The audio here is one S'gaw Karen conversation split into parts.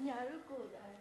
ညၣ်ရူကိၣ်ဒီး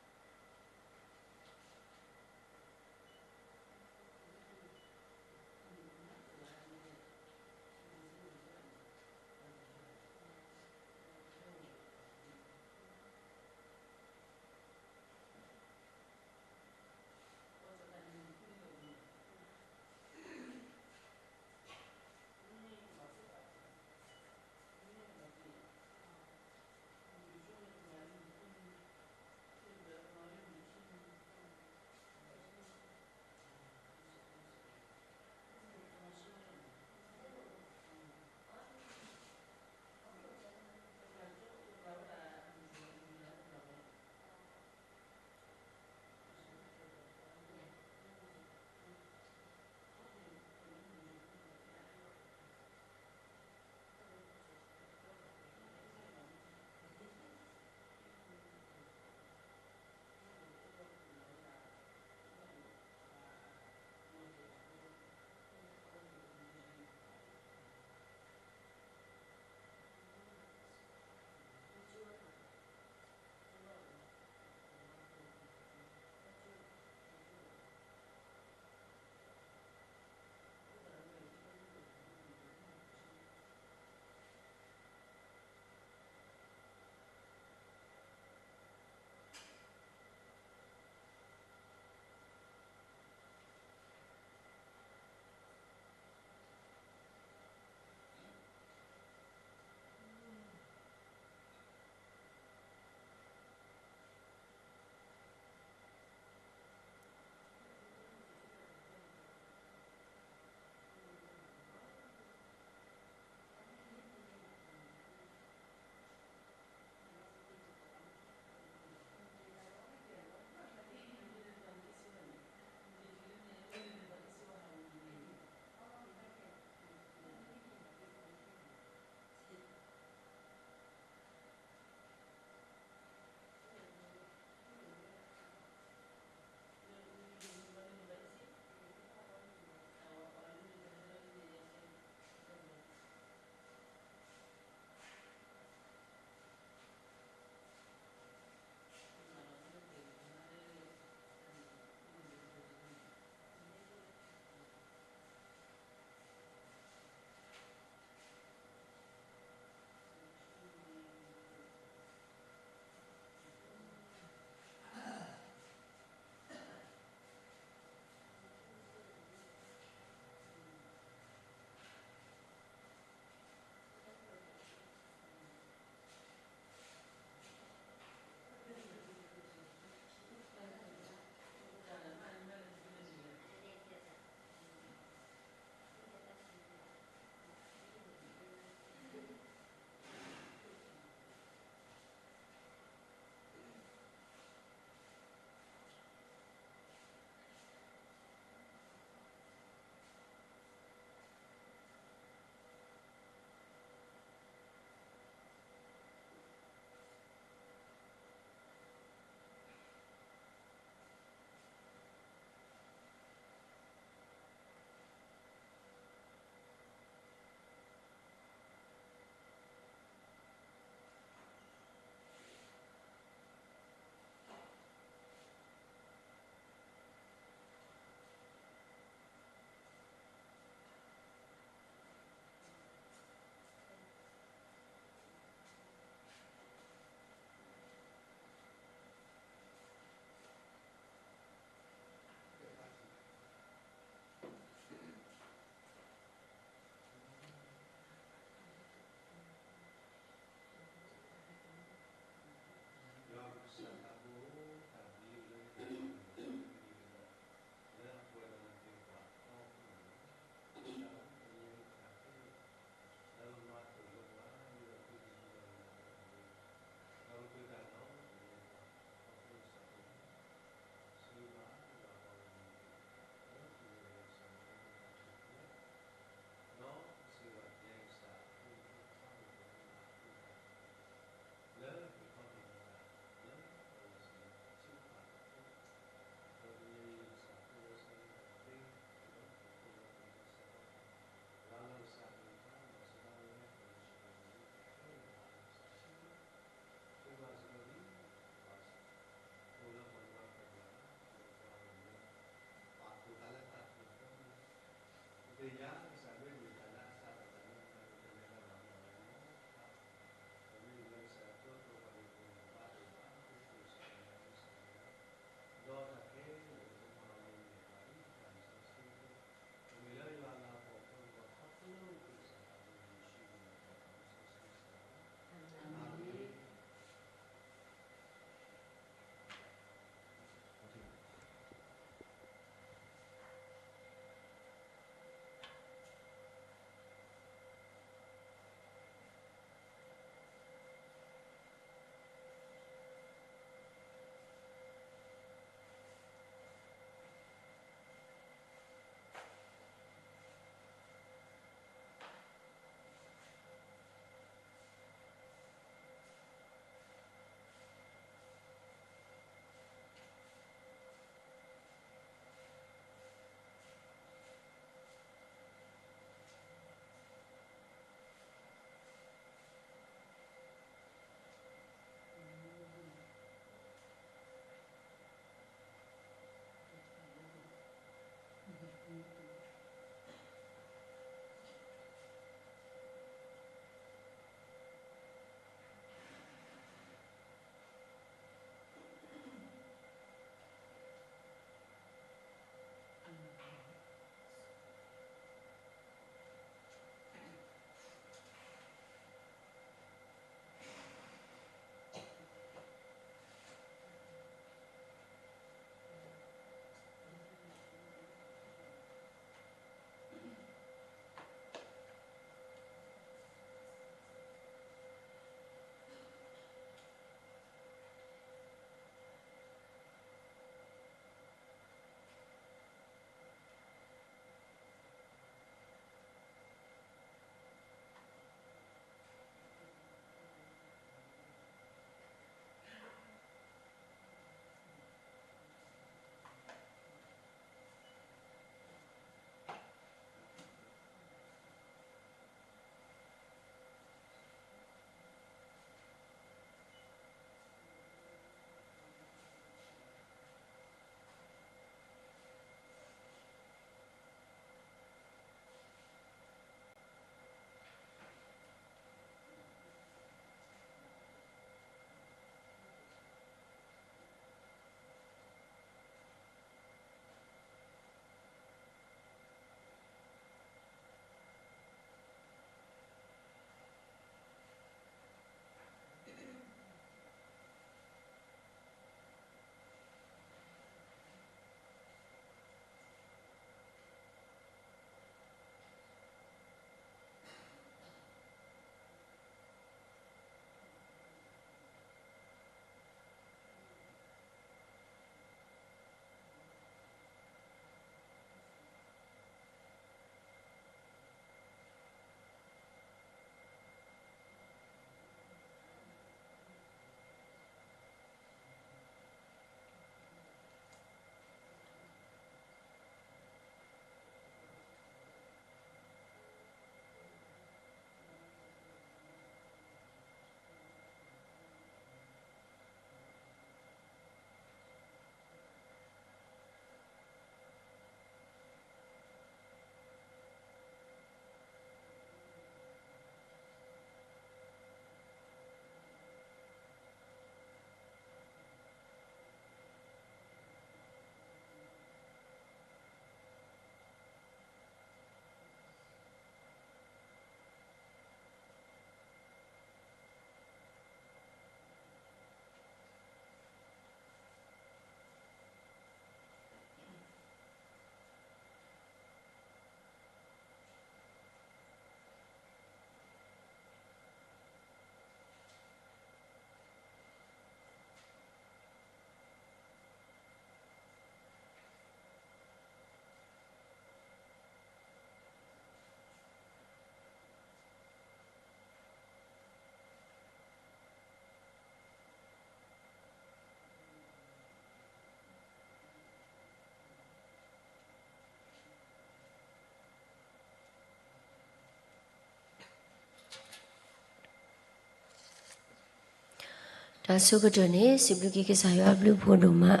တၢ်ဆိကတၢၢ်န့ၣ် စံးဘျုးက့ၤကစၢ်ယွၤအဘျုးအဖှိၣ်ဒိၣ်မး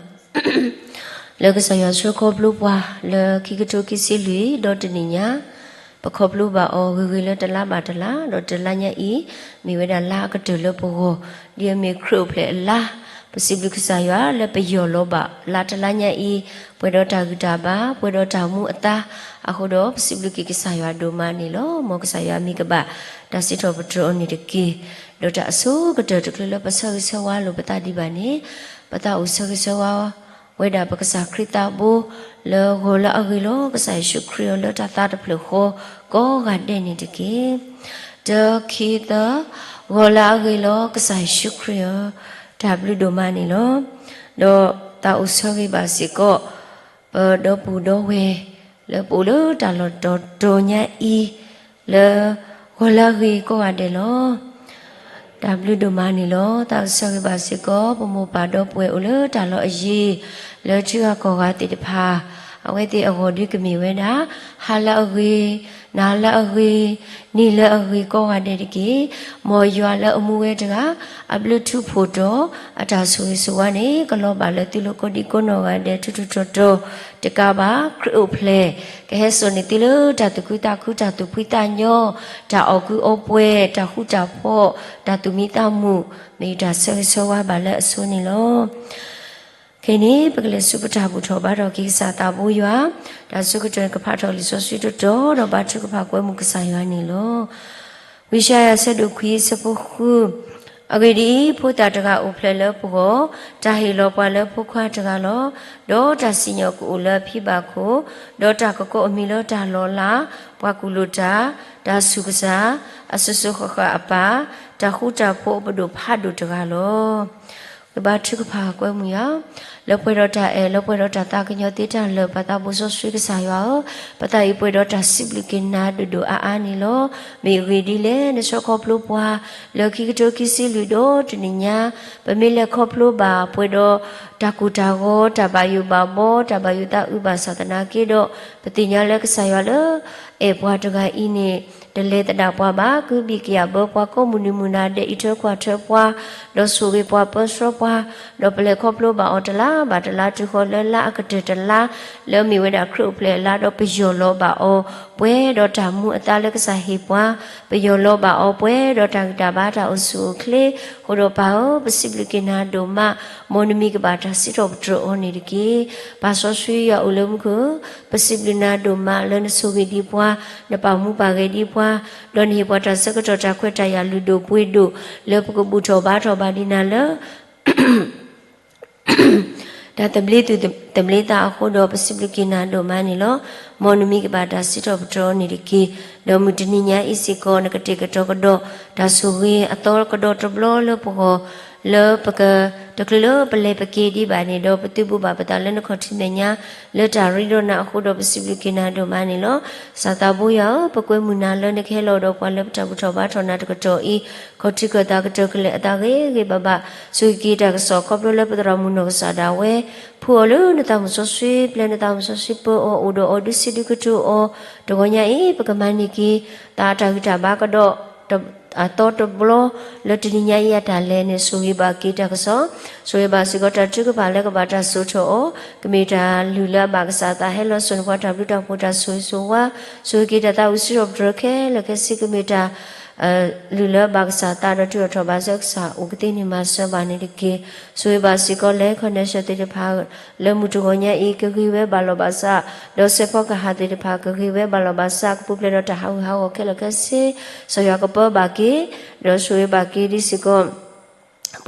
လၢကစၢ်ယွၤဆှၢခီဖျိပှၤလၢခံကထိခံဆံလွံၢ် ဒီးတနံၤညါ ပခီဖျိဘၣ်အီၤဂ့ၤဂ့ၤလၢတလါဘၣ်တလါ ဒီးတလါညါအံၤ မ့ၢ်ဝဲဒၣ်လါအကတၢၢ်လၢပဂီၢ် ဒ်အမ့ၢ်ခရံာ်အိၣ်ဖျဲၣ်အလါ ပစံးဘျုးကစၢ်ယွၤလၢပယီၢ်လီၤဘၣ်လါတလါညါအံၤ ပှဲၤဒီးတၢ်ဂံၢ်တၢ်ဘါ ပှဲၤဒီးတၢ်မူအသါ အဃိဒီးပစံးဘျုးက့ၤကစၢ်ယွၤဒိၣ်မးန့ၣ်လီၤ. မ်ကစၢ်ယွၤမ့ၢ်ကဘၣ်တၢ်စံးထီၣ်ပတြၢၤအီၤန့ၣ်တက့ၢ်. ဒီးတၢ်အဆိကတၢၢ်တချုးလၢပဆၢဂ့ၤဆၢဝါလိာ်ပသးဒံးဘၣ်န့ၣ် ပသးအိၣ်ဆၢဂ့ၤဆၢဝါ ဝဲဒၣ်ပကစၢ်ခရံာ်သးဘိ လၢဂီၤလၢအဂ့ၤလီၤ ကစၢ်ယ့ၣ်ၡူးခရံာ်အီၤ လၢတၢ်သးတဖျၢၣ်ဃီကိးဂၤဒဲးန့ၣ်တက့ၢ်. တၢ ခံ သၢ ဂီၤလၢအဂ့ၤလီၤ ကစၢ်ယ့ၣ်ၡူးခရံာ်အီၤ တၢ်ဘျုးဒိၣ်မးန့ၣ်လီၤ. ဒီးသးအိၣ်ဆၢဂ့ၤဘၣ်စ့ၢ်ကီး ပဒီပုၢ်ဒီဝဲၢ် လၢပအိၣ်လၢတၢ်လီၢ်တီၤတီၤညါအံၤ လၢဂီၤလၢအဂ့ၤကိးဂၤဒဲးလီၤ. တၢ်ဘျုးဒိၣ်မးန့ၣ်လီၤ. သးအိၣ်ဆၢဂ့ၤဘၣ်စ့ၢ်ကီး ပမိၢ်ပၢ်ဒီပုၢ်ဝဲၢ်အိၣ်လၢတၢ်လီၢ်အယံၤ လၢထံဂၤကီၢ်ဂၤသ့ၣ်တဖၣ် အဝဲသ့ၣ်အဂီၢ်ဒုးကမ့ၢ်ဝဲဒၣ် ဟါလၢအဂ့ၤ, နၤလၢအဂ့ၤ, နံၤလၢအဂ့ၤကိးဂၤဒဲးတက့ၢ်. မ်ယွၤလၢအမူဝဲတဂၤ အဘျုးထူးဖှိၣ်တီၤ အတၢ်ဆိၣ်ဂ့ၤဆိၣ်ဝါန့ၣ် ကလီၤဘၣ်လၢသုလိၤကိးဒံကိးနီၢ်ဂၤဒဲးထူးထူးတီၤတီၤ တကးဘၣ် ခရံာ်အိၣ်ဖျဲၣ် ကဟဲစိာ်န့ၢ်သုလၢတၢ်သူၣ်ခုသးခု တၢ်သူၣ်ဖှံသးညီ တၢ်အီၣ်ကုအီပှဲၤ တၢ်ဃူတၢ်ဖိး တၢ်သူၣ်မံသးမုာ် မ့ၢ်တၢ်ဆၢဂ့ၤဆၢဝါဘၣ်လၢအဆိန့ၣ်လီၤ. ခဲအံၤန့ၣ် ပကလဲၤဆူပတၢ်ဘူၣ်ထီၣ်ဘါထီၣ်က့ၤကစၢ်သးဘိယွၤ, တၢ်ဆိကတၢၢ်န့ၣ် ကဖးထီၣ်လံာ်စီဆှံတတီၤ ဒီးဘါထုကဖၣ်ကွဲမုာ်ကစၢ်ယွၤန့ၣ်လီၤ. ဝံယၡါယၤ အဆၢဒိၣ်ခွံ အဆၢဖိဃု, အဂ့ၢ်ဒ်အံၤ, ဖိသၣ်တဂၤအိၣ်ဖျဲၣ်လၢပဂီၢ်, တၢ်ဟ့ၣ်လီၤပှၤလၢဖိခွါတဂၤလီၤ. ဒီးတၢ်စံၣ်ညီၣ်ကအိၣ်လၢအဖံဘၣ်ခိၣ်, ဒီးတၢ်ကကိးအမံၤလၢတၢ်လီၤလး, ပှၤကူၣ်လိာ်တၢ်, တၢ်ဆူၣ်ကစၢ်, အစိၤစိၤဃၣ်ဃၣ်အပၢ်, တၢ်ဃူတၢ်ဖိးပဒိၣ်ဖးဒိၣ်တဂၤလီၤ. ကဘါထုကဖၣ်ကွဲမုာ်ယွၤ, လၢပှဲၤဒီးတၢ်အဲၣ် လၢပှဲၤဒီးတၢ်သးကညီၤသ့တၢ်လၢာ် ပသးဘိစီဆှံကစၢ်ယွၤဧၢ, ပသးအံၤပှဲၤဒီးတၢ်စံးဘျုးက့ၤနၤဒိၣ်ဒိၣ်အါအါန့ၣ်လီၤ. မ့ၢ်အဂ့ၢ်ဒ်လဲၣ်, နဆှၢခီဖျိပှၤ လၢခံကထိခံဆံလွံၢ်ဒီးတနံၤညါ, ပမ့ၢ်လဲၤခီဖျိဘၣ်ပှဲၤဒီး တၢ်ကိၢ်တၢ်ဂီၤ တၢ်ဘၣ်ယိၣ်ဘၣ်ဘီ တၢ်ဘၣ်ယိၣ်သးအုးဘၣ်ဆၣ်သနာ်က့ဒီး, ပသ့ၣ်ညါလၢကစၢ်ယွၤလၢ အဲၣ်ပှၤတဂၤအံၤန့ၣ် တလဲၤသဒၣ်ပှၤဘၣ်, ကုၢ်ဘံၣ်ကယာ်ဘၢပှၤ ကိးမုၢ်နံၤမုၢ်နၤဒဲး အံးထွဲကွၢ်ထွဲပှၤ, ဒီးဆိၣ်ဂ့ၤပှၤပၢဆှၢပှၤ, ဒီးပလဲၤခီဖျိဘၣ်အီၤတလါဘၣ်တလါ တုၤဃီၤလၢလါအကတၢၢ်တလါ လၢအမ့ၢ်ဝဲဒၣ်ခရံာ်အိၣ်ဖျဲၣ်အလါ ဒီးပယီၢ်လီၤဘၣ်အီၤ ပှဲၤဒီးတၢ်မူအသါလၢကစၢ်ဟ့ၣ်ပှၤ, ပယီၢ်လီၤဘၣ်အီၤပှဲၤဒီးတၢ်ဂံၢ်တၢ်ဘါတၢ်အိၣ်ဆူၣ်အိၣ်ချ့, အဃိဒီးပၢ်ဧၢ, ပစံးဘျုးက့ၤနၤဒိၣ်မး, မ်နမံၤကဘၣ်တၢ်စံးထီၣ်ပတြၢၤအီၤန့ၣ်တက့ၢ်. ပၢ်စီဆှံယွၤအိၣ်လၢမူခိၣ်, ပစံးဘျုးနၤဒိၣ်မးလၢနဆိၣ်ဂ့ၤဒံးပှၤ, နပာ်မူပာ်ဂဲၤဒံးပှၤ, ဒီးနဟ့ၣ်ပှၤတၢ်ဆၢကတီၢ်တၢ်ခွဲးတၢ်ယာ်လုၢ်ဒိၣ်ပှ့ၤဒိၣ် လၢပကဘူၣ်ထီၣ်ဘါထီၣ်ဘၣ်ဒံးနၤလၢ တၢ်သဘျ့သူၣ်သဘျ့သးအဃိဒီး ပစံးဘျုးက့ၤနၤဒိၣ်မးန့ၣ်လီၤ. မ်နမံၤကဘၣ်တၢ်စံးထီၣ်ပတြၢၤအီၤန့ၣ်တက့ၢ်. ဒီးမုၢ်တနံၤညါအံၤစ့ၢ်ကီး နကတဲာ်ကတီၤကဒီး တၢ်ဆိၣ်ဂ့ၤအသီကဒီးတဘျီလၢပဂီၢ်, လၢပက တချုးလၢပလဲၤပက့ၤဒံးဘၣ်န့ၣ်ဒီး ပသုးဘူးဘၣ်ပသးလၢနခီၣ်ထံးမဲာ်ညါ လၢတၢ်ရ့ဒီးနၤအဃိဒီး ပစံးဘျုးက့ၤနၤဒိၣ်မးန့ၣ်လီၤ. ကစၢ်သးဘိယွၤဧၢ, ပကွဲမုာ်နၤလၢနကဟဲလီၤဒီးပှၤလၢပတၢ်ဘူၣ်ထီၣ်ဘါထီၣ်နၤတကတီၢ်အံၤ, ခီၣ်ထံးခၢၣ်သးကတၢၢ်ကလဲာ်အသးဂ့ၤဂ့ၤဘၣ်ဘၣ်, ဆိၣ်ဂ့ၤက့ၤတၢ်ကစီၣ်ခီဖျိလၢပသရၣ်မုၣ်နီၢ်ကစၢ်ဒၣ်ဝဲ, ဖှူအီၤလၢနသးမုၢ်စီဆှံ, ပျဲနသးမုၢ်စီဆှံပၢအီၤ, အိၣ်ဒီးအီၤဒုးဆံးဒုးကတိၤအီၤ, တဂီၤညါအံၤ ပကမၤန့ၢ်က့ၤ သးအတၢ်ဂံၢ်တၢ်ဘါကဒီး အသီတဘျီ လၢတနံၤညါအံၤအတၢ်လဲၤန့ၣ် ဆိၣ်ဂ့ၤဘၣ်က့ၤတၢ်ကစီၣ်, ဆိၣ်ဂ့ၤဘၣ်စ့ၢ်ကီးတၢ်ထုကဖၣ်လၢကဘၣ်တၢ်စိာ်ထီၣ်အီၤ, ကမ့ၢ်တၢ်လုၢ်လၢအဘၣ်ကစၢ်သးဟဲလီၤစိာ်န့ၢ်ပှၤတၢ်ဘျုးတၢ်ဖှိၣ်တၢ်ဆိၣ်ဂ့ၤဆိၣ်ဝါ, ဆိၣ်ဂ့ၤက့ၤတၢ်သးဝံၣ်စံးထီၣ်ပတြၢၤခဲလၢာ်ခဲဆ့ ကမ့ၢ်တၢ် လုၢ်လၢအဘၣ်ကစၢ်သးဒီးတုၤထီၣ်ထီၣ်ဘၣ်ဆၢကစၢ်အိၣ်ကသ့န့ၣ် မၤစၢၤဘၣ်န့ၣ်တက့ၢ်. ဆိၣ်ဂ့ၤဘၣ်စ့ၢ်ကီးလဲၤ connection သ့ၣ်တဖၣ် လၢမုၢ်တဂီၤညါအံၤ ကဂ့ၤဝဲဘၣ်လီၤဘၣ်စး, ဒီးစဲးဖီကဟၣ်သ့ၣ်တဖၣ် ကဂ့ၤဝဲဘၣ်လီၤဘၣ်စး ကပူၤဖျဲးဒီးတၢ်ဟးဂူာ်ဟးဂီၤခဲလၢာ်ခဲဆ့, ကစၢ်ယွၤကပၢဘၣ်က့ၤ, ဒီးဆိၣ်ဂ့ၤဘၣ်က့ၤဒ်စ့ၢ်ကီး ပှ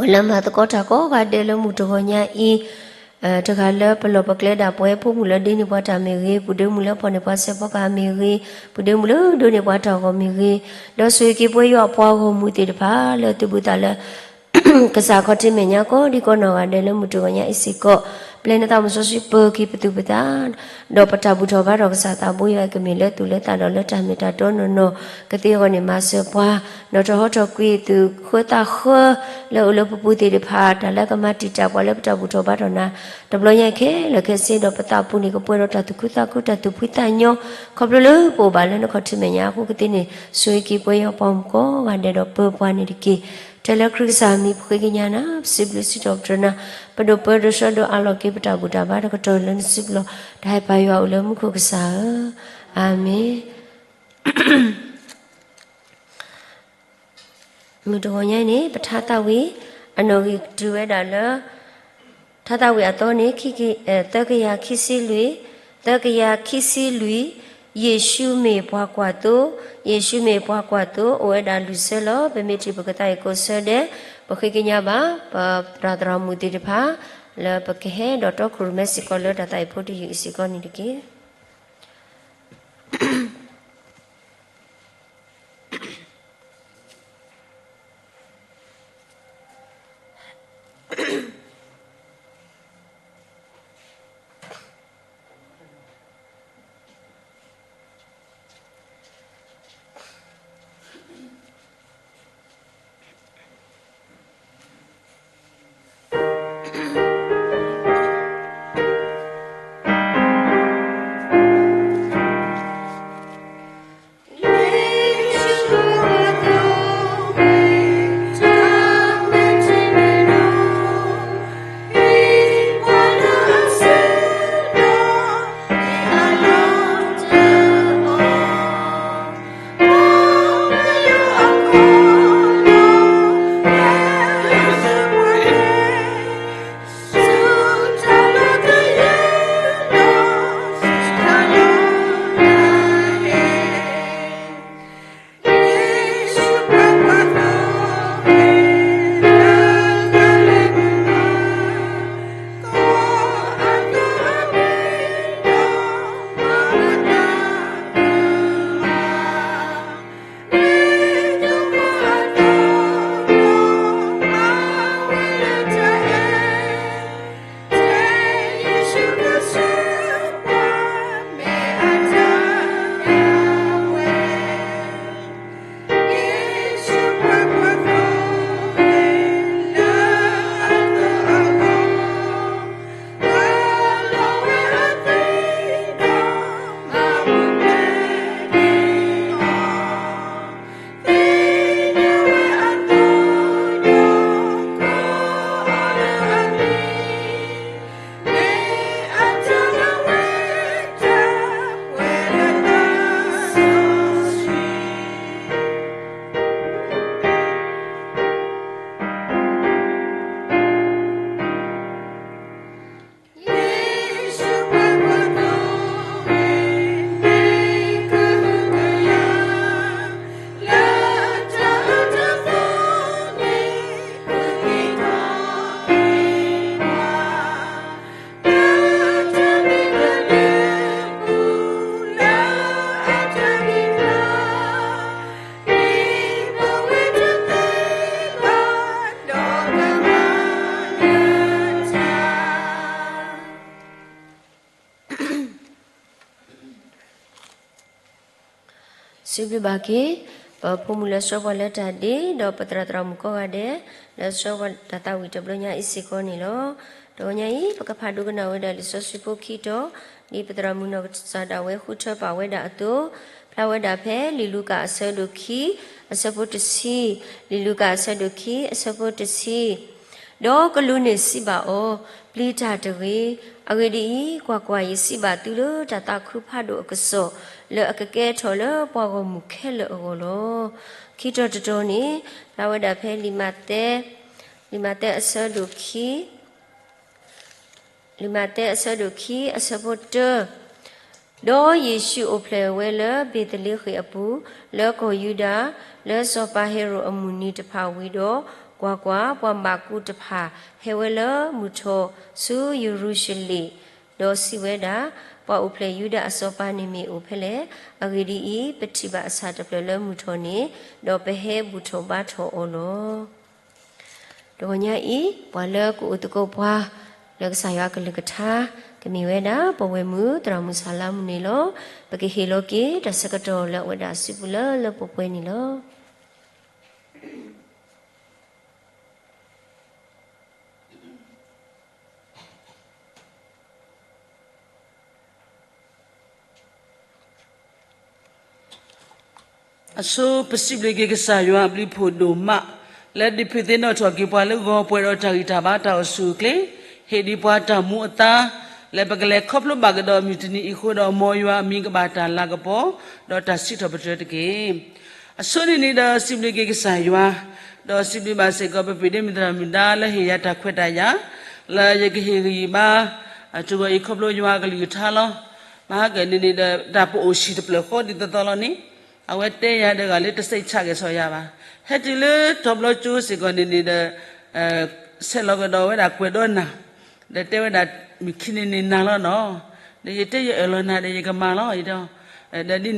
ၤလၢမၤသကိးတၢ်ကိးဂၤဒဲးလၢမုၢ်တဂီၤညါအံၤ, တဂၤလၢပလီၢ်ပကျဲဒၣ်ပှဲၤ ဖိမုၣ်လၢဒ့န့ၢ်ပှၤတၢ်မ့ၢ်ဂ့ၤ, ပုၢ်ဒ့မုၣ်လၢဖီၣ်န့ၢ်ပှၤစဲးဖီကဟၣ်မ့ၢ်ဂ့ၤ, ပုၢ်ဒ့မုၣ်လၢဒိးန့ၢ်ပှၤတၢ်ဂီၤမ့ၢ်ဂ့ၤ, ဒီးဆိၣ်ဂ့ၤက့ၤပှဲၤယွၤအပှၤဂီၢ်မုၢ်သ့ၣ်တဖၣ်လၢသုးဘူးသးလၢ ကစၢ်ခီၣ်ထံးမဲာ်ညါကိးဒံကိးနီၢ်ဂၤဒဲးလၢမုၢ်တဂီၤညါအံၤစ့ၢ်ကီး, ပျဲနသးမုၢ်စီဆှံပၢၤက့ၤပသူၣ်ပသး, ဒီးပတၢ်ဘူၣ်ထီၣ်ဘါထီၣ်ကစၢ်သးဘိယွၤအံၤ ကမ့ၢ်လၢသူၣ်လၢသးဒီးလၢတၢ်မ့ၢ်တၢ်တီနီၢ်နီၢ်, ကသ့အဂီၢ်န့ၣ်မၤစၢၤပှၤ, ဒီးထီၣ်ဟီထီၣ်ကွံာ်သူၣ်ဃၢသးဃၢ လၢအိၣ်လၢပပူၤသ့ၣ်တဖၣ် တၢ်လၢကမၤတံာ်တာ်ပှၤလၢပတၢ်ဘူၣ်ထီၣ်ဘါထီၣ်နၤ တဘျီညါအံၤခဲလၢာ်ခဲဆ့ ဒီးပသးပူၤန့ၣ် ကပှဲၤဒီးတၢ်သူၣ်ခုသးခု တၢ်သူၣ်ဖှံသးညီ, ခီဖျိလၢပအိၣ်ဘၣ်လၢနခီၣ်ထံးမဲာ်ညါအဃိကသ့န့ၣ် ဆိၣ်ဂ့ၤက့ၤပှဲၤယွၤပှၤဂီၢ်မုၢ်ကိးဂၤဒဲးဒီးပၢပှၤန့ၣ်တက့ၢ်. ကစၢ်လၢခရံာ်ကစၢ်မံၤ ပဃ့ကညးနၤ, ပစံးဘျုးစံးထီၣ်ပတြၢၤနၤ, ပဒိၣ်ပၢဒိၣ်ဆှၢဒိၣ်အးလီၤက့ၤပတၢ်ဘူၣ်တၢ်ဘါတကတီၢ်လၢနစုပူၤလီၤ. တၢ်ဟဲပာ်ယွၤအိၣ်လၢမူခိၣ်ကစၢ်ဧၢ, အၤမ့ၣ်. မုၢ်တဂီၤညါအံၤန့ၣ် ပထါသးဝံၣ် အနီၣ်ဂံၢ်တုၤဝဲဒၣ်လၢ ထါသးဝံၣ်အသီန့ၣ် ခံက သၢကယၤခံဆံလွံၢ်, သၢကယၤခံဆံလွံၢ်, ယ့ၣ်ၡူးမ့ၢ်ပှၤကွၢ်သိ, ယ့ၣ်ၡူးမ့ၢ်ပှၤကွၢ်သိ အိၣ်ဝဲဒၣ်လွံၢ်ဆၢလီၤ. ပမ့ၢ်ထံၣ်ပကသးအံၤကိးဆၢဒဲး ပဃ့ကညးဘၣ် ပသရၣ်သရၣ်မုၣ်သ့ၣ်တဖၣ် လၢပကဟဲဒီးတီခိၣ်ရိၣ်မဲစ့ၢ်ကီးလၢတၢ်သးအံၤဖိတယုၢ်အံၤစ့ၢ်ကီးန့ၣ်တက့ၢ်. စံးဘျုးဘၣ်က့ၤ ပဖိမုၣ်လၢဆှၢပှၤလၢတၢ်ဒ့ ဒီးပသရၣ်သရၣ်မုၣ်ကိးဂၤဒဲး လၢဆှၢပှၤတၢ်သးဝံၣ်တဘျီညါအံၤစ့ၢ်ကီးန့ၣ်လီၤ. တဂီၤညါအံၤ ပကဖးဒိကနၣ်ဝဲဒၣ်လံာ်စီဆှံဖိခံတီၤ ဒ်ပသရၣ်မုၣ်နီၢ်ကစၢ်ဒၣ်ဝဲဃုထၢပာ်ဝဲဒၣ်အသိး, ဖျါဝဲဒၣ်ဖဲလံာ်လူၤကၣ်အဆၢဒိၣ်ခံ အဆၢဖိတဆံ, လံာ်လူၤကၣ်အဆၢဒိၣ်ခံ အဆၢဖိတဆံ ဒီးကလူးန့ၣ်စံးဘၣ်အီၤ, ပျံၤတၢ်တဂ့ၤ. အဂ့ၢ်ဒ်အံၤ, ကွၢ်ကွၢ်, ယစံးဘၣ်သုလၢတၢ်သးခုဖးဒိၣ်အကစီၣ် လၢအကကဲထီၣ်လၢပှၤဂီၢ်မုၢ်ခဲလၢာ်အဂီၢ်လီၤ. ခံတီၤတတီၤန့ၣ် ဖျါဝဲဒၣ်ဖဲလံာ်မးသဲ, လံာ်မးသဲအဆၢဒိၣ်ခံ လံာ်မးသဲအဆၢဒိၣ်ခံ အဆၢဖိတၢ, ဒီးယ့ၣ်ၡူးအိၣ်ဖျဲၣ်ဝဲလၢဘ့ၤသလ့ဃ့ၣ်အပူၤ လၢကီၢ်ယူဒၤ, လၢစီၤပၤဟ့ၤရိာ်အမုၢ်နံၤတဖၣ်ဝံၤဒီး, ကွၢ်ကွၢ်, ပှၤဘၣ်ကူးတဖၣ်ဟဲဝဲလၢမုၢ်ထီၣ် ဆူယရူၤၡလ့ၣ်, ဒီးစံးဝဲဒၣ်, ပှၤအိၣ်ဖျဲၣ်ယူဒၤအစီၤပၤန့ၣ်မ့ၢ်အိၣ်ဖဲလဲၣ်. အဂ့ၢ်ဒ်အံၤ, ပထံၣ်ဘၣ်အဆၣ်တဖျၢၣ်လၢမုၢ်ထီၣ်န့ၣ်, ဒီးပဟဲဘူၣ်ထီၣ်ဘါထီၣ်အီၤလီၤ. တဂီၤညါအံၤ ပှၤလၢကအိၣ်သကိးပှၤ လၢကစၢ်ယွၤအကလုၢ်ကထါ ကမ့ၢ်ဝဲဒၣ် ပဝဲၢ်မုၣ်သရၣ်မုၣ်စၢ်လါမူန့ၣ်လီၤ. ပကဟ့ၣ်လီၤက့ၤတၢ်ဆၢကတီၢ်လၢအဝဲဒၣ်အစုပူၤလၢလၢပှဲၤပှဲၤန့ၣ်လီၤ. အဆိ ပစံးဘျုးက့ၤကစၢ်ယွၤအဘျုးဖှိၣ်ဒိၣ်မး, လၢဒုးဖုးသ့ၣ်နီၣ်ထီၣ်က့ၤပှၤလၢဂီၤပှဲၤဒီးတၢ်ဂံၢ်တၢ်ဘါတၢ်အိၣ်ဆူၣ်အိၣ်ချ့, ဟ့ၣ်ဒံးပှၤတၢ်မူအသါ, လၢပကလဲၤခီဖျိဘၣ်ကဒီးမုၢ်တနံၤအံၤအဃိဒီး မ်ယွၤအမံၤကဘၣ်တၢ်လၤကပီၤ, ဒီးတၢ်စံးထီၣ်ပတြၢၤတက့ၢ်. အဆိန့ၣ်န့ၣ်ဒီးစံးဘျုးက့ၤကစၢ်ယွၤ, ဒီးစံးဘျုးဘၣ်စ့ၢ်ကီးပပၢ်ဒ့မုၣ်သရၣ်မုၣ်ဒါလၢဟ့ၣ်ယၤတၢ်ခွဲးတၢ်ယာ်, လၢယကဟ့ၣ်ဂံၢ်ဘါ, တဂီၤအံၤခီဖျိယွၤအကလုၢ်ကထါလီၤ. မဟါကန့ၣ်န့ၣ်ဒီး တၢ်ပအိၣ်ဆံးတဖျၢၣ်ဃီဒ်သိးသိးလီၤန့ၣ်, အဝဲတဲယၤဒီးဂၤလၢတစိတ်ချက့ၤစီယၤဘၣ်. ဟဲတုၤလၢတီၤဘျီကၠိစ့ၢ်ကီးန့ၣ်န့ၣ်ဒီး ဆဲးလီၤကဒီးဝဲဒၣ်ကွဲးဒီးနၤ, ဒီးတဲဝဲဒၣ်မုၢ်ခံန့ၣ်န့ၣ်နၤလီၤနီၤ, ဒီးယတဲယအၢၣ်လီၤနၤဒီးယကမၤလီၤ, ဒီး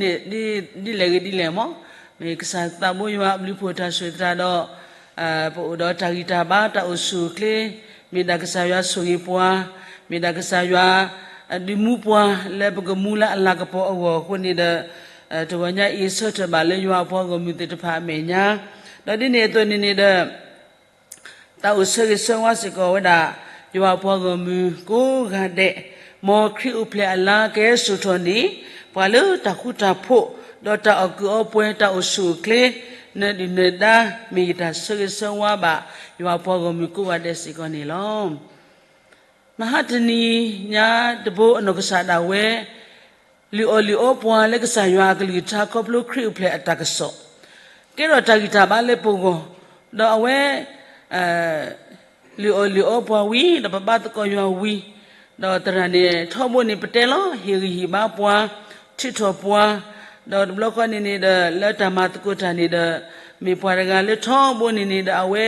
ဒ်လဲၣ်ဂ့ၤဒ်လဲၣ်မး, မ့ၢ်ကစၢ်သးဘိယွၤအဘျုးဖှိၣ်တၢ်ဆိၣ်ဂ့ၤသရၣ်ဒီး ပအိၣ်ဒီးတၢ်ဂံၢ်တၢ်ဘါတၢ်အိၣ်ဆူၣ်အိၣ်ချ့, မ့ၢ်ဒၣ်ကစၢ်ယွၤဆိၣ်ဂ့ၤပှၤ, မ့ၢ်ဒၣ်ကစၢ်ယွၤ ဒုးမူပှၤလၢပကမူလၢအလၤကပီၤအဂီၢ်အဃိန့ၣ်ဒီး, တဂီၤညါအံၤဆၢထၢၣ်ဘၣ်လၢယွၤအပှၤဂီၢ်မုၢ်သ့ၣ်တဖၣ်အမဲာ်ညါ, ဒီးဒ်န့ၣ်အသိးန့ၣ်န့ၣ်ဒီး တၢ်အိၣ်ဆၢဂ့ၤဆၢဝါစ့ၢ်ကီးဝဲဒၣ် ယွၤအပှၤဂီၢ်မုၢ်ကိးဂၤဒဲး, မ်ခရံာ်အိၣ်ဖျဲၣ်အလါကဟဲစိာ်ထီၣ်န့ၣ် ပှၤလၢတၢ်ဃူတၢ်ဖိး, ဒီးတၢ်အီၣ်ကုးအီပှဲၤတၢ်အိၣ်ဆူၣ်အိၣ်ချ့, နဒုၣ်နဒါ မ့ၢ်ယတၢ်ဆၢဂ့ၤဆၢဝါဘၣ် ယွၤအပှၤဂီၢ်မုၢ်ကိးဂၤဒဲးစ့ၢ်ကီးန့ၣ်လီၤ. မဟါတနံၤညါတဘိအနီၢ်ကစၢ်ဒၣ်ဝဲ လုၢ်အီၣ်လုၢ်အီပှၤလၢကစၢ်ယွၤအကလုၢ်ကထါခီဖျိခရံာ်အိၣ်ဖျဲၣ်အတၢ်ကစီၣ်, ကဲထီၣ်တၢ်ဂံၢ်တၢ်ဘါလၢပဂီၢ်, ဒီးအဝဲ လုၢ်အီၣ်လုၢ်အီပှၤဝံၤ ဒီးပဘါသကိးယွၤဝံၤ, ဒီးသရၣ်န့ၣ် ထီဘိန့ၣ်ပတဲလီၤ ဟ့ၣ်ဂံၢ်ဟ့ၣ်ဘါပှၤ, ထုးထီၣ်ပှၤ, ဒီးတဘျီဃီန့ၣ်န့ၣ်ဒီး လၢတၢ်မၤသကိးတၢ်န့ၣ်ဒီး မ့ၢ်ပှၤတဂၤလၢထီဘိန့ၣ်န့ၣ်ဒီးအဝဲ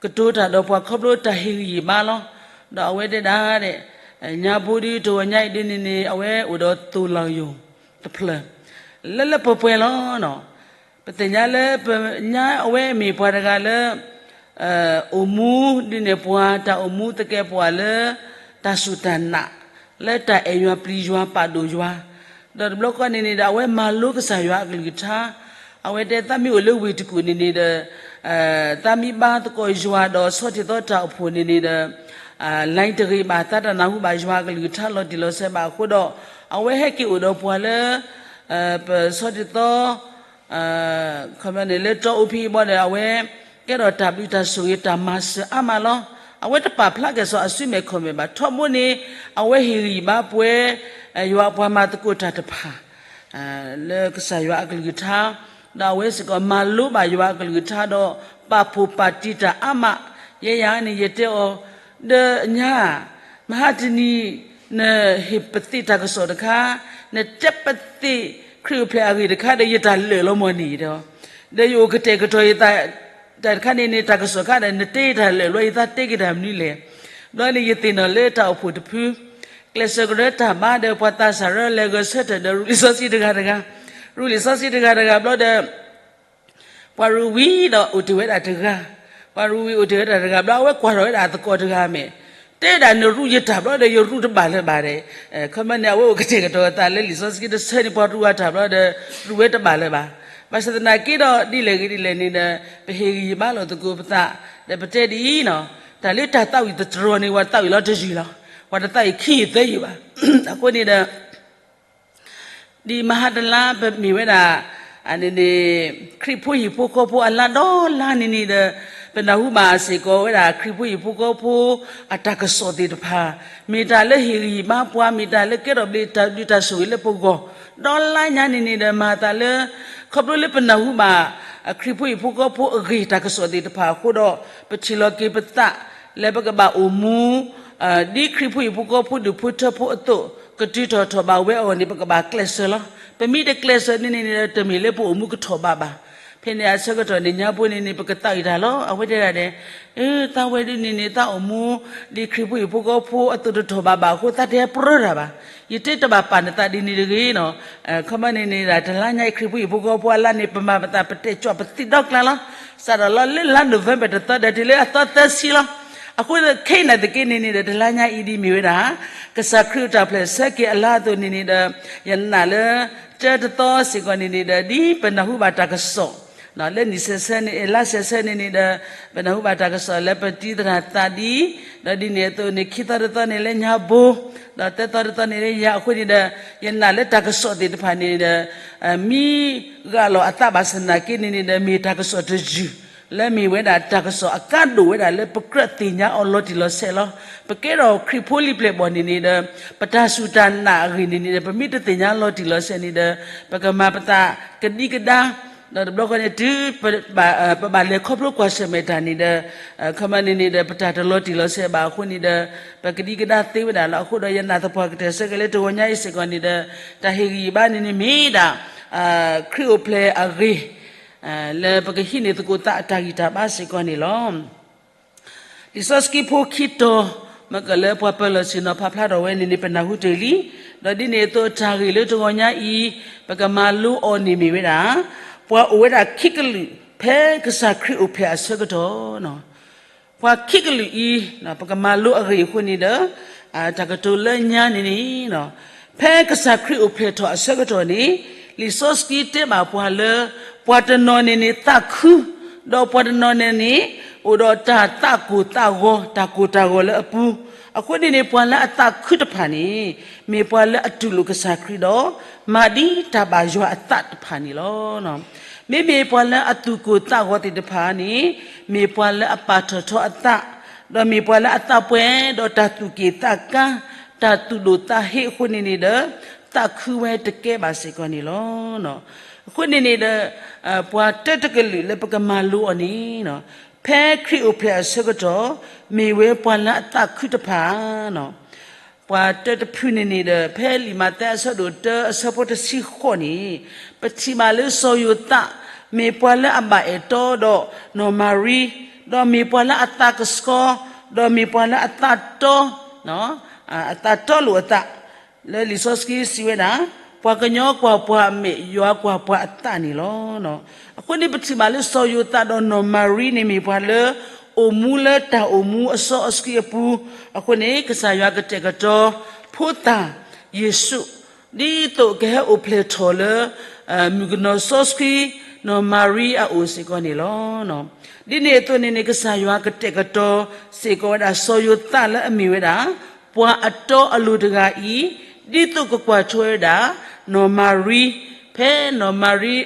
ကတိၤတၢ်ဒီးပှၤခီဖျိတၢ်ဟ့ၣ်ဂံၢ်ဟ့ၣ်ဘါလီၤ. ဒီးအဝဲတဲဒၣ်ဒဲး, ညါဘိဒုတဂီၤညါအံၤဒ်န့ၣ်န့ၣ် အဝဲအိၣ်ဒီးသိၣ်လီၤယိာ်တဖျၢၣ် လၢလၢပှဲၤပှဲၤလီၤ. ပသ့ၣ်ညါလၢပညါအဝဲမ့ၢ်ပှၤတဂၤလၢ အိၣ်မူဒ်န့ၣ်ပှၤ တၢ်အိၣ်မူသကဲးပဝးလၢ တၢ်စူၢ်တၢ်နာ်, လၢတၢ်အဲၣ်ယွၤပျံၤယွၤပာ်ဒိၣ်ယွၤ, ဒီးတဘျီဃီန့ၣ်န့ၣ်ဒီး အဝဲမၤလိကစၢ်ယွၤအကလုၢ်ကထါ, အဝဲတဲသးမ့ၢ်အိၣ်လၢဝ့ၢ်တကူၣ်န့ၣ်န့ၣ်ဒီး သးမ့ၢ်ဘါသကိးယွၤဒီးဆီၣ်တံၢ်သီတၢ်အိၣ်ဖှိၣ်န့ၣ်န့ၣ်ဒီး line တဂ့ၤဘၣ် သးတနၢ်ဟူဘၣ်ယွၤအကလုၢ်ကထါလီၤတံၢ်လီၤဆဲးဘၣ်အဃိဒီး အဝဲဟဲက့ၤအိၣ်ဒီးပှၤလၢ ပဆီၣ်တံၢ်သီ ခီပညီန့ၣ်လၢတီအူဖံအံၤဘီဒီး အဝဲကဲထီၣ်တၢ်ဘျုးတၢ်ဆိၣ်ဂ့ၤတၢ်မၤစၢၤအါမးလီၤ. အဝဲတပာ်ဖျါက့ၤစီၤအစုမဲာ်ခီၣ်မဲာ်ဘၣ်. ထီဘိန့ၣ် အဝဲဟ့ၣ်ဂံၢ်ဘါပှဲၤ ယွၤအပှၤမၤသကိးတၢ်တဖၣ် လၢကစၢ်ယွၤအကလုၢ်ကထါ, ဒီးအဝဲစ့ၢ်ကီးမၤလိဘၣ်ယွၤအကလုၢ်ကထါဒီး ပာ်ဖှိၣ်ပာ်တံၢ်တၢ်အါမး, ယဲယၤန့ၣ် ယတဲအီၤ ဒီးညါ မဟါတနံၤ နဟ့ၣ်ပသ့ၣ်တၢ်ကစီၣ်တခါ, နတဲပသ့ၣ်ခရံာ်အိၣ်ဖျဲၣ်အဂ့ၢ်တခါဒီး ယတၢ်လၢာ်လီၤမၢ်န့ၣ်ဒီး, ဒီးယအိၣ်ကတဲာ်ကတီၤယသး တၢ်တခါန့ၣ်န့ၣ် တၢ်ကစီၣ်ခါဒီး နတဲယတၢ်လၢာ်လီၤ ယသးတဲက့ၤတၢ်မနုၤလဲၣ်. ဘျီန့ၣ် ယသ့ၣ်နီၣ်လၢတၢ်အိၣ်ဖှိၣ်တဖု ကျဲးစၢးကရၢတၢ်ဘါဒီး ပှၤသးစၢ်ရၢလဲၤဂဲၤဆၢထၢၣ်ဒီး ရူလံာ်စီဆှံတဂၤတဂၤ, ရူလံာ်စီဆှံတဂၤတဂၤဘျီဒီး ပှၤရူဝံၤဒီးအိၣ်တ့ၢ်ဝဲဒၣ်တဂၤ, ပှၤရူဝံၤအိၣ်တ့ၢ်ဝဲဒၣ်တဂၤဘျီ အဝဲကွၢ်ထီၣ်ဝဲဒၣ်အသကိးတဂၤမဲာ်, တဲဒၣ်နရူယတၢ်ဘျီဒီး ယရူတဘၣ်လၢၤဘၣ်ဒီး, ခီမီန့ၣ် အဝဲအိၣ်ကတဲာ်ကတီၤအသးလၢလံာ်စီဆှံတဆၢန့ၣ် ပှၤရူအတၢ်ဘျီဒီး ရူဝဲတဘၣ်လၢၤဘၣ်. ဘၣ်ဆၣ်သနာ်က့ဒီး ဒ်လဲၣ်ဂ့ၤဒ်လဲၣ်န့ၣ်ဒီး ပဟ့ၣ်ဂံၢ်ဟ့ၣ်ဘါလိာ်သကိးပသး, ဒီးပတဲဒ်အံၤနီၤ, တၢ်လၢတၢ်သးဝံၣ်တတြီၤန့ၣ် ပှၤသးဝံၣ်လီၤတယုၢ်လီၤ, ပှၤတသးဝံၣ်ခံယုၢ်သၢယုၢ်ဘၣ်. အဃိန့ၣ်ဒီး ဒ်မဟါတလါ ပမ့ၢ်ဝဲဒၣ် န့ၣ်န့ၣ် ခရံာ်ဖိဟံၣ်ဖိဃီဖိအလါဒီလါန့ၣ်န့ၣ်ဒီး ပနၢ်ဟူဘၣ်စ့ၢ်ကီးဝဲဒၣ် ခရံာ်ဖိဟံၣ်ဖိဃီဖိအတၢ်ကစီၣ်သ့ၣ်တဖၣ်, မ့ၢ်တၢ်လၢဟ့ၣ်ဂံၢ်ဟ့ၣ်ဘါပှၤ, မ့ၢ်တၢ်လၢကဲထီၣ်ဘျုးတၢ်ဘျုးတၢ်ဆိၣ်ဂ့ၤလၢပဂီၢ်, ဒီလါညါန့ၣ်န့ၣ်ဒီး မၤသးလၢ ခီဖျိလၢပနၢ်ဟူဘၣ် ခရံာ်ဖိဟံၣ်ဖိဃီဖိအဂ့ၢ်တၢ်ကစီၣ်သ့ၣ်တဖၣ်အဃိဒီး ပထံၣ်လီၤက့ၤပသး လၢပကဘၣ်အိၣ်မူ ဒ်ခရံာ်ဖိဟံၣ်ဖိဃီဖိဒူၣ်ဖိထၢဖိအသိး ကတုၤထီၣ်ထီၣ်ဘၣ်ဝဲအဂီၢ်န့ၣ် ပကဘၣ်ကျဲးစၢးလီၤ. ပမ့ၢ်တကျဲးစၢးန့ၣ်န့ၣ်ဒီး တမ့ၢ်လၢပအိၣ်မူကထီၣ်ဘးဘၣ်. ဖဲန့ၣ်အဆၢကတီၢ်န့ၣ် ညါဖိန့ၣ်န့ၣ် ပကသးဝံၣ်တၢ်လီၤ. အဝဲတဲဒၣ်ဒဲး, သးဝဲဒ်န့ၣ်န့ၣ် သးအိၣ်မူ ဒ်ခရံာ်ဖိဟံၣ်ဖိဃီဖိအသိးတထီၣ်ဘးဘၣ်အဃိ သးတဟဲပြၢတၢ်ဘၣ်. ယတဲတဘၣ်ပာ်နသးဒ်န့ၣ်တဂ့ၤနီၤ. ခီမီန့ၣ်န့ၣ်ဒၣ် တလါညါအံၤ ခရံာ်ဖိဟံၣ်ဖိဃီဖိအလါန့ၣ် ပမၤပသး ပတဲာ်ကၠီၣ်ပသံဒီကျါလီၤ. စးထီၣ်လီၤလၢလါနိၣ်ဝ့ဘၢၣ်တသီဒီး တုၤလၢအသီသၢဆံလီၤ. အဃိခဲအံၤနာ်သက့န့ၣ်န့ၣ်ဒီး တလါညါအံၤဒ်မ့ၢ်ဝဲဒၣ် ကစၢ်ခရံာ်အတၢ်အိၣ်ဖျဲၣ်ဆၢက့ၤအလါအသိးန့ၣ်န့ၣ်ဒီး ယနာ်လၢ တၢတသီစ့ၢ်ကီးန့ၣ်န့ၣ်ဒီး ဒ်ပနၢ်ဟူဘၣ်တၢ်ကစီၣ် လၢနံၣ်ဆဲးဆၢန့ၣ် လါဆဲးဆၢန့ၣ်န့ၣ်ဒီး ပနၢ်ဟူဘၣ်တၢ်ကစီၣ်လၢပတံၤသရၣ်သးဒ် ဒီးဒ်န့ၣ်အသိးန့ၣ် ခံသီတသီန့ၣ်လၢညါဘိ, ဒီးသၢသီတသီန့ၣ်လၢယၤအဃိန့ၣ်ဒီး, ယနာ်လၢတၢ်ကစီၣ်သ့ၣ်တဖၣ်န့ၣ်ဒီး မ့ၢ်ဂၢ်လီၤအသးဘၣ်ဆၣ်သနာ်က့န့ၣ်န့ၣ်ဒီး မ့ၢ်တၢ်ကစီၣ်တယုၢ် လၢမ့ၢ်ဝဲဒၣ်တၢ်ကစီၣ်အကါဒိၣ်ဝဲဒၣ်လၢပကြၢးသ့ၣ်ညါအီၤလီၤတံၢ်လီၤဆဲးလီၤ. ပကဲထီၣ်ခရံာ်ဖိလံၤပျဲၢ်ဘီၣ်န့ၣ်န့ၣ်ဒီး ပတၢ်စူၢ်တၢ်နာ်အဂ့ၢ်န့ၣ်န့ၣ်ဒီး ပမ့ၢ်တသ့ၣ်ညါလီၤတံၢ်လီၤဆဲးန့ၣ်ဒီး ပကမၤပသးကဒံကဒါ ဒီးတဘျီဃီန့ၣ် တုၤပဘၣ်လဲၤခီဖျိကွၢ်ဆၢၣ်မဲာ်တၢ်န့ၣ်ဒီး ခီမီန့ၣ်န့ၣ်ဒီး ပတၢ်တလီၤတံၢ်လီၤဆဲးဘၣ်အဃိန့ၣ်ဒီး ပကဒံကဒါသ့ဝဲဒၣ်လီၤ. အဃိဒီးယနာ်သပှၢ်ကတၢၢ်ဆၢက့ၤလၢတဂီၤညါအံၤစ့ၢ်ကီးန့ၣ်ဒီး တၢ်ဟ့ၣ်ဂံၢ်ဘါန့ၣ်န့ၣ်မ့ၢ်ဒၣ် ခရံာ်အိၣ်ဖျဲၣ်အဂ့ၢ် လၢပကဟံးန့ၢ်သကိးသးအတၢ်ဂံၢ်တၢ်ဘါစ့ၢ်ကီးန့ၣ်လီၤ. လံာ်စီဆှံဖိခံတီၤ မ့ၢ်ကလၢပှၤပၢၤလီၢ်ဆ့ၣ်နီၤဖးဖျါထီၣ်ဝဲန့ၣ်န့ၣ် ပနၢ်ဟူတ့ၢ်လံ. ဒီးဒ်န့ၣ်အသိးတၢ်ဂ့ၢ်လၢတဂီၤညါအံၤ ပကမၤလိအီၤန့ၣ်မ့ၢ်ဝဲဒၣ် ပှၤအိၣ်ဝဲဒၣ်ခံကလုာ် ဖဲကစၢ်ခရံာ်အိၣ်ဖျဲၣ်အဆၢကတီၢ် ပှၤခံကလုာ်အံၤ ပကမၤလိအဂ့ၢ်အဃိန့ၣ်ဒီး တၢ်ကတိၤလၢညါန့ၣ်န့ၣ် ဖဲကစၢ်ခရံာ်အိၣ်ဖျဲၣ်ထီၣ်အဆၢကတီၢ်န့ၣ် လံာ်စီဆှံတဲဘၣ်ပှၤလၢ ပှၤတနီၤန့ၣ်န့ၣ်သးခု, ဒီးပှၤတနီၤန့ၣ်န့ၣ် အိၣ်ဒီးတၢ်သးကိၢ်သးဂီၤ တၢ်ကိၢ်တၢ်ဂီၤလၢအပူၤ, အဃိန့ၣ်န့ၣ် ပှၤလၢအသးခုတဖၣ်န့ၣ် မ့ၢ်ပှၤလၢအတူၢ်လိာ်ကစၢ်ခရံာ်ဒီး မၤဒ်တၢ်ဘၣ်ယွၤအသးတဖၣ်န့ၣ်လီၤ. မ့မ့ၢ်ပှၤလၢအသူၣ်ကိၢ်သးဂီၤသ့ၣ်တဖၣ်န့ၣ် မ့ၢ်ပှၤလၢအပာ်ထီၣ်ထီအသး, ဒီးမ့ၢ်ပှၤလၢအသးပှဲၤဒီးတၢ်သူၣ်က့ၣ်သးကါ, တၢ်သူၣ်ဒိၣ်သးဟ့အဃိန့ၣ်န့ၣ်ဒီး သးခုဝဲတကဲဘၣ်စ့ၢ်ကီးန့ၣ်လီၤ. အဃိန့ၣ်န့ၣ်ဒီး ပှၤတၢတကလုာ်လၢပကမၤလိအီၤန့ၣ် ဖဲခရံာ်အိၣ်ဖျဲၣ်အဆၢကတီၢ် မ့ၢ်ဝဲပှၤလၢအသးခုတဖၣ် ပှၤတၢတဖုန့ၣ်န့ၣ်ဒီး ဖဲလံာ်မးသဲအဆၢဒိၣ်တၢအဆၢဖိတဆံဃိးန့ၣ် ပထံၣ်ဘၣ်လၢစီၤယိၤသး မ့ၢ်ပှၤလၢအဘၣ်အဲၣ်တီဒီးနီၢ်မၤရံ, ဒီးမ့ၢ်ပှၤလၢအသးကဆှီ, ဒီးမ့ၢ်ပှၤလၢအသးတီ အသးတီလိာ်အသး လၢလံာ်စီဆှံစံးဝဲဒၣ် ပှၤကညီကွၢ်ပှၤအမဲာ် ယွၤကွၢ်ပှၤအသးန့ၣ်လီၤ. အဃိန့ၣ် ပထံၣ်ဘၣ်လၢစီၤယိၤသးဒီးနီၢ်မၤရံန့ၣ်မ့ၢ်ပှၤလၢ အိၣ်မူလၢတၢ်အိၣ်မူအစီအဆှံအပူၤ, အဃိန့ၣ် ကစၢ်ယွၤကတဲာ်ကတီၤ ဖိသၣ်ယ့ၣ်ၡူး ဒ်သိးကဟဲအိၣ်ဖျဲၣ်ထီၣ်လၢ မုၣ်ကနီၤစီဆှံ နီၢ်မၤရံအအိၣ်စ့ၢ်ကီးန့ၣ်လီၤ. ဒ်န့ၣ်အသိးန့ၣ်န့ၣ် ကစၢ်ယွၤကတဲာ်ကတီၤစ့ၢ်ကီးဝဲဒၣ်စီၤယိၤသးလၢအမ့ၢ်ဝဲဒၣ် ပှၤအတီအလိၤတဂၤအံၤ ဒ်သိးကကွၢ်ထွဲဝဲဒၣ် နီၢ်မၤရံ, ဖဲနီၢ်မၤရံ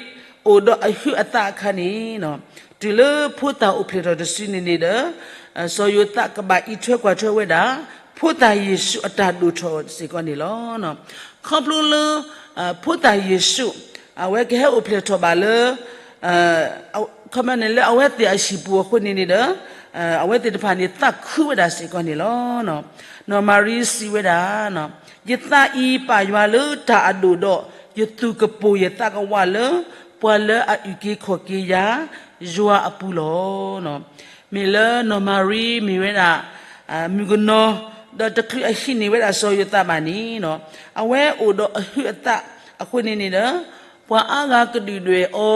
အိၣ်ဒီးအဟုးအသးအခါန့ၣ် တုၤလၢဖိသၣ်အိၣ်ဖျဲၣ်ထီၣ်တစုန့ၣ်န့ၣ်ဒီး စီၤယိၤသးကဘၣ်အံးထွဲကွၢ်ထွဲဝဲဒၣ် ဖိသၣ်ယ့ၣ်ၡူးအတၢ်ဒိၣ်ထီၣ်စ့ၢ်ကီးန့ၣ်လီၤ. ခီဖျိလၢ ဖိသၣ်ယ့ၣ်ၡူး အဝဲကဟဲအိၣ်ဖျဲၣ်ထီၣ်ဘၣ်လၢ ခီမီန့ၣ်လၢအဝဲသ့ၣ်အဟံၣ်ပူၤအဃိန့ၣ်န့ၣ်ဒီး အဝဲသ့ၣ်တဖၣ်န့ၣ် သးခုဝဲဒၣ်စ့ၢ်ကီးန့ၣ်လီၤ. နီၢ်မၤရံစံးဝဲဒၣ် ယသးအံၤပာ်ယွၤလၢတၢ်အဒိၣ်ဒီး ယသူၣ်ကပိာ်ယသးကဝးလၢ ပှၤလၢအအုၣ်က့ၤခီၣ်က့ၤယၤ ယွၤအပူၤလီၤ. မ့ၢ်လၢနီၢ်မၤရံမ့ၢ်ဝဲဒၣ် မုၣ်ကနီၤ ဒီးတချုးအဟံးန့ၢ်ဝဲဒၣ်စီၤယိၤသးဘၣ်န့ၣ် အဝဲအိၣ်ဒီးအဟုးအသးအဃိန့ၣ်န့ၣ်ဒီး ပှၤအါဂၤကဒုၣ်ဒွဲၣ်အီ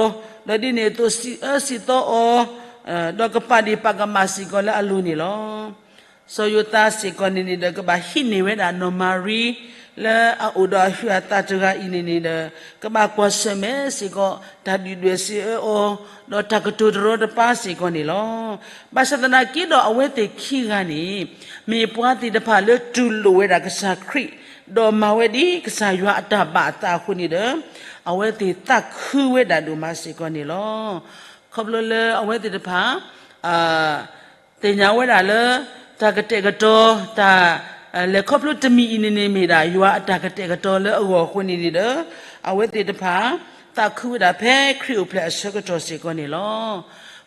ၤ, ဒီးဒ်န့ၣ်အသိးစံးအၢစံးသီအီၤ, ဒီးကပာ်ဒ့ၣ်ပာ်ကမၣ်စ့ၢ်ကီးလၢအလိၤန့ၣ်လီၤ. စီၤယိၤသးစ့ၢ်ကီးန့ၣ်န့ၣ်ဒီး ကဘၣ်ဟံးန့ၢ်ဝဲဒၣ်နီၢ်မၤရံ လၢအအိၣ်ဒီးအဟုးအသးတဂၤအံၤန့ၣ်န့ၣ်ဒီး ကဘၣ်ကွၢ်ဆၢၣ်မဲာ်စ့ၢ်ကီး တၢ်ဒုၣ်ဒွဲၣ်စံးအၢအီၤ, ဒီးတၢ်ကတိၤတရီတပါစ့ၢ်ကီးန့ၣ်လီၤ. ဘၣ်ဆၣ်သနာ်က့ဒီးအဝဲသ့ၣ်ခံဂၤန့ၣ် မ့ၢ်ပှၤသ့ၣ်တဖၣ်လၢတူၢ်လိာ်ဝဲဒၣ်ကစၢ်ခရံာ်, ဒီးမၤဝဲဒ်ကစၢ်ယွၤအတၢ်ဘၣ်အသးအဃိန့ၣ်ဒီး အဝဲသ့ၣ်သးခုဝဲဒၣ်ဒိၣ်မးစ့ၢ်ကီးန့ၣ်လီၤ. ခီဖျိလၢအဝဲသ့ၣ်တဖၣ် သ့ၣ်ညါဝဲဒၣ်လၢ တၢ်ကတဲာ်ကတီၤ တၢ် လဲၤခီဖျိတမံၤအံၤန့ၣ်န့ၣ်မ့ၢ်ဒၣ် ယွၤအတၢ်ကတဲာ်ကတီၤလၢအဂီၢ်အဃိန့ၣ်န့ၣ်ဒီး အဝဲသ့ၣ်တဖၣ် သးခုဝဲဒၣ်ဖဲခရံာ်အိၣ်ဖျဲၣ်အဆၢကတီၢ်စ့ၢ်ကီးန့ၣ်လီၤ.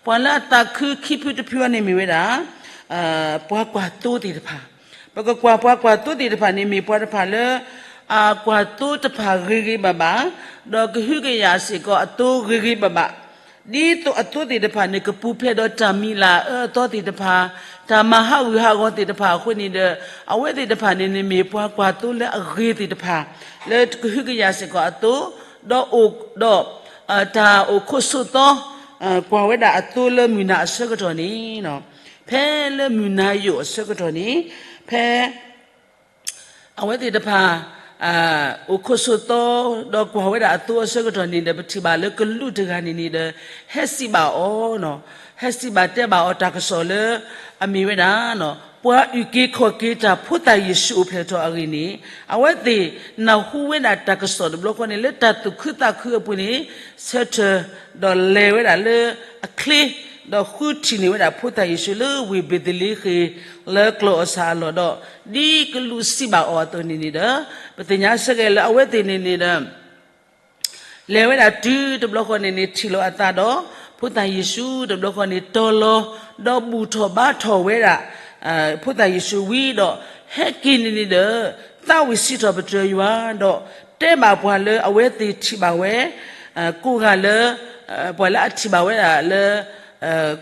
ပှၤလၢအသးခုခံဖုတဖုအံၤန့ၣ်မ့ၢ်ဝဲဒၣ် ပှၤကွၢ်သိသ့ၣ်တဖၣ်, ပကကွၢ်ပှၤကွၢ်သိသ့ၣ်တဖၣ်န့ၣ် မ့ၢ်ပှၤတဖၣ်လၢ အကွၢ်သိတဖၣ်ဂ့ၤဂ့ၤဘၣ်ဘၣ်, ဒီးကဟုကယာ်စ့ၢ်ကီးအသိဂ့ၤဂ့ၤဘၣ်ဘၣ်, ဒ်သိးအသိသ့ၣ်တဖၣ်န့ၣ် ကပူၤဖျဲးဒီးတၢ်မံၤလၢ်အၢအသီသ့ၣ်တဖၣ်, တၢ်မၤဟးဂူာ်ဟးဂီၤသ့ၣ်တဖၣ်အဃိန့ၣ်ဒီး အဝဲသ့ၣ်တဖၣ်န့ၣ်န့ၣ်မ့ၢ်ပှၤကွၢ်သိလၢအဂ့ၤသ့ၣ်တဖၣ် လၢကဟုကယာ်စ့ၢ်ကီးအသိ, ဒီးအိၣ်ဒီး တၢ်အိၣ်ခိးဆိးသီ ကွၢ်ဝဲဒၣ်အသိလၢမုၢ်နၤအဆၢကတီၢ်န့ၣ်, ဖဲလၢမုၢ်နၤယိာ်အဆၢကတီၢ်န့ၣ် ဖဲ အဝဲသ့ၣ်တဖၣ် အိၣ်ခိးဆိးသီ ဒီးကွၢ်ဝဲဒၣ်အသိအဆၢကတီၢ်န့ၣ်ဒီး ပထံၣ်ဘၣ်လၢကလူးတဂၤန့ၣ်န့ၣ်ဒီး ဟဲစံးဘၣ်အီၤ, ဟဲစံးဘၣ်တဲဘၣ်အီၤတၢ်ကစီၣ်လၢ အမ့ၢ်ဝဲဒၣ် ပှၤအုၣ်က့ၤခီၣ်က့ၤတၢ်ဖိသၣ်ယ့ၣ်ၡူးအိၣ်ဖျဲၣ်ထီၣ်အဂ့ၢ်န့ၣ် အဝဲသ့ၣ်နၢ်ဟူဝဲဒၣ်တၢ်ကစီၣ်တဘျီဃီန့ၣ် လၢတၢ်သူၣ်ခုသးခုအပူၤန့ၣ် ဆၢထၢၣ် ဒီးလဲၤဝဲဒၣ်လၢအချ့ ဒီးဃုထံၣ်န့ၢ်ဝဲဒၣ်ဖိသၣ်ယ့ၣ်ၡူးလၢဝ့ၢ်ဘ့းသလ့ဃ့ၣ် လၢကျီၢ်အီၣ်ဆၣ်အလီၢ်ဒီး ဒ်ကလူးစံးဘၣ်အီၤအသိးန့ၣ်န့ၣ်ဒီး ပသ့ၣ်ညါဆၢက့ၤလၢအဝဲသ့ၣ်န့ၣ်န့ၣ်ဒီး လဲၤဝဲဒၣ်တုၤတဘျီဃီန့ၣ်န့ၣ် ထံၣ်လီၤအသးဒီး ဖိသၣ်ယ့ၣ်ၡူးတဘျီဃီန့ၣ် တီၤလီၤ ဒီးဘူၣ်ထီၣ်ဘါထီၣ်ဝဲဒၣ် ဖိသၣ်ယ့ၣ်ၡူးဝံၤဒီး ဟဲက့ၤန့ၣ်န့ၣ်ဒီး သးဝံၣ်စံးထီၣ်ပတြၢၤယွၤဒီး တဲဘၣ်ပှၤလၢအဝဲသ့ၣ်ထံၣ်ဘၣ်ဝဲ ကိးဂၤလၢ ပှၤလၢအထံၣ်ဘၣ်ဝဲဒၣ်လၢ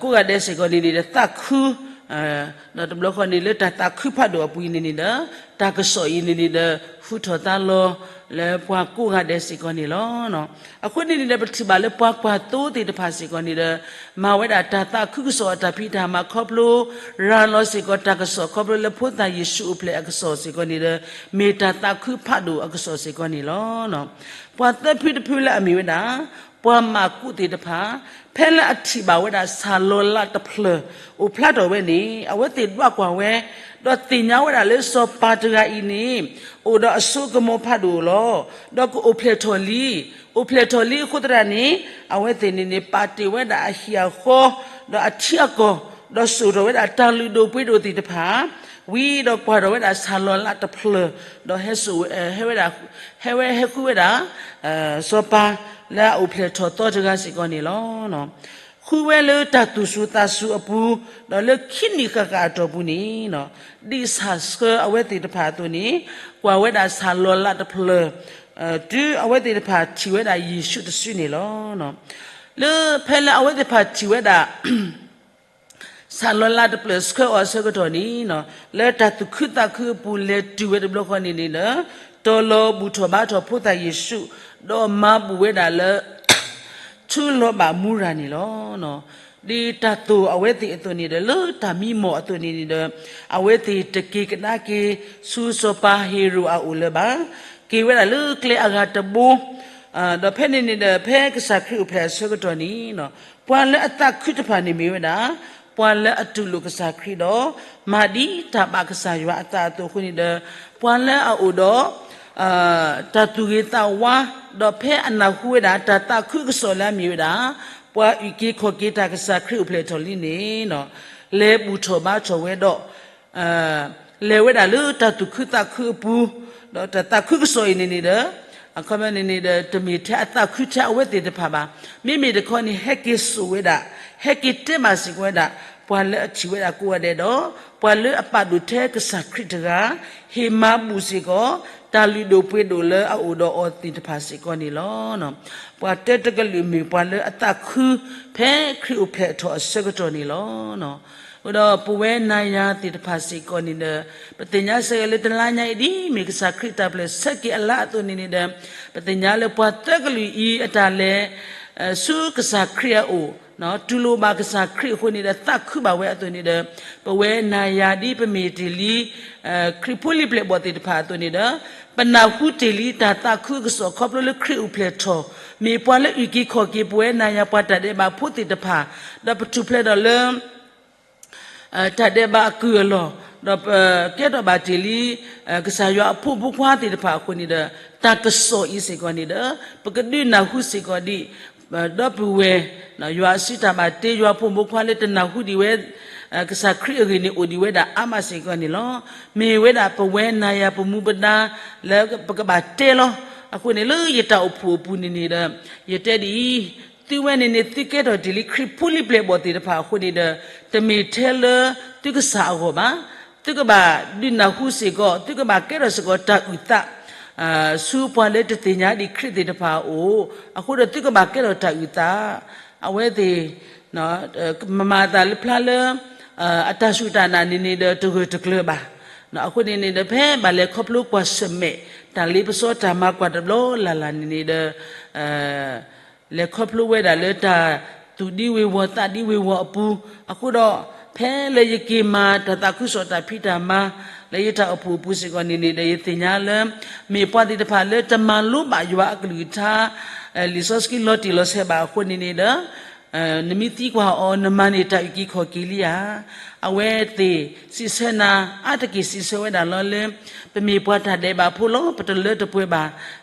ကိးဂၤဒဲးစ့ၢ်ကီးန့ၣ်န့ၣ်ဒီး သးခု ဒီးတဘျီဃီန့ၣ် လၢတၢ်သးခုဖးဒိၣ်အပူၤအံၤန့ၣ်န့ၣ်ဒီး တၢ်ကစီၣ်အံၤန့ၣ်န့ၣ်ဒီး ဟူထီၣ်သါလီၤလၢပှၤကိးဂၤဒဲးစ့ၢ်ကီးန့ၣ်လီၤ. အဃိန့ၣ်န့ၣ်ဒီး ပထံၣ်ဘၣ်လၢပှၤကွၢ်သိသ့ၣ်တဖၣ်စ့ၢ်ကီးန့ၣ်ဒီး မၤဝဲဒၣ်တၢ်သးခုကစီၣ်အတၢ်ဖံးတၢ်မၤခီဖျိ ရၤလီၤစ့ၢ်ကီးတၢ်ကစီၣ်ခီဖျိလၢဖိသၣ်ယ့ၣ်ၡူးအိၣ်ဖျဲၣ်အကစီၣ်စ့ၢ်ကီးန့ၣ်ဒီး မ့ၢ်တၢ်သးခုဖးဒိၣ်အကစီၣ်စ့ၢ်ကီးန့ၣ်လီၤ. ပှၤသၢဖုတဖုလၢအမ့ၢ်ဝဲဒၣ် ပှၤမၢ်ကူးသ့ၣ်တဖၣ် ဖဲလၢအထံၣ်ဘၣ်ဝဲဒၣ်ဆၣ်လီၤလးတဖျၢၣ် အိၣ်ဖျါထီၣ်ဝဲန့ၣ် အဝဲသ့ၣ်ဒွးကွၢ်ဝဲ ဒီးသ့ၣ်ညါဝဲဒၣ်လၢစီၤပၤတဂၤအံၤန့ၣ် အိၣ်ဒီးအစိကမီၤဖးဒိၣ်လီၤ. ဒီးကအိၣ်ဖျဲၣ်ထီၣ်လံ, အိၣ်ဖျဲၣ်ထီၣ်လံအဃိသတးန့ၣ် အဝဲသ့ၣ်န့ၣ်န့ၣ် ပာ်တ့ၢ်ဝဲဒၣ်အဟံၣ်အဃီ ဒီးအထံအကီၢ်, ဒီးစိာ်ထီၣ်ဝဲဒၣ်တၢ်လုၢ်ဒိၣ်ပှ့ၤဒိၣ်သ့ၣ်တဖၣ် ဝံၤဒီးကွၢ်ထီၣ်ဝဲဒၣ်ဆၣ်လီၤလးတဖျၢၣ်, ဒီးဟဲစိာ်ဝဲ, ဟဲဝဲဒၣ်, ဟဲဝဲဟဲဃုဝဲဒၣ် စီၤပၤလၢအအိၣ်ဖျဲၣ်ထီၣ်သီတဂၤစ့ၢ်ကီးန့ၣ်လီၤ. ဃုဝဲလၢတၢ်သူၣ်စူၤသးစူၤအပူၤ, ဒီးလၢခံနံၣ်ဃၣ်ဃၣ်အတီၢ်ပူၤန့ၣ်, ဒ်ဆၣ်ဆှၢအဝဲသ့ၣ်တဖၣ်အသိးန့ၣ်, ကွၢ်ဝဲဒၣ်ဆၣ်လီၤလးတဖျၢၣ်, တုၤအဝဲသ့ၣ်တဖၣ်ထံၣ်ဝဲဒၣ်ယ့ၣ်ၡူးတစုန့ၣ်လီၤ. လၢဖဲလၢအဝဲသ့ၣ်တဖၣ်ထံၣ်ဝဲဒၣ် ဆၣ်လီၤလးတဖျၢၣ်ဆှၢအီၤအဆၢကတီၢ်န့ၣ်, လၢတၢ်သူၣ်ခုသးခုအပူၤလဲၤတုၤဝဲတဘျီဃီန့ၣ်န့ၣ်ဒီး, တီၤလီၤဘူၣ်ထီၣ်ဘါထီၣ်ဖိသၣ်ယ့ၣ်ၡူး, ဒီးမၤဘူၣ်ဝဲဒၣ်လၢ ထူလီၤဘၣ်မူရၤန့ၣ်လီၤ. ဒ်တၢ်သိၣ်အဝဲသ့ၣ်အသိးန့ၣ်ဒီး လၢတၢ်မံမီၢ်အသိးန့ၣ်န့ၣ်ဒီး, အဝဲသ့ၣ်တက့ၤကဒါက့ၤဆူစီၤပၤဟ့ၤရိာ်အအိၣ်လၢၤဘၣ်. က့ၤဝဲဒၣ်လၢကျဲအဂၤတဘိ ဒီးဖဲန့ၣ်န့ၣ်ဒီး ဖဲကစၢ်ခရံာ်အိၣ်ဖျဲၣ်အဆၢကတီၢ်န့ၣ်, ပှၤလၢအသးခုတဖၣ်န့ၣ်မ့ၢ်ဝဲဒၣ် ပှၤလၢအတူၢ်လိာ်ကစၢ်ခရံာ်ဒီး မၤဒ်တၢ်ဘၣ်ကစၢ်ယွၤအသးအသိးအဃိန့ၣ်ဒီး, ပှၤလၢအအိၣ်ဒီး တၢ်သူၣ်ဂ့ၤသးဝါ, ဒီးဖဲအနၢ်ဟူဝဲဒၣ် တၢ်သးခုကစီၣ်လၢအမ့ၢ်ဝဲဒၣ် ပှၤအုၣ်က့ၤခီၣ်က့ၤတၢ်ကစၢ်ခရံာ်အိၣ်ဖျဲၣ်ထီၣ်လံန့ၣ်, လဲၤဘူၣ်ထီၣ်ဘါထီၣ်ဝဲဒီး လဲၤဝဲဒၣ်လၢတၢ်သူၣ်ခုသးခုအပူၤ, ဒီးတၢ်သးခုကစီၣ်အံၤန့ၣ်န့ၣ်ဒီး, အခီပညီန့ၣ်န့ၣ်ဒီး တမ့ၢ်ထဲအသးခုထဲအဝဲသ့ၣ်တဖၣ်ဘၣ်. မ့မ့ၢ်တခီန့ၣ် ဟဲက့ၤစိာ်ဝဲဒၣ်, ဟဲက့ၤတဲဘၣ်စ့ၢ်ကီးဝဲဒၣ် ပှၤလၢအထံၣ်ဝဲဒၣ်ကိးဂၤဒဲးဒီး, ပှၤလၢအပာ်ဒိၣ်ထဲကစၢ်ခရံာ်တဂၤ, ဟ့ၣ်မၤဘူၣ်စ့ၢ်ကီး တၢ်လုၢ်ဒိၣ်ပှ့ၤဒိၣ်လၢအအိၣ်ဒီးအီၤသ့ၣ်တဖၣ်စ့ၢ်ကီးန့ၣ်လီၤ. ပှၤတၢတကလုာ်မ့ၢ်ပှၤလၢအသးခု ဖဲခရံာ်အိၣ်ဖျဲၣ်ထီၣ်အဆၢကတီၢ်န့ၣ်လီၤ. အဃိဒီးပဝဲနၤယၤသ့ၣ်တဖၣ်စ့ၢ်ကီးန့ၣ်ဒီး, ပသ့ၣ်ညါဆၢက့ၤလၢတလါညါအံၤ ဒ်မ့ၢ်ကစၢ်ခရံာ်တၢ်ပျဲၢ်ဆၢက့ၤအလါအသိးန့ၣ်န့ၣ်ဒီး, ပသ့ၣ်ညါလၢပှၤသၢကလုာ်အံၤအတၢ်လဲၤ ဆူကစၢ်ခရံာ်အအိၣ်, တူၢ်လိာ်ဘၣ်ကစၢ်ခရံာ်အဃိန့ၣ်ဒီး သးခုဘၣ်ဝဲအသိးန့ၣ်ဒီး, ပဝဲနၤယၤဒ်ပမ့ၢ်တ့ၢ်လံ ခရံာ်ဖိလံၤပျဲၢ်ဘီၣ်သ့ၣ်တဖၣ်အသိးန့ၣ်ဒီး, ပနၢ်ဟူတ့ၢ်လံတၢ်သးခုကစီၣ်ခီဖျိလၢခရံာ်အိၣ်ဖျဲၣ်ထီၣ်, မ့ၢ်ပှၤလၢအုၣ်က့ၤခီၣ်က့ၤပဝဲနၤယၤပှၤတၢ်ဒဲးဘးဖိသ့ၣ်တဖၣ်, ဒီးပထူၣ်ဖျဲးဒီးလၢ တၢ်ဒဲးဘးအကုၢ်အလီၢ်, ဒီးပကဲထီၣ်ဘၣ်တ့ၢ်လံ ကစၢ်ယွၤအဖိမုၣ်ဖိခွါသ့ၣ်တဖၣ်အဃိန့ၣ်ဒီး, တၢ်ကစီၣ်အံၤစ့ၢ်ကီးန့ၣ်ဒီး, ပကဒုးနၢ်ဟူစ့ၢ်ကီးဒံး, ဒီပုၢ်ဝဲၢ်, ယွၤအစုတၢ်ဘၣ်တ့ ယွၤဖိမုၣ်ဖိခွါလၢတနၢ်ဟူဒံးဝဲ ကစၢ်ခရံာ်အဂ့ၢ်န့ၣ် အိၣ်ဒံးဝဲဒၣ်အါမးစ့ၢ်ကီးန့ၣ်လီၤ. မ့ၢ်ဝဲဒၣ်ပဝဲနၤယၤပမူပဒါလၢပကဘၣ်တဲလီၤ. အဃိန့ၣ်လၢယတၢ်အိၣ်ဖှိၣ်အပူၤန့ၣ်န့ၣ်ဒီး, ယတဲဒ်အံၤ, သုဝဲန့ၣ်န့ၣ် သုကဲထီၣ်တ့ၢ်လံခရံာ်ဖိလံၤပျဲၢ်ဘီၣ်သ့ၣ်တဖၣ်အဃိန့ၣ်ဒီး, တမ့ၢ်ထဲလၢသုကစၢ်အဂီၢ်ဘၣ်. သုကဘၣ်ဒုးနၢ်ဟူစ့ၢ်ကီး, သုကဘၣ်ကဲထီၣ်စ့ၢ်ကီးတၢ်အုၣ်သး ဆူပှၤလၢတသ့ၣ်ညါဒံးခရံာ်သ့ၣ်တဖၣ်အအိၣ်, အဃိဒီးသုကဘၣ်ကဲထီၣ်တၢ်အုၣ်သး, အဝဲသ့ၣ် မၤအသးလၢဖျါလၢ အတၢ်စူၢ်တၢ်နာ်န့ၣ်န့ၣ်ဒီးတဂၢၢ်တကျၢၤဘၣ်. အဃိန့ၣ်န့ၣ်ဒီး ဖဲဘၣ်လဲၤခီဖျိကွၢ်ဆၢၣ်မဲာ် တၢ်လ့ပစီတၢ်မၤကွၢ်တဘျီလၢ်လၢ်န့ၣ်န့ၣ်ဒီး လဲၤခီဖျိဝဲဒၣ်လၢတၢ်သူၣ်ဒံဝ့ၤဝီၤသးဒံဝ့ၤဝီၤအပူၤ, အဃိဒီး ဖဲလၢယက့ၤမၤတၢ်သးခုကစီၣ်တၢ်ဖံးတၢ်မၤ လၢယတၢ်အိၣ်ဖှိၣ်အပူၤစ့ၢ်ကီးန့ၣ်န့ၣ်ဒီး ယသ့ၣ်ညါလၢ မ့ၢ်ပှၤသ့ၣ်တဖၣ်လၢတမၤလိဘၣ်ယွၤအကလုၢ်ကထါ လံာ်စီဆှံလီၤတံၢ်လီၤဆဲးဘၣ်အဃိန့ၣ်န့ၣ်ဒီး နမ့ၢ်သံကွၢ်အီၤ နမၤန့ၢ်တၢ်အုၣ်က့ၤခီၣ်က့ၤလံဧါ. အဝဲသ့ၣ်စံးဆၢနၤ, အါတက့ၢ်စံးဆၢဝဲဒၣ်လီၤလၢ ပမ့ၢ်ပှၤတၢ်ဒဲးဘးဖိလီၤ, ပတလၢတပှဲၤဘၣ်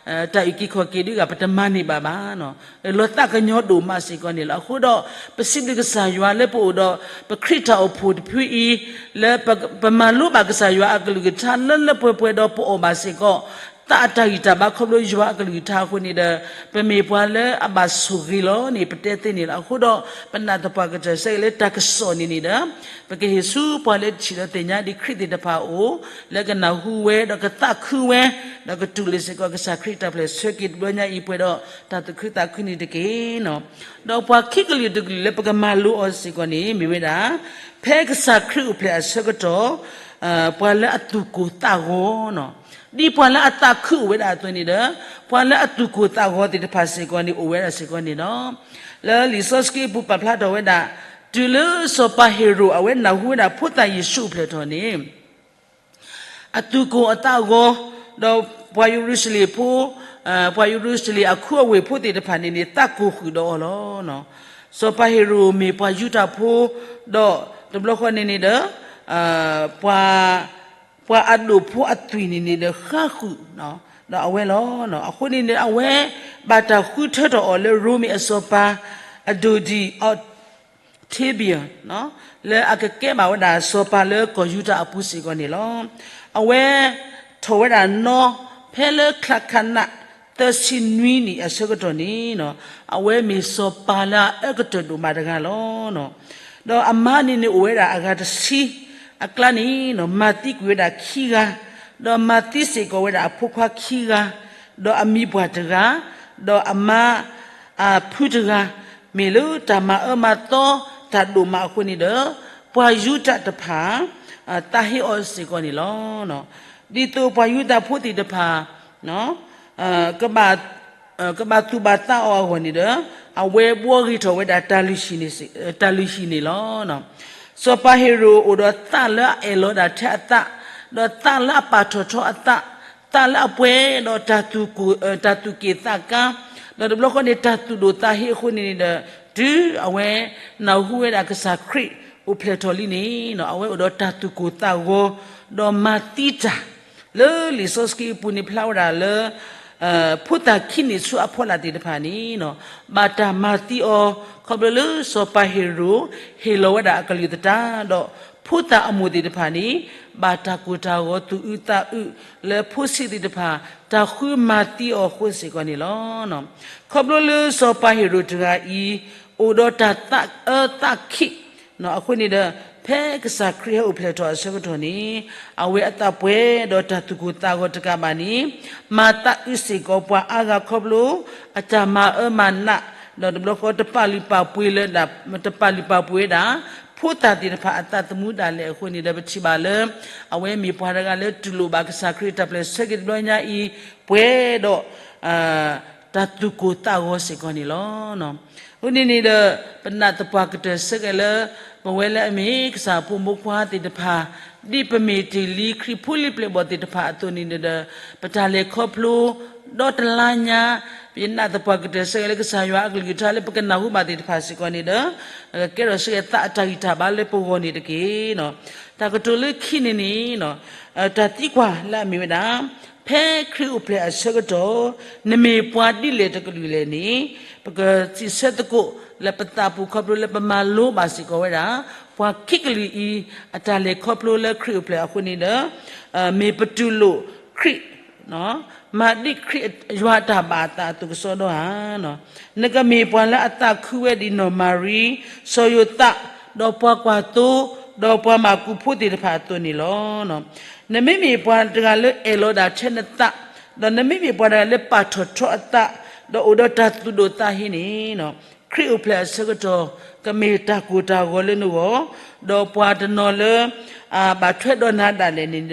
တၢ်အုၣ်က့ၤခီၣ်က့ၤဒုးဂၤ ပတမၤန့ၢ်ဘၣ်ဘၣ်. လီၤသးကညီၤဒိၣ်မးစ့ၢ်ကီးန့ၣ်လီၤ. အဃိဒီး ပစံးဘျုးကစၢ်ယွၤလၢပအိၣ်ဒီး ပခရံာ်တၢ်အိၣ်ဖှိၣ်တဖုအံၤ လၢပမၤလိဘၣ်ကစၢ်ယွၤအကလုၢ်ကထါလၢလၢပှဲၤပှဲၤဒီးပအီၣ်ဘၣ်စ့ၢ်ကီး သးအတၢ်ဂံၢ်တၢ်ဘါခီဖျိယွၤအကလုၢ်ကထါအဃိန့ၣ်ဒီး ပမ့ၢ်ပှၤလၢအဘၣ်ဆိၣ်ဂ့ၤလီၤန့ၣ် ပတဲသ့န့ၣ်လီၤ. အဃိဒီး ပနာ်သပှၢ်ကတၢၢ်ဆၢက့ၤလၢတၢ်ကစီၣ်န့ၣ်န့ၣ်ဒီး ပကဟ့ၣ်ဆူပှၤလၢတဆံးလီၤသ့ၣ်ညါဒ်ခရံာ်သ့ၣ်တဖၣ်အအိၣ် လၢကနၢ်ဟူဝဲ ဒီးကသးခုဝဲ ဒီးကတူၢ်လိာ်စ့ၢ်ကီးကစၢ်ခရံာ်တၢ်ဖျဲၣ်ဆၢက့ၤတဘျီညါအံၤပှဲၤဒီးတၢ်သူၣ်ခုသးခုန့ၣ်တက့ၢ်. ဒီးပှၤခံကလုာ်တကလုာ်လၢပကမၤလိအီၤစ့ၢ်ကီးန့ၣ် မ့ၢ်ဝဲဒၣ် ဖဲကစၢ်ခရံာ်အိၣ်ဖျဲၣ်အဆၢကတီၢ် ပှၤလၢအသူၣ်ကိၢ်သးဂီၤ ဒ်ပှၤလၢအသးခုအိၣ်ဝဲဒၣ်အသိးန့ၣ်ဒီး ပှၤလၢအသူၣ်ကိၢ်သးဂီၤသ့ၣ်တဖၣ်စ့ၢ်ကီးန့ၣ် အိၣ်ဝဲဒၣ်စ့ၢ်ကီးန့ၣ်လီၤ. လၢလံာ်စီဆှံအပူၤပာ်ဖျါထီၣ်ဝဲဒၣ် တုၤလၢစီၤပၤဟ့ၤရိာ် အဝဲနၢ်ဟူဝဲဒၣ်ဖိသၣ်ယ့ၣ်ၡူးအိၣ်ဖျဲၣ်ထီၣ်န့ၣ် အသူၣ်ကိၢ်အသးဂီၤ, ဒီးပှၤယရူၤၡလ့ၣ်ဖိ, ပှၤယရူၤၡလ့ၣ်အခူအဝ့ၢ်ဖိသ့ၣ်တဖၣ်န့ၣ်န့ၣ် သးကိၢ်ဃုာ်ဒီးအီၤလီၤ. စီၤပၤဟ့ၤရိာ်မ့ၢ်ပှၤယူဒၤဖိ, ဒီးတဘျီဃီန့ၣ်န့ၣ်ဒီး ပှၤ ပှၤအဒိၣ်ဖိအသွံၣ်န့ၣ်န့ၣ်ဒီးဃါဃုာ်ဒီးအဝဲလီၤ. အဃိန့ၣ်န့ၣ် အဝဲဘၣ်တၢ်ဃုထၢထီၣ်အီၤလၢရိမ့ၤအစီၤပၤ အဒိၣ်ဒံၣ် Octavian လၢအကကဲဘၣ်ဝဲဒၣ်စီၤပၤလၢကီၢ်ယူဒၤအပူၤစ့ၢ်ကီးန့ၣ်လီၤ. အဝဲထီၣ်ဝဲဒၣ်နီၤ ဖဲလၢချါခးနး သၢဆံနွံနံၣ်အဆၢကတီၢ်န့ၣ် အဝဲမ့ၢ်စီၤပၤလၢအအၢကတၢၢ်ဒိၣ်မးတဂၤလီၤ. ဒီးအမါန့ၣ်န့ၣ်အိၣ်ဝဲဒၣ်အဂၤတဆံ, အကျါန့ၣ် မၤသံကွံာ်ဝဲဒၣ်ခံဂၤ, ဒီးမၤသံစ့ၢ်ကီးဝဲဒၣ်အဖိခွါခံဂၤ, ဒီးအမံၤပှၢ်တဂၤ, ဒီးအမါ အဖုတဂၤ, မ့ၢ်လၢတၢ်မၤအၢမၤသီတၢ်ဒိၣ်မးအဃိန့ၣ်ဒီး ပှၤယူဒၤတဖၣ် သးဟ့အီၤစ့ၢ်ကီးန့ၣ်လီၤ. ဒ်သိးပှၤယူဒၤဖိသ့ၣ်တဖၣ် ကဘၣ်သူၣ်ဘၣ်သးအီၤအဂီၢ်န့ၣ်ဒီး အဝဲဘှီဂ့ၤထီၣ်ဝဲဒၣ် တၢ်လုၢ်ဟံၣ်န့ၣ်လီၤ. စီၤပၤဟ့ၤရိာ်အိၣ်ဒီးသးလၢအအဲၣ်လီၤဒၣ်ထဲအသး, ဒီးသးလၢအပာ်ထီၣ်ထီအသး, သးလၢအပှဲၤဒီးတၢ်သူၣ်ကိၢ်, တၢ်သူၣ်က့ၣ်သးကါ, ဒီးတဘျီဃီန့ၣ် တၢ်သူၣ်ဒိၣ်သးဟ့အဃိန့ၣ်န့ၣ်ဒီး တုၤအဝဲနၢ်ဟူဝဲဒၣ်ကစၢ်ခရံာ်အိၣ်ဖျဲၣ်ထီၣ်လံန့ၣ် အဝဲအိၣ်ဒီးတၢ်သူၣ်ကိၢ်သးဂီၤ ဒီးမၤသံတၢ် လၢလံာ်စီဆှံအပူၤန့ၣ်ဖျါဝဲဒၣ်လၢ ဖိသၣ်ခံန့ၣ်ဆူအဖီလာ်သ့ၣ်တဖၣ်န့ၣ် ဘၣ်တၢ်မၤသံအီၤ ခီဖျိလၢစီၤပၤဟ့ၤရိာ် ဟ့ၣ်လီၤဝဲဒၣ်အကလုၢ်သတး ဒီးဖိသၣ်အမိၢ်သ့ၣ်တဖၣ်န့ၣ် ဘၣ်တၢ်ကိၢ်တၢ်ဂီၤသူၣ်အုးသးအုး လၢဖိဆံးသ့ၣ်တဖၣ် တၢ်ဃုမၤသံအီၤအဃိစ့ၢ်ကီးန့ၣ်လီၤ. ခီဖျိလၢစီၤပၤဟ့ၤရိာ်တဂၤအံၤ အိၣ်ဒီးတၢ်သးအၢသးခံး အဃိန့ၣ်ဒီး ဖဲကစၢ်ခရံာ်ဟဲအိၣ်ဖျဲၣ်ထီၣ်အဆၢကတီၢ်န့ၣ် အဝဲအသးပှဲၤဒီးတၢ်သူၣ်ကိၢ်သးဂီၤတကးဘၣ်န့ၣ် မၤသးအုးစ့ၢ်ကီးပှၤအါဂၤခီဖျိ အတၢ်မၤအၢမၤနး ဒီးတဘျီဃီတပာ်လုၢ်ပာ်ပှ့ၤလၢဒၣ် တပာ်လုၢ်ပာ်ပှ့ၤဝဲဒၣ် ဖိသၣ်သ့ၣ်တဖၣ်အသးသမူဒၣ်လဲာ်အဃိန့ၣ်ဒီး ပထံၣ်ဘၣ်လၢ အဝဲမ့ၢ်ပှၤတဂၤလၢတူၢ်လိာ်ဘၣ်ကစၢ်ခရံာ်တၢ်ဖျဲၣ်ဆၢက့ၤတဘျီညါအံၤ ပှဲၤဒီး တၢ်သူၣ်ကိၢ်သးဂီၤစ့ၢ်ကီးန့ၣ်လီၤ. အဃိန့ၣ်န့ၣ်ဒီး ပနာ်သပှၢ်ကတၢၢ်ဆၢက့ၤလၢ ပဝဲလၢအမ့ၢ်ကစၢ်ဖိမုၣ်ဖိခွါသ့ၣ်တဖၣ် ဒ်ပမ့ၢ်တ့ၢ်လံခရံာ်ဖိလံၤပျဲၢ်ဘီၣ်သ့ၣ်တဖၣ်အသိးန့ၣ်ဒီး ပတၢ်လဲၤခီဖျိ ဒီတလါညါ ပနာ်သပှၢ်ကတၢၢ်ဆၢက့ၤလၢကစၢ်ယွၤအကလုၢ်ကထါလၢပကနၢ်ဟူဘၣ်သ့ၣ်တဖၣ်စ့ၢ်ကီးန့ၣ်ဒီး ကကဲထီၣ်ဆၢက့ၤသးအတၢ်ဂံၢ်တၢ်ဘါလၢပဂီၢ်န့ၣ်တက့ၢ်. တၢ်ကတိၤလၢခံန့ၣ်န့ၣ် တၢ်သံကွၢ်လၢအမ့ၢ်ဝဲဒၣ် ဖဲခရံာ်အိၣ်ဖျဲၣ်အဆၢကတီၢ် နမ့ၢ်ပှၤဒ်လဲၣ်တကလုာ်လဲၣ်န့ၣ် ပကစံးဆၢသကိးလၢပသးပူၤခီဖျိလၢပမၤလိဘၣ်စ့ၢ်ကီးဝဲဒၣ် ပှၤခံကလုာ်အံၤ အတၢ်လဲၤခီဖျိလၢခရံာ်အိၣ်ဖျဲၣ်အဃိန့ၣ်ဒီး မ့ၢ်ပတူၢ်လိာ်ခရံာ် မၤဒ်ခရံာ်ယွၤအတၢ်ဘၣ်အသးအသိးကစီဒီဧါ. နကမ့ၢ်ပှၤလၢအသးခုဝဲဒ်နီၢ်မၤရံ, စီၤယိၤသး, ဒီးပှၤကွၢ်သိ, ဒီးပှၤမၤကူဖိသ့ၣ်တဖၣ်အသိးန့ၣ်လီၤ. နမ့မ့ၢ်ပှၤတဂၤလၢအဲၣ်လီၤဒၣ်ထဲနသး, ဒီးနမ့မ့ၢ်ပှၤတဂၤလၢပာ်ထီၣ်ထီအသး, ဒီးအိၣ်ဒီးတၢ်သူၣ်ဒိၣ်သးဟ့န့ၣ် ခရံာ်အိၣ်ဖျဲၣ်အဆၢကတီၢ် ကမ့ၢ်တၢ်ကိၢ်တၢ်ဂီၤလၢနဂီၢ်, ဒီးပှၤတနီၤလၢ ဘၣ်ထွဲဒီးနၤဒၣ်လဲာ်န့ၣ်ဒီး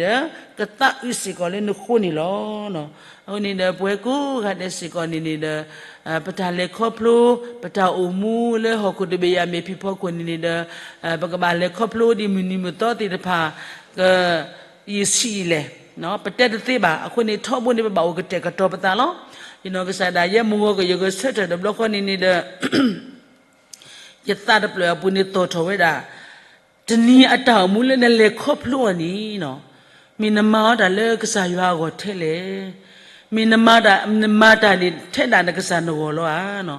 ကသးအုးစ့ၢ်ကီးလၢနဃိန့ၣ်လီၤ. အဃိန့ၣ်ဒီး ပဝဲကိးဂၤဒဲးစ့ၢ်ကီးန့ၣ်န့ၣ်ဒီး ပတၢ်လဲၤခီဖျိ ပတၢ်အိၣ်မူလၢဟီၣ်ခိၣ်တဘ့ၣ်ယၤမ့ၢ်ဖံးဖီခိၣ်န့ၣ်န့ၣ်ဒီး ပကဘၣ်လဲၤခီဖျိဒ်မုၢ်နံၤမုၢ်သီသ့ၣ်တဖၣ် က ယဆံးယလဲၣ်, ပတဲတသ့ဘၣ်. အဃိန့ၣ် ထီဘိန့ၣ် ပဘၣ်အိၣ်ကတဲာ်ကတီၤပသးလီၤ. ယနီၢ်ကစၢ်ဒၣ်ယဲမုၢ်ဂီၤကယီၤဂီၤဆၢထၢၣ်တဘျီဃီန့ၣ်န့ၣ်ဒီး ယသးတဖျၢၣ်အပူၤန့ၣ်သီၣ်ထီၣ်ဝဲဒၣ် တနံၤအတၢ်အိၣ်မူလၢနလဲၤခီဖျိအီၤန့ၣ်နီၤ, မ့ၢ်နမၤအီၤတၢ်လၢကစၢ်ယွၤအဂီၢ်ထဲလဲၣ်, မ့ၢ်နမၤတၢ် နမၤတၢ်န့ၣ်ထဲဒၣ်နကစၢ်နဂီၢ်လီၤဧါနီၤ.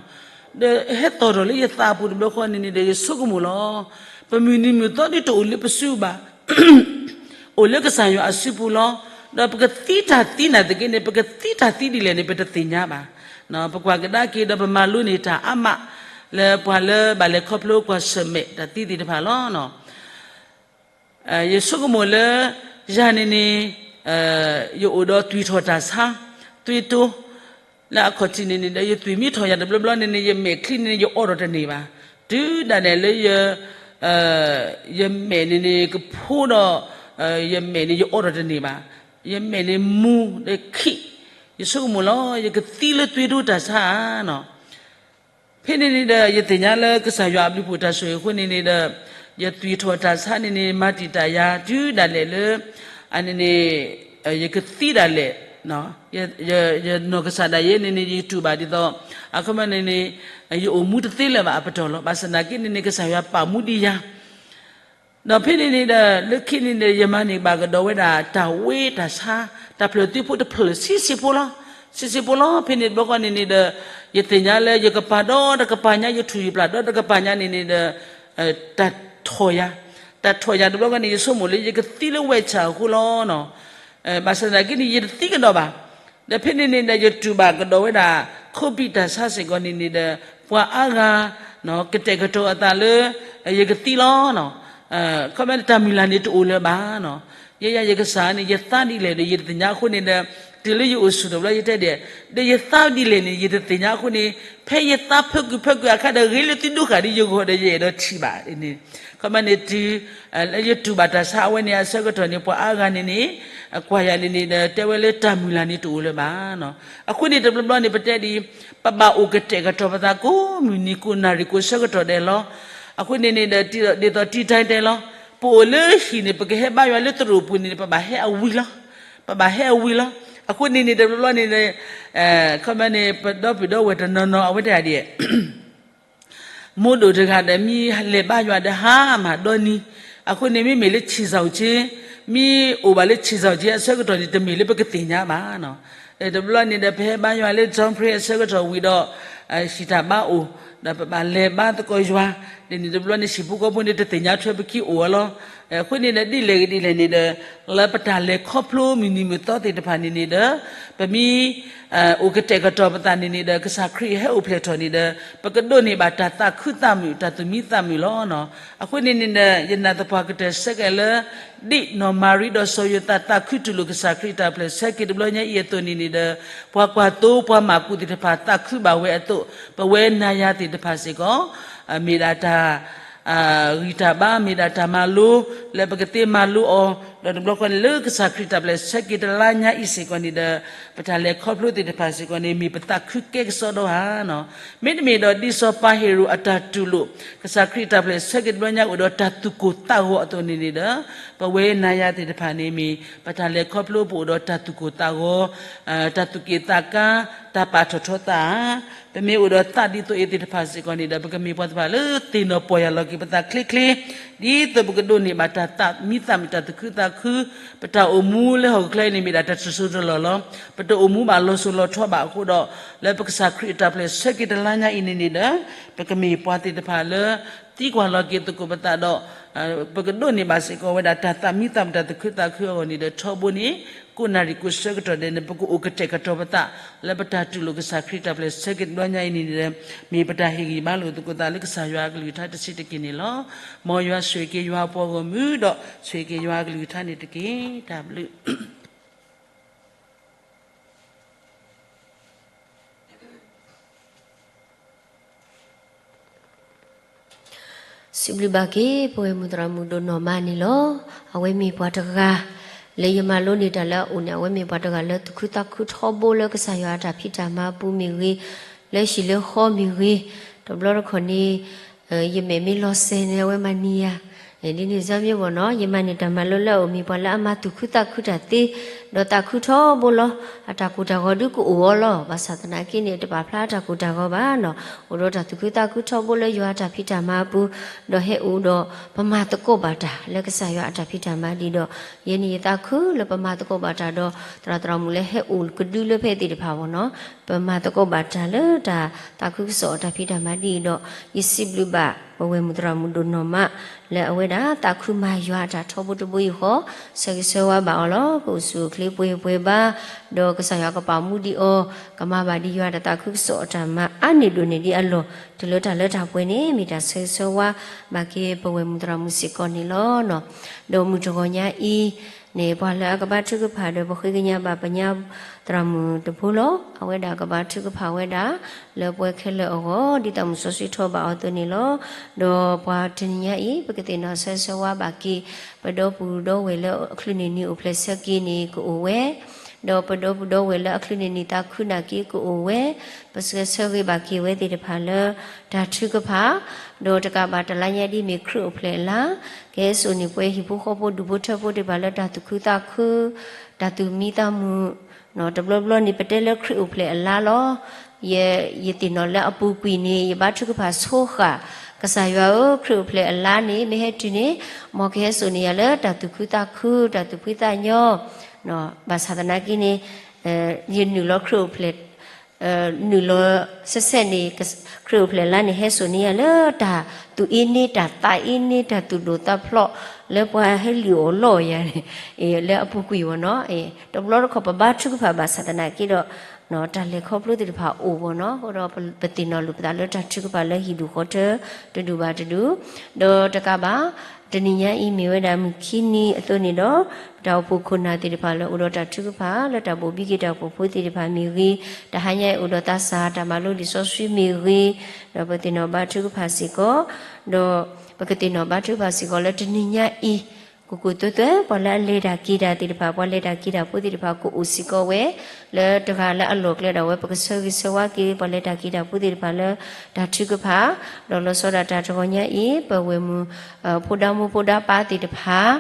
ဒီးဟဲသီၣ်ထီၣ်လၢယသးအပူၤတဘျီဃီန့ၣ်န့ၣ်ဒီး ယဆိကမိၣ်လီၤ. ပမုၢ်နံၤမုၢ်သီဒ်တအိၣ်လၢပစုဘၣ် အိၣ်လၢကစၢ်ယွၤအစုပူၤလီၤ. ဒီးပကသံတၢ်သံနာ်သက့န့ၣ် ပကသံတၢ်သံဒ်လဲၣ်န့ၣ် ပတသ့ၣ်ညါဘၣ်. ပကွၢ်ကဒါက့ၤဒီးပမၤလိန့ၢ်တၢ်အါမး လၢပှၤလၢဘၣ်လဲၤခီဖျိကွၢ်ဆၢၣ်မဲာ်တၢ်သံသ့ၣ်တဖၣ်လီၤ. ယဆိကမိၣ်လၢ ယၤန့ၣ်န့ၣ် ယအိၣ်ဒီးသွံၣ်ထီၣ်တၢ်ဆါ သွံၣ်တိ လၢအခီၣ်ထံးန့ၣ်န့ၣ်ဒီး ယသွံၣ်မ့ၢ်ထီၣ်ယၤတဘျီဘျီန့ၣ်န့ၣ် ယမဲာ်ချံန့ၣ်န့ၣ် ယအီဒီးတန့ၢ်ဘၣ်. တုၤဒၣ်လဲာ်လၢ ယမဲာ်န့ၣ်န့ၣ် ကဖိဒီး ယမဲာ်န့ၣ် ယအီဒီးတန့ၢ်ဘၣ်. ယမဲာ်န့ၣ်မူဒီးခံး, ယဆိကမိၣ်လီၤ ယကသံလၢသွံၣ်တိတၢ်ဆါဧါနီၤ. ဖဲန့ၣ်န့ၣ်ဒီး ယသ့ၣ်ညါလၢကစၢ်ယွၤအဘျုးဖှိၣ်တၢ်ဆိၣ်ဂ့ၤအဃိန့ၣ်န့ၣ်ဒီး ယသွံၣ်ထီၣ်တၢ်ဆါန့ၣ်န့ၣ် မၤတံာ်တာ်ယၤ တုၤဒၣ်လဲာ်လၢ အန့ၣ်န့ၣ် ယကသံဒၣ်လဲာ် ယနီၢ်ကစၢ်ဒၣ်ယဲန့ၣ်န့ၣ် ယတူၢ်ဘၣ်ဒ်သိး အခီပညီန့ၣ်န့ၣ် ယအိၣ်မူတသ့လၢၤဘၣ်အပတီၢ်လီၤ. ဘၣ်ဆၣ်သနာ်က့န့ၣ်န့ၣ် ကစၢ်ယွၤပာ်မူဒံးယၤ ဒီးဖဲန့ၣ်န့ၣ်ဒီး လၢခံန့ၣ်ဒီး ယမၤန့ၢ်ဘၣ်ကဒီးဝဲဒၣ် တၢ်ဝ့တၢ်ဆါ တၢ်ဖျၢၣ်သ့ဖိတဖျၢၣ် ဆံးဆံးဖိလီၤ. ဆံးဆံးဖိလီၤ. ဖဲန့ၣ်တဘျီဃီန့ၣ်န့ၣ်ဒီး ယသ့ၣ်ညါလၢယကပၤဒီတကပၤညါ ယထူၣ်ယပျၢ်ဒီတကပၤညါန့ၣ်န့ၣ်ဒီး တၢ်ထီၣ်ယၤ, တၢ်ထီၣ်ယၤတဘျီဃီန့ၣ် ယဆိကမိၣ်လၢယကသံလၢဝဲဆၣ်အဃိလီၤနီၤ. ဘၣ်ဆၣ်သနာ်က့န့ၣ် ယတသံကဒီးဘၣ်. ဒီးဖဲန့ၣ်န့ၣ်ဒီး ယတူၢ်ဘၣ်ကဒီးဝဲဒၣ် ခိၣ်ဘံၣ်တၢ်ဆါစ့ၢ်ကီးန့ၣ်န့ၣ်ဒီး ပှၤအါဂၤ ကတဲာ်ကတီၤအသးလၢ ယကသံလီၤနီၤ. ခီမ့ၢ်န့ၣ် တၢ်မုၢ်လၢ်န့ၣ်တအိၣ်လၢၤဘၣ်နီၤ. ယဲယၤယကစၢ်န့ၣ် ယသါဒ်လဲၣ်ဒီး ယတသ့ၣ်ညါအဃိန့ၣ်ဒီး တုၤလၢယအိၣ်ဆူၣ်ထီၣ်ဘျီယတဲဒ်, ဒီးယသါဒ်လဲၣ်န့ၣ် ယတသ့ၣ်ညါအဃိန့ၣ် ဖဲယသါဖၢကွံာ်ဖၢကွံာ်အခါဒီး ဂ့ၤလၢသုဒိဃာ်ဒီးယဂီၢ်ဒီး ယအဲၣ်ဒိးထံၣ်ဘၣ်န့ၣ်, ခီမ့ၢ်န့ၣ်တုၤ လၢယတူၢ်ဘၣ်တၢ်ဆါအဝဲန့ၣ်အဆၢကတီၢ်န့ၣ် ပှၤအါဂၤန့ၣ်န့ၣ် ကွၢ်ယၤန့ၣ်န့ၣ်ဒီး တဲဝဲလၢတၢ်မုၢ်လၢ်န့ၣ်တအိၣ်လၢၤဘၣ်နီၤ. အဃိန့ၣ်တဘျီဘျီန့ၣ် ပတဲဒ်အံၤ, ပဘၣ်အိၣ်ကတဲာ်ကတီၤပသးကိးမုၢ်နံၤကိးနၣ်ရံၣ်ကိးဆၢကတီၢ်ဒဲးလီၤ. အဃိန့ၣ်န့ၣ်ဒီး ဒ်သိးတံၤတၢ်တဲလီၤ, ပအိၣ်လၢဟံၣ်န့ၣ် ပကဟဲဘါယွၤလၢသရိာ်ပူၤန့ၣ် ပဘၣ်ဟဲအဝံၤလီၤ. ပဘၣ်ဟဲအဝံၤလီၤ. အဃိန့ၣ်န့ၣ်တဘျီဘျီန့ၣ် ခီမ့ၢ်န့ၣ် ပဒီပုၢ်ဒီဝဲၢ်တနီၤနီၤ အဝဲတဲဒ် မိၢ်ဒိၣ်တဂၤဒီး မ့ၢ်လဲၤဘါယွၤဒီးဟါမၢ်ဒီနံၤ, အဃိန့ၣ် မ့မ့ၢ်လၢဆံးစၢ်အူက့, မ့ၢ်အိၣ်ဘၣ်လၢဆံးစၢ်အူက့အဆၢကတီၢ်န့ၣ် တမ့ၢ်လၢပကသ့ၣ်ညါဘၣ်နီၤ. တဘျီန့ၣ်ဒီး ပဟဲဘါယွၤလၢ John Pray အဆၢကတီၢ်ဝံၤဒီး ဟံၣ်တၢ်ဘါအိၣ်, ဒီးပဘၣ်လဲၤဘါသကိးယွၤ, ဒ်န့ၣ်တဘျီန့ၣ် ဟံၣ်ဖိဃီဖိန့ၣ် တသ့ၣ်ညါထွဲပက့ၤအိၣ်အီၤလီၤ. အဃိန့ၣ်ဒီး ဒ်လဲၣ်ဂ့ၤဒ်လဲၣ်န့ၣ်ဒီး လၢပတၢ်လဲၤခီဖျိမုၢ်နံၤမုၢ်သီသ့ၣ်တဖၣ်န့ၣ်န့ၣ်ဒီး ပမ့ၢ် အိၣ်ကတဲာ်ကတီၤပသးန့ၣ်န့ၣ်ဒီး ကစၢ်ခရံာ်ဟဲအိၣ်ဖျဲၣ်ထီၣ်န့ၣ်ဒီး ပကဒိးန့ၢ်ဘၣ်တၢ်သးခုသးမုာ် တၢ်သူၣ်မံသးမုာ်လီၤ. အဃိန့ၣ်န့ၣ်ဒီး ယနာ်သပှၢ်ကတၢၢ်ဆၢက့ၤလၢ ဒ်နီၢ်မၤရံဒီးစီၤယိၤသးသးခုတူၢ်လိာ်ကစၢ်ခရံာ်တၢ်ဖျဲၣ်ဆၢက့ၤတဘျီညါအံၤအသိးန့ၣ်န့ၣ်ဒီး ပှၤကွၢ်သိပှၤမၤကူးသ့ၣ်တဖၣ်သးခုဘၣ်ဝဲအသိး ပဝဲနၤယၤသ့ၣ်တဖၣ်စ့ၢ်ကီး မ့ၢ်ဒၣ်တၢ် ဂံၢ်တၢ်ဘါ မ့ၢ်ဒၣ်တၢ်မၤလိ လၢပကသ့မၤလိအီၤ ဒီးတဘျီဃီန့ၣ် လၢကစၢ်ခရံာ်တၢ်ဖျဲၣ်ဆၢက့ၤတလါညါအံၤစ့ၢ်ကီးန့ၣ်ဒီး ပတၢ်လဲၤခီဖျိသ့ၣ်တဖၣ်စ့ၢ်ကီးန့ၣ် မ့ၢ်ပသးခုကဲကစီဒီဧါနီၤ. မ့တမ့ၢ်ဒီးဒ်စီၤပၤဟ့ၤရိာ်အတၢ်တူၢ်လိာ် ကစၢ်ခရံာ်တၢ်ဖျဲၣ်ဆၢက့ၤတဘျီညါအိၣ်ဒီးတၢ်သူၣ်ကိၢ်သးဂီၤအသိးန့ၣ်န့ၣ်ဒီး ပဝဲနၤယၤသ့ၣ်တဖၣ်န့ၣ်မ့ၢ် ပတၢ်လဲၤခီဖျိပအိၣ်ဒီးတၢ်သူၣ်ကိၢ်သးဂီၤ တၢ်သူၣ်က့ၣ်သးကါ တၢ်ပာ်ထီၣ်ထီသးဧါ. ပမ့ၢ်အိၣ်ဒီးသးဒ်သိးအံၤသ့ၣ်တဖၣ်စ့ၢ်ကီးန့ၣ်ဒီး ပကမ့ၢ်ပှၤသ့ၣ်တဖၣ်လၢသ့ၣ်နီၣ်ပီၢ်ယၢ်လီၤက့ၤပသးချ့ချ့ ဒ်သိးပကဒိးန့ၢ်ဘၣ်တၢ်သးမံသးမုာ် တၢ်သူၣ်ခုသးခု ပတၢ်အိၣ်မူလၢဟီၣ်ခိၣ်ချၢအံၤန့ၣ်မ့ၢ်ဒၣ်တၢ်တစိၢ်တလီၢ်လီၤ. ပတအိၣ်မူဘၣ်လီၤစိၤလီၤထီဘၣ်အဃိဒီး လၢပကစၢ်ခရံာ်အတၢ်ဖျဲၣ်ဆၢက့ၤတလါညါအံၤန့ၣ်န့ၣ်ဒီး ပကမ့ၢ်ပှၤသ့ၣ်တဖၣ်လၢ သံကွၢ်လီၤက့ၤသကိးပသးဒီး ပကဒိးန့ၢ်ဘၣ်စ့ၢ်ကီးဝဲဒၣ်တၢ်သးမံသးမုာ် တၢ်သူၣ်ခုသးခုအဂီၢ်န့ၣ်ဒီး ထီဘိန့ၣ် ကိးနၣ်ရံၣ်ကိးဆၢကတီၢ်ဒဲးန့ၣ် ပကအိၣ်ကတဲာ်ကတီၤပသး လၢပတၢ်တူၢ်လိာ်ကစၢ်ခရံာ်တၢ်ဖျဲၣ်ဆၢက့ၤတဘျီညါအံၤန့ၣ်ဒီး မ့ၢ်ပတၢ်ဟ့ၣ်ဂံၢ်ဘါလိာ်သကိးသးလၢကစၢ်ယွၤအကလုၢ်ကထါတဆံးတက့ၢ်န့ၣ်လီၤ. မ်ယွၤဆိၣ်ဂ့ၤက့ၤယွၤအပှၤဂီၢ်မုၢ်ဒီး ဆိၣ်ဂ့ၤက့ၤယွၤအကလုၢ်ကထါန့ၣ်တက့ၢ်. တၢ်ဘျုး စံးဘျုးဘၣ်က့ၤ ပဝဲမုၢ်သရၣ်မုၣ်ဒိၣ်နီၢ်မၤန့ၣ်လီၤ. အဝဲမ့ၢ်ပှၤတဂၤ လၢယမၤလိန့ၢ်တၢ်လၢအအိၣ်န့ၣ် အဝဲမ့ၢ်ပှၤတဂၤလၢသူၣ်ခုသးခုထီဘိလၢကစၢ်ယွၤအတၢ်ဖံးတၢ်မၤပူၤမ့ၢ်ဂ့ၤ, လၢဟံၣ်လၢဃီမ့ၢ်ဂ့ၤ, တဘျီတခီၣ်န့ၣ် ယမဲာ်မ့ၢ်လီၤစဲၤန့ၣ် အဝဲမၤနံၤယၤ ဒ်န့ၣ်စ့ၢ်မ့ၢ်ဘၣ်နီၤ, ယမၤန့ၢ်တၢ်မၤလိလၢအအိၣ်မံၤပှၤလၢအမၤသူၣ်ခုသးခုတၢ်သ့, ဒီးသးခုထီဘိလီၤ. အတၢ်ကိၢ်တၢ်ဂီၤဒုးကအိၣ်အီၤလီၤ. ဘၣ်ဆၣ်သနာ်က့န့ၣ် တပာ်ဖျါအတၢ်ကိၢ်တၢ်ဂီၤဘၣ်နီၤ. အိၣ်ဒီးတၢ်သူၣ်ခုသးခုထီဘိလၢယွၤအတၢ်ဖံးတၢ်မၤအပူၤ, ဒီးဟဲအိၣ်ဒီးပမၤသကိးဘၣ်တၢ်လၢကစၢ်ယွၤအတၢ်ဖံးတၢ်မၤဒ်ဒီး, ယဲန့ၣ်ယသးခုလၢပမၤသကိးဘၣ်တၢ်ဒီး သရၣ်သရၣ်မုၣ်လၢဟဲအိၣ်ကဒုလၢဖဲသ့ၣ်တဖၣ်ဘၣ်နီၤ. ပမၤသကိးဘၣ်တၢ်လၢတၢ်သးခုကစီၣ်အတၢ်ဖံးတၢ်မၤဒ်အံၤဒီး, ယစံးဘျုးဘၣ်ပဝဲၢ်မုၢ်သရၣ်မုၣ်ဒိၣ်နီၢ်မး လၢအဝဲဒၣ်သးခုမၤယွၤအတၢ်ထီဘိတဘိအံၤဃီ, ဆၢဂ့ၤဆၢဝါဘၣ်အီၤလီၤ. ကအိၣ်ဆူၣ်အိၣ်ချ့ပှဲၤပှဲၤဘၣ်, ဒီးကစၢ်ယွၤကပာ်မူဒံးအီၤ, ကမၤဘၣ်ဒံးယွၤတၢ်သးခုကစီၣ်အတၢ်မၤအါန့ၢ်ဒိၣ်န့ၢ်ဒံးအလီၢ်, တုၤလၢတၢ်လၢတၢ်ပှဲၤန့ၣ် မ့ၢ်တၢ်ဆၢဂ့ၤဆၢဝါဘၣ်က့ၤပဝဲၢ်မုၢ်သရၣ်မုၣ်စ့ၢ်ကီးန့ၣ်လီၤ. ဒီးမုၢ်တဂီၤညါအံၤန့ၣ် ပှၤလၢအကဘါထုကဖၣ်ဒီးပဃ့ကညးဘၣ်ပညါသရၣ်မုၣ်တဖိလီၤ. အဝဲဒၣ်ကဘါထုကဖၣ်ဝဲဒၣ် လၢပှၤခဲလၢာ်အဂီၢ် ဒ်သးမုၢ်စီဆှံထီဘၣ်အီၤအသိးန့ၣ်လီၤ. ဒီးပှၤတနံၤညါအံၤ ပကသ့ၣ်နီၣ်ဆၢဂ့ၤဆၢဝါဘၣ်က့ၤ ပဒီပုၢ်ဒီဝဲၢ်လၢအချုးန့ၢ်နံၤအိၣ်ဖျဲၣ်ဆၢက့ၤန့ၣ်ကအိၣ်ဝဲ, ဒီးပဒီပုၢ်ဒီဝဲၢ်လၢအချုးန့ၢ်နံၤသးခုနာ်က့ကအိၣ်ဝဲ, ပဆၢဂ့ၤဘၣ်က့ၤဝဲသ့ၣ်တဖၣ်လၢ တၢ်ထုကဖၣ်, ဒီးတကးဘၣ်တလါညါဒ်မ့ၢ်ခရံာ်အိၣ်ဖျဲၣ်အလါ, ကဟဲစိာ်န့ၢ်ပှၤဟံၣ်ဖိဃီဖိဒူၣ်ဖိထၢဖိသ့ၣ်တဖၣ်လၢတၢ်သူၣ်ခုသးခု, တၢ်သူၣ်မံသးမုာ်, တဘျီဘျီန့ၣ် ပတဲလၢခရံာ်အိၣ်ဖျဲၣ်အလါလီၤ. ယ ယသ့ၣ်နီၣ်လၢအပူၤကွံာ်န့ၣ် ယဘါထုကဖၣ်ဆိဃာ်, ကစၢ်ယွၤဧၢ, ခရံာ်အိၣ်ဖျဲၣ်အလါန့ၣ် မ့ၢ်ဟဲတုၤန့ၣ် မ်ကဟဲစိာ်န့ၢ်ယၤလၢတၢ်သူၣ်ခုသးခု, တၢ်သူၣ်ဖှံသးညီ, ဘၣ်ဆၣ်သနာ်က့န့ၣ် ယနုာ်လီၤခရံာ်အိၣ်ဖျဲၣ် နုာ်လီၤဆဲးဆဲးန့ၣ် ခရံာ်အိၣ်ဖျဲၣ်လါန့ၣ် ဟဲစိာ်န့ၢ်ယၤလၢတၢ်သူၣ်အ့န့ တၢ်သးအ့န့ တၢ်သူၣ်ဒိၣ်သးဖျိး လၢပှၤဟဲလံၣ်အီၣ်လီအီၣ်ယၤန့ၣ် လၢအပူၤကွံာ်ဝဲနီၤ. တဘျီတခီၣ်ပဘါထုကဖၣ်ဘၣ်ဆၣ်သနာ်က့ဒီး တၢ်လဲၤခီဖျိသ့ၣ်တဖၣ်အိၣ်ဝဲနီၤ. အဃိဒီးပသ့ၣ်နီၣ်လိာ်ပသးလၢတၢ်ထုကဖၣ်လၢဟံၣ်ဒူၣ်ဃီထၢ တဒူၣ်ဘၣ်တဒူၣ်, ဒီးတကးဘၣ် တနံၤညါအံၤမ့ၢ်ဝဲဒၣ်မုၢ်ခံနံၤအသိးန့ၣ်ဒီး ပတၢ်အိၣ်ဖှိၣ်ခိၣ်နၢ်သ့ၣ်တဖၣ်လၢအိၣ်ဒီးတၢ်ထုကဖၣ် လၢတၢ်ဘိၣ်ဘံက့ၤတၢ်အိၣ်ဖှိၣ်ဖိသ့ၣ်တဖၣ်မ့ၢ်ဂ့ၤ, တၢ်ဟါညါအံၤအိၣ်ဒီးသးစၢ်တၢ်မၤလိလံာ်စီဆှံမ့ၢ်ဂ့ၤ, ဒီးပသ့ၣ်နီၣ်ဘါထုကဖၣ်စ့ၢ်ကီး, ဒီးပကသ့ၣ်နီၣ်ဘါထုကဖၣ်စ့ၢ်ကီးလၢတနံၤညါအံၤ ကိၢ်ကိၢ်သွဲသွဲ ပှၤလၢအလဲၤတၢ်က့ၤတၢ်သ့ၣ်တဖၣ် ပှၤလဲၤတၢ်က့ၤတၢ်ဖိသ့ၣ်တဖၣ်ကအိၣ်စ့ၢ်ကီးဝဲ လၢတဂၤလၢအလီၢ်ကျဲဒၣ်ဝဲ ပကဆၢဂ့ၤဆၢဝါက့ၤ ပှၤလဲၤတၢ်က့ၤတၢ်ဖိသ့ၣ်တဖၣ်လၢတၢ်ထုကဖၣ်, ဒီးလီၤဆီဒၣ်တၢ်တဂီၤညါအံၤ ပဝဲၢ်မုၢ် ဖိဒါမိၢ်ဖိဒါပၢ်သ့ၣ်တဖၣ်,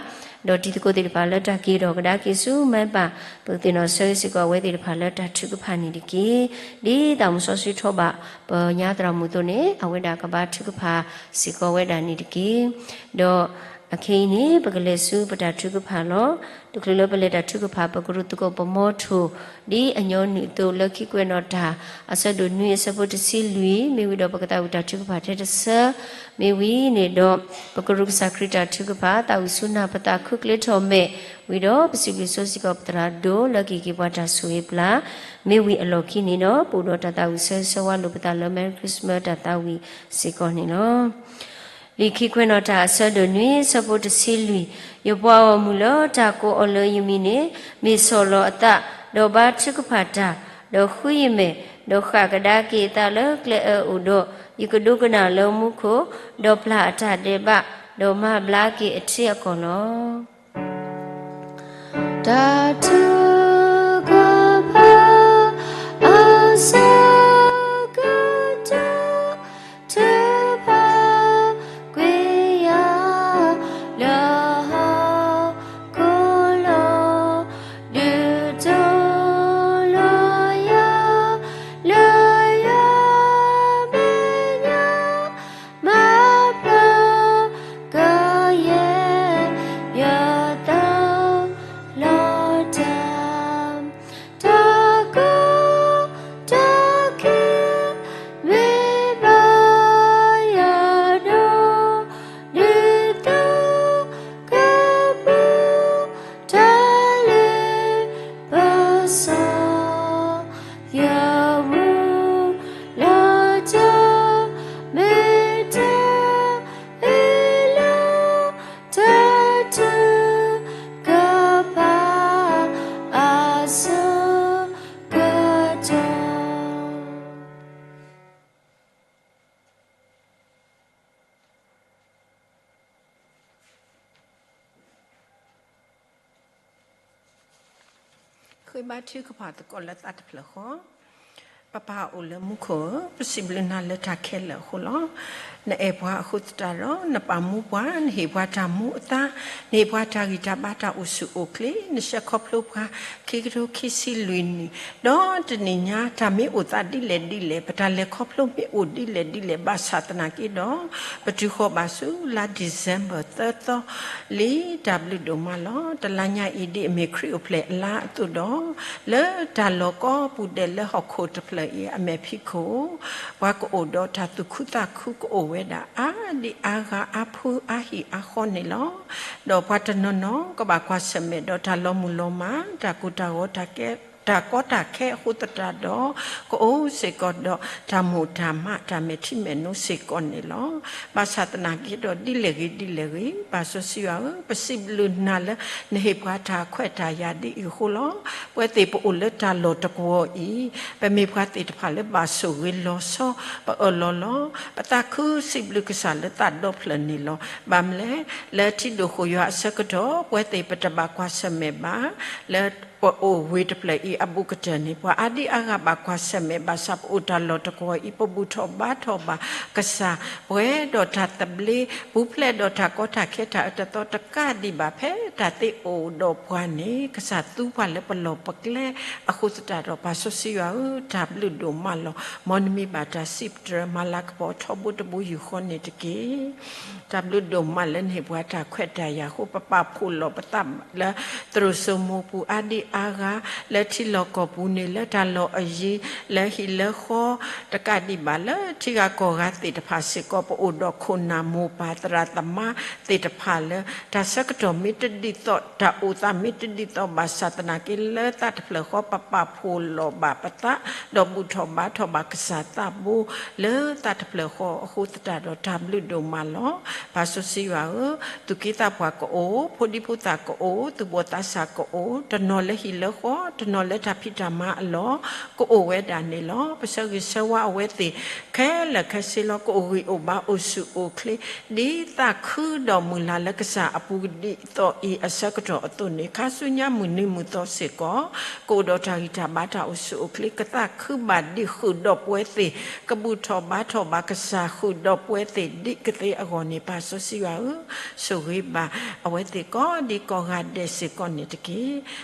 ဒီးတံၤသကိးသ့ၣ်တဖၣ်လၢတၢ်က့ၤထီၣ်ကဒါက့ၤဆူမဲာ်ဘၣ်, ပကသ့ၣ်နီၣ်ဆၢဂ့ၤစ့ၢ်ကီးအဝဲသ့ၣ်တဖၣ်လၢတၢ်ထုကဖၣ်န့ၣ်တက့ၢ်. ဒ်သးမုၢ်စီဆှံထီဘၣ် ပညါသရၣ်မုၣ်အသိးန့ၣ် အဝဲဒၣ်ကဘါထုကဖၣ်စ့ၢ်ကီးဝဲဒၣ်န့ၣ်တက့ၢ်. ဒီးအခဲအံၤန့ၣ် ပကလဲၤဆူပတၢ်ထုကဖၣ်လီၤ. တချုးလၢပလဲၤတၢ်ထုကဖၣ် ပကရူၢ်သကိးပမီထိၣ် ဒ်အညီနုၢ်အသိးလၢခံကွဲးနီၣ်တၢ် အဆၢဒိၣ်နွံအဆၢဖိတဆံလွံၢ် မ့ၢ်ဝံၤဒီးပကသးဝံၣ်တၢ်ထုကဖၣ်ထဲတဆၢ မ့ၢ်ဝံၤန့ၣ်ဒီး ပကရူၢ်ကစၢ်ခရံာ်တၢ်ထုကဖၣ် သးဝံၣ်ဆူနၢ်ပသးခုကျဲထီၣ်မဲာ် ဝံၤဒီးပစံးဘျုးဆိစ့ၢ်ကီးပသရၣ်ဒိၣ်လၢကဟ့ၣ်က့ၤပှၤတၢ်ဆိၣ်ဂ့ၤပျၢ် မ့ၢ်ဝံၤအလီၢ်ခံန့ၣ်ဒီး ပအိၣ်ဒီးတၢ်သးဝံၣ်ဆၢဂ့ၤဆၢဝါလိာ်ပသးလၢ Merry Christmas တၢ်သးဝံၣ်စ့ၢ်ကီးန့ၣ်လီၤ. လံာ်ခံကွဲးနီၣ်တၢ်အဆၢဒိၣ်နွံအဆၢဖိတဆံလွံၢ်, ယပှၤဂီၢ်မုၢ်လၢတၢ်ကိးအီၤလၢယမံၤန့ၣ် မ့ၢ်ဆီၣ်လီၤအသး, ဒီးဘါထုကဖၣ်တၢ်, ဒီးဃုယမဲာ်, ဒီးဃၣ်ကဒါက့ၤအသးလၢကျဲအၢအအိၣ်ဒီး, ယကဒိကနၣ်လၢမူခိၣ်, ဒီးပျၢ်အတၢ်ဒဲးဘး, ဒီးမၤဘျါက့ၤအထံအကီၢ်လီၤ. တၢ်ထုကဖၣ် အဆၢကတီၢ် ထုကဖၣ်ကွံာ်ယၤ လၢဟီၣ်ခိၣ်လီၤ ဒုးတိၢ်လီၤယၤ လၢယမဲာ်ညါ မၤဖျါကယဲၢ် ယသးလီၤတၢ် တၢ်ကီတၢ်ခဲ မ့ၢ်ဘၣ်ယၤဒီး ဒ်သိးကပူၤ တၢ်လၢပစီ ယမူလၢတၢ် မ့ၢ်တၢ်အ့ၣ်လိာ် တၢ်ထုကဖၣ် အဆၢကတီၢ် ဃ့ဘါထုကဖၣ်သကိးလၢသးတဖျၢၣ်ဃီ. ပပၢ်အိၣ်လၢမူခိၣ်ဧၢ, ပစံးဘျုးနၤလၢတၢ်ခဲလၢာ်အဃိလီၤ. နအဲၣ်ပှၤအဃိသတးဒီး နပာ်မူပှၤ, နဟ့ၣ်ပှၤတၢ်မူအသါ, နဟ့ၣ်ပှၤတၢ်ဂံၢ်တၢ်ဘါတၢ်အိၣ်ဆူၣ်အိၣ်ချ့, နဆှၢခီဖျိပှၤ ခံကထိခံဆံလွံၢ်နံၣ်, ဒီးတနံၤညါတၢ်မ့ၢ်အိၣ်သးဒ်လဲၣ်ဒ်လဲၣ်, ပတၢ်လဲၤခီဖျိမ့ၢ်အိၣ်ဒ်လဲၣ်ဒ်လဲၣ် ဘၣ်ဆၣ်သနာ်က့ဒီး ပတုၤဃီၤဘၣ်ဆူလါ December သၢသီလံ, တၢ်ဘျုးဒိၣ်မးလီၤ. တလါညါအံၤဒ်အမ့ၢ်ခရံာ်အိၣ်ဖျဲၣ်အလါအသိးဒီး လၢတၢ်လီၢ်ကိးပူၤဒဲးလၢဟီၣ်ခိၣ်တဖျၢၣ်အံၤအမဲာ်ဖံးခိၣ်, ပှၤကအိၣ်ဒီးတၢ်သူၣ်ခုသးခုကအိၣ်ဝဲဒၣ်အါဒံအါဂၤအါဖုအါဟံၣ်အါဃီန့ၣ်လီၤ. ဒီးပှၤတနီၤနီၤကဘၣ်ကွၢ်ဆၢၣ်မဲာ်ဒီးတၢ်လီၤမုၢ်လီၤမၢ်, တၢ်ကိၢ်တၢ်ဂီၤ, တၢ်ကီတၢ်ခဲအဃိသတးဒီး ကအိၣ်စ့ၢ်ကီးဒီးတၢ်မိၣ်တၢ်မး, တၢ်မဲာ်ထံမဲာ်နိစ့ၢ်ကီးန့ၣ်လီၤ. ဘၣ်ဆၣ်သနာ်က့ဒီး ဒ်လဲၣ်ဂ့ၤဒ်လဲၣ်ဂ့ၤ, ပၢ်စီဆှံယွၤဧၢ, ပစံးဘျုးနၤလၢနဟ့ၣ်ပှၤတၢ်ခွဲးတၢ်ယာ်ဒ်အံၤအဃိလီၤ. ပဝဲသ့ၣ်ပအိၣ်လၢတၢ်လီၢ်တကွီၤအံၤ, ပမ့ၢ်ပှၤသ့ၣ်တဖၣ်လၢဘၣ်ဆိၣ်ဂ့ၤလီၤဆီ, ပအၢၣ်လီၤလီၤ. ပသးခုစံးဘျုးကစၢ်လၢသးဒီဖျၢၣ်န့ၣ်လီၤ. ဘၣ်မနုၤလဲၣ်, လၢထံဒိၣ်ဃိၣ်ယွၤအဆၢကတီၢ် ပဝဲသ့ၣ်ပတဘၣ်ကွၢ်ဆၢၣ်မဲာ်ဘၣ်, လၢပအိၣ်ဝ့ၢ်တဖျၢၣ်အံၤအဘူးကတၢၢ်န့ၣ် ပှၤအါဒံအါဂၤဘၣ်ကွၢ်ဆၢၣ်မဲာ်, ဘၣ်ဆၣ်ပအိၣ်တၢ်လီၢ်တကွီၤအံၤ ပဘူၣ်ထီၣ်ဘါထီၣ်ဘၣ်ကစၢ်, ပှဲၤဒီးတၢ်သဘျ့, ပူၤဖျဲးဒီးတၢ်ကီတၢ်ခဲတၢ်အၢတၢ်သီတကးဒံးဘၣ်, ဖဲတၢ်သ့အိၣ်ဒီးပှၤန့ၣ် ကစၢ်သူပှၤလၢပလီၢ်ပကျဲအဃိသတးဒီး ပၢ်စီဆှံယွၤဧၢ, တၢ်ဘျုးဒိၣ်မးလီၤ. မ်နမံၤဘၣ်တၢ်စံးပတြၢၤ မၤလၤကပီၤထီဘိတဘိယူၢ်ဃီန့ၣ်တက့ၢ်. တၢ်ဘျုးဒိၣ်မးလၢနဟ့ၣ်ပှၤတၢ်ခွဲးတၢ်ယာ်အဃိ ပပာ်ဖှိၣ်လီၤပသးလၢသရိာ်စိမိၤပူၤအါဒံအါဂၤ, လၢထံလီၢ်ကီၢ်ပူၤန့ၣ်, လၢတၢ်လီၢ်အယံၤ, လၢဟံၣ်လၢဃီ, တကးဒံးဘၣ်လၢထံဂၤကီၢ်ဂၤသ့ၣ်တဖၣ်စ့ၢ်ကီး ပအိၣ်ဒီးခိၣ်နၢ်မိၢ်ပၢ်သရၣ်သမါသ့ၣ်တဖၣ်လၢ တၢ်ဆၢကတီၢ်မ့ၢ်တဒ်သိး, တၢ်အိၣ်သးမ့ၢ်တဒ်သိးဘၣ်ဆၣ်သနာ်က့ လၢသးတဖျၢၣ်ဃီ ပပာ်ဖှိၣ်လီၤဘၣ်ပသး, ဒီးဘူၣ်ထီၣ်ဘါထီၣ်ဘၣ်ကစၢ်သးဘိ လၢသးတဖျၢၣ်ဃီအဃိသတးဒီး တၢ်ဘျုးဒိၣ်မးလီၤ. ပၢ်စီဆှံယွၤဧၢ, သူၣ်က့သးပှၢ်ကအိၣ်, ဖိဒံဖိသၣ်ကအိၣ်, သူၣ်ဘီၣ်သးစၢ်ကအိၣ်, တနီၤလၢဟံၣ်လၢဃီ, တနီၤလၢတၢ်ဖံးတၢ်မၤအလီၢ် ကအိၣ်ဝဲဒၣ်န့ၣ်လီၤ. ပဆၢဂ့ၤဆၢဝါအဝဲသ့ၣ်ခဲလၢာ်ခဲဆ့လီၤ. ကအိၣ်ဂံၢ်အိၣ်ဘါအိၣ်ဆူၣ်အိၣ်ချ့ ဒ်သးခုဒီးမုၢ်လၢ်လၢကစၢ်အပူၤဒ်သိးအံၤအဆၢကတီၢ်အသိးန့ၣ်, ခါဆူညါမုၢ်နံၤမုၢ်သီစ့ၢ်ကီး ကအိၣ်ဒီးတၢ်ဂံၢ်တၢ်ဘါတၢ်အိၣ်ဆူၣ်အိၣ်ချ့, ကသးခုဘၣ်ဒံးဃုာ်ဒီးပဝဲသ့ၣ်, ကဘူၣ်ထီၣ်ဘါထီၣ်ဘၣ်ကစၢ်ဃုာ်ဒီးပဝဲသ့ၣ်ဒ်ကသ့အဂီၢ်န့ၣ်, ပၢ်စီဆှံယွၤဧၢ, ဆိၣ်ဂ့ၤဘၣ်အဝဲသ့ၣ်ကိးဒံကိးဂၤဒဲးစ့ၢ်ကီးန့ၣ်တက့ၢ်.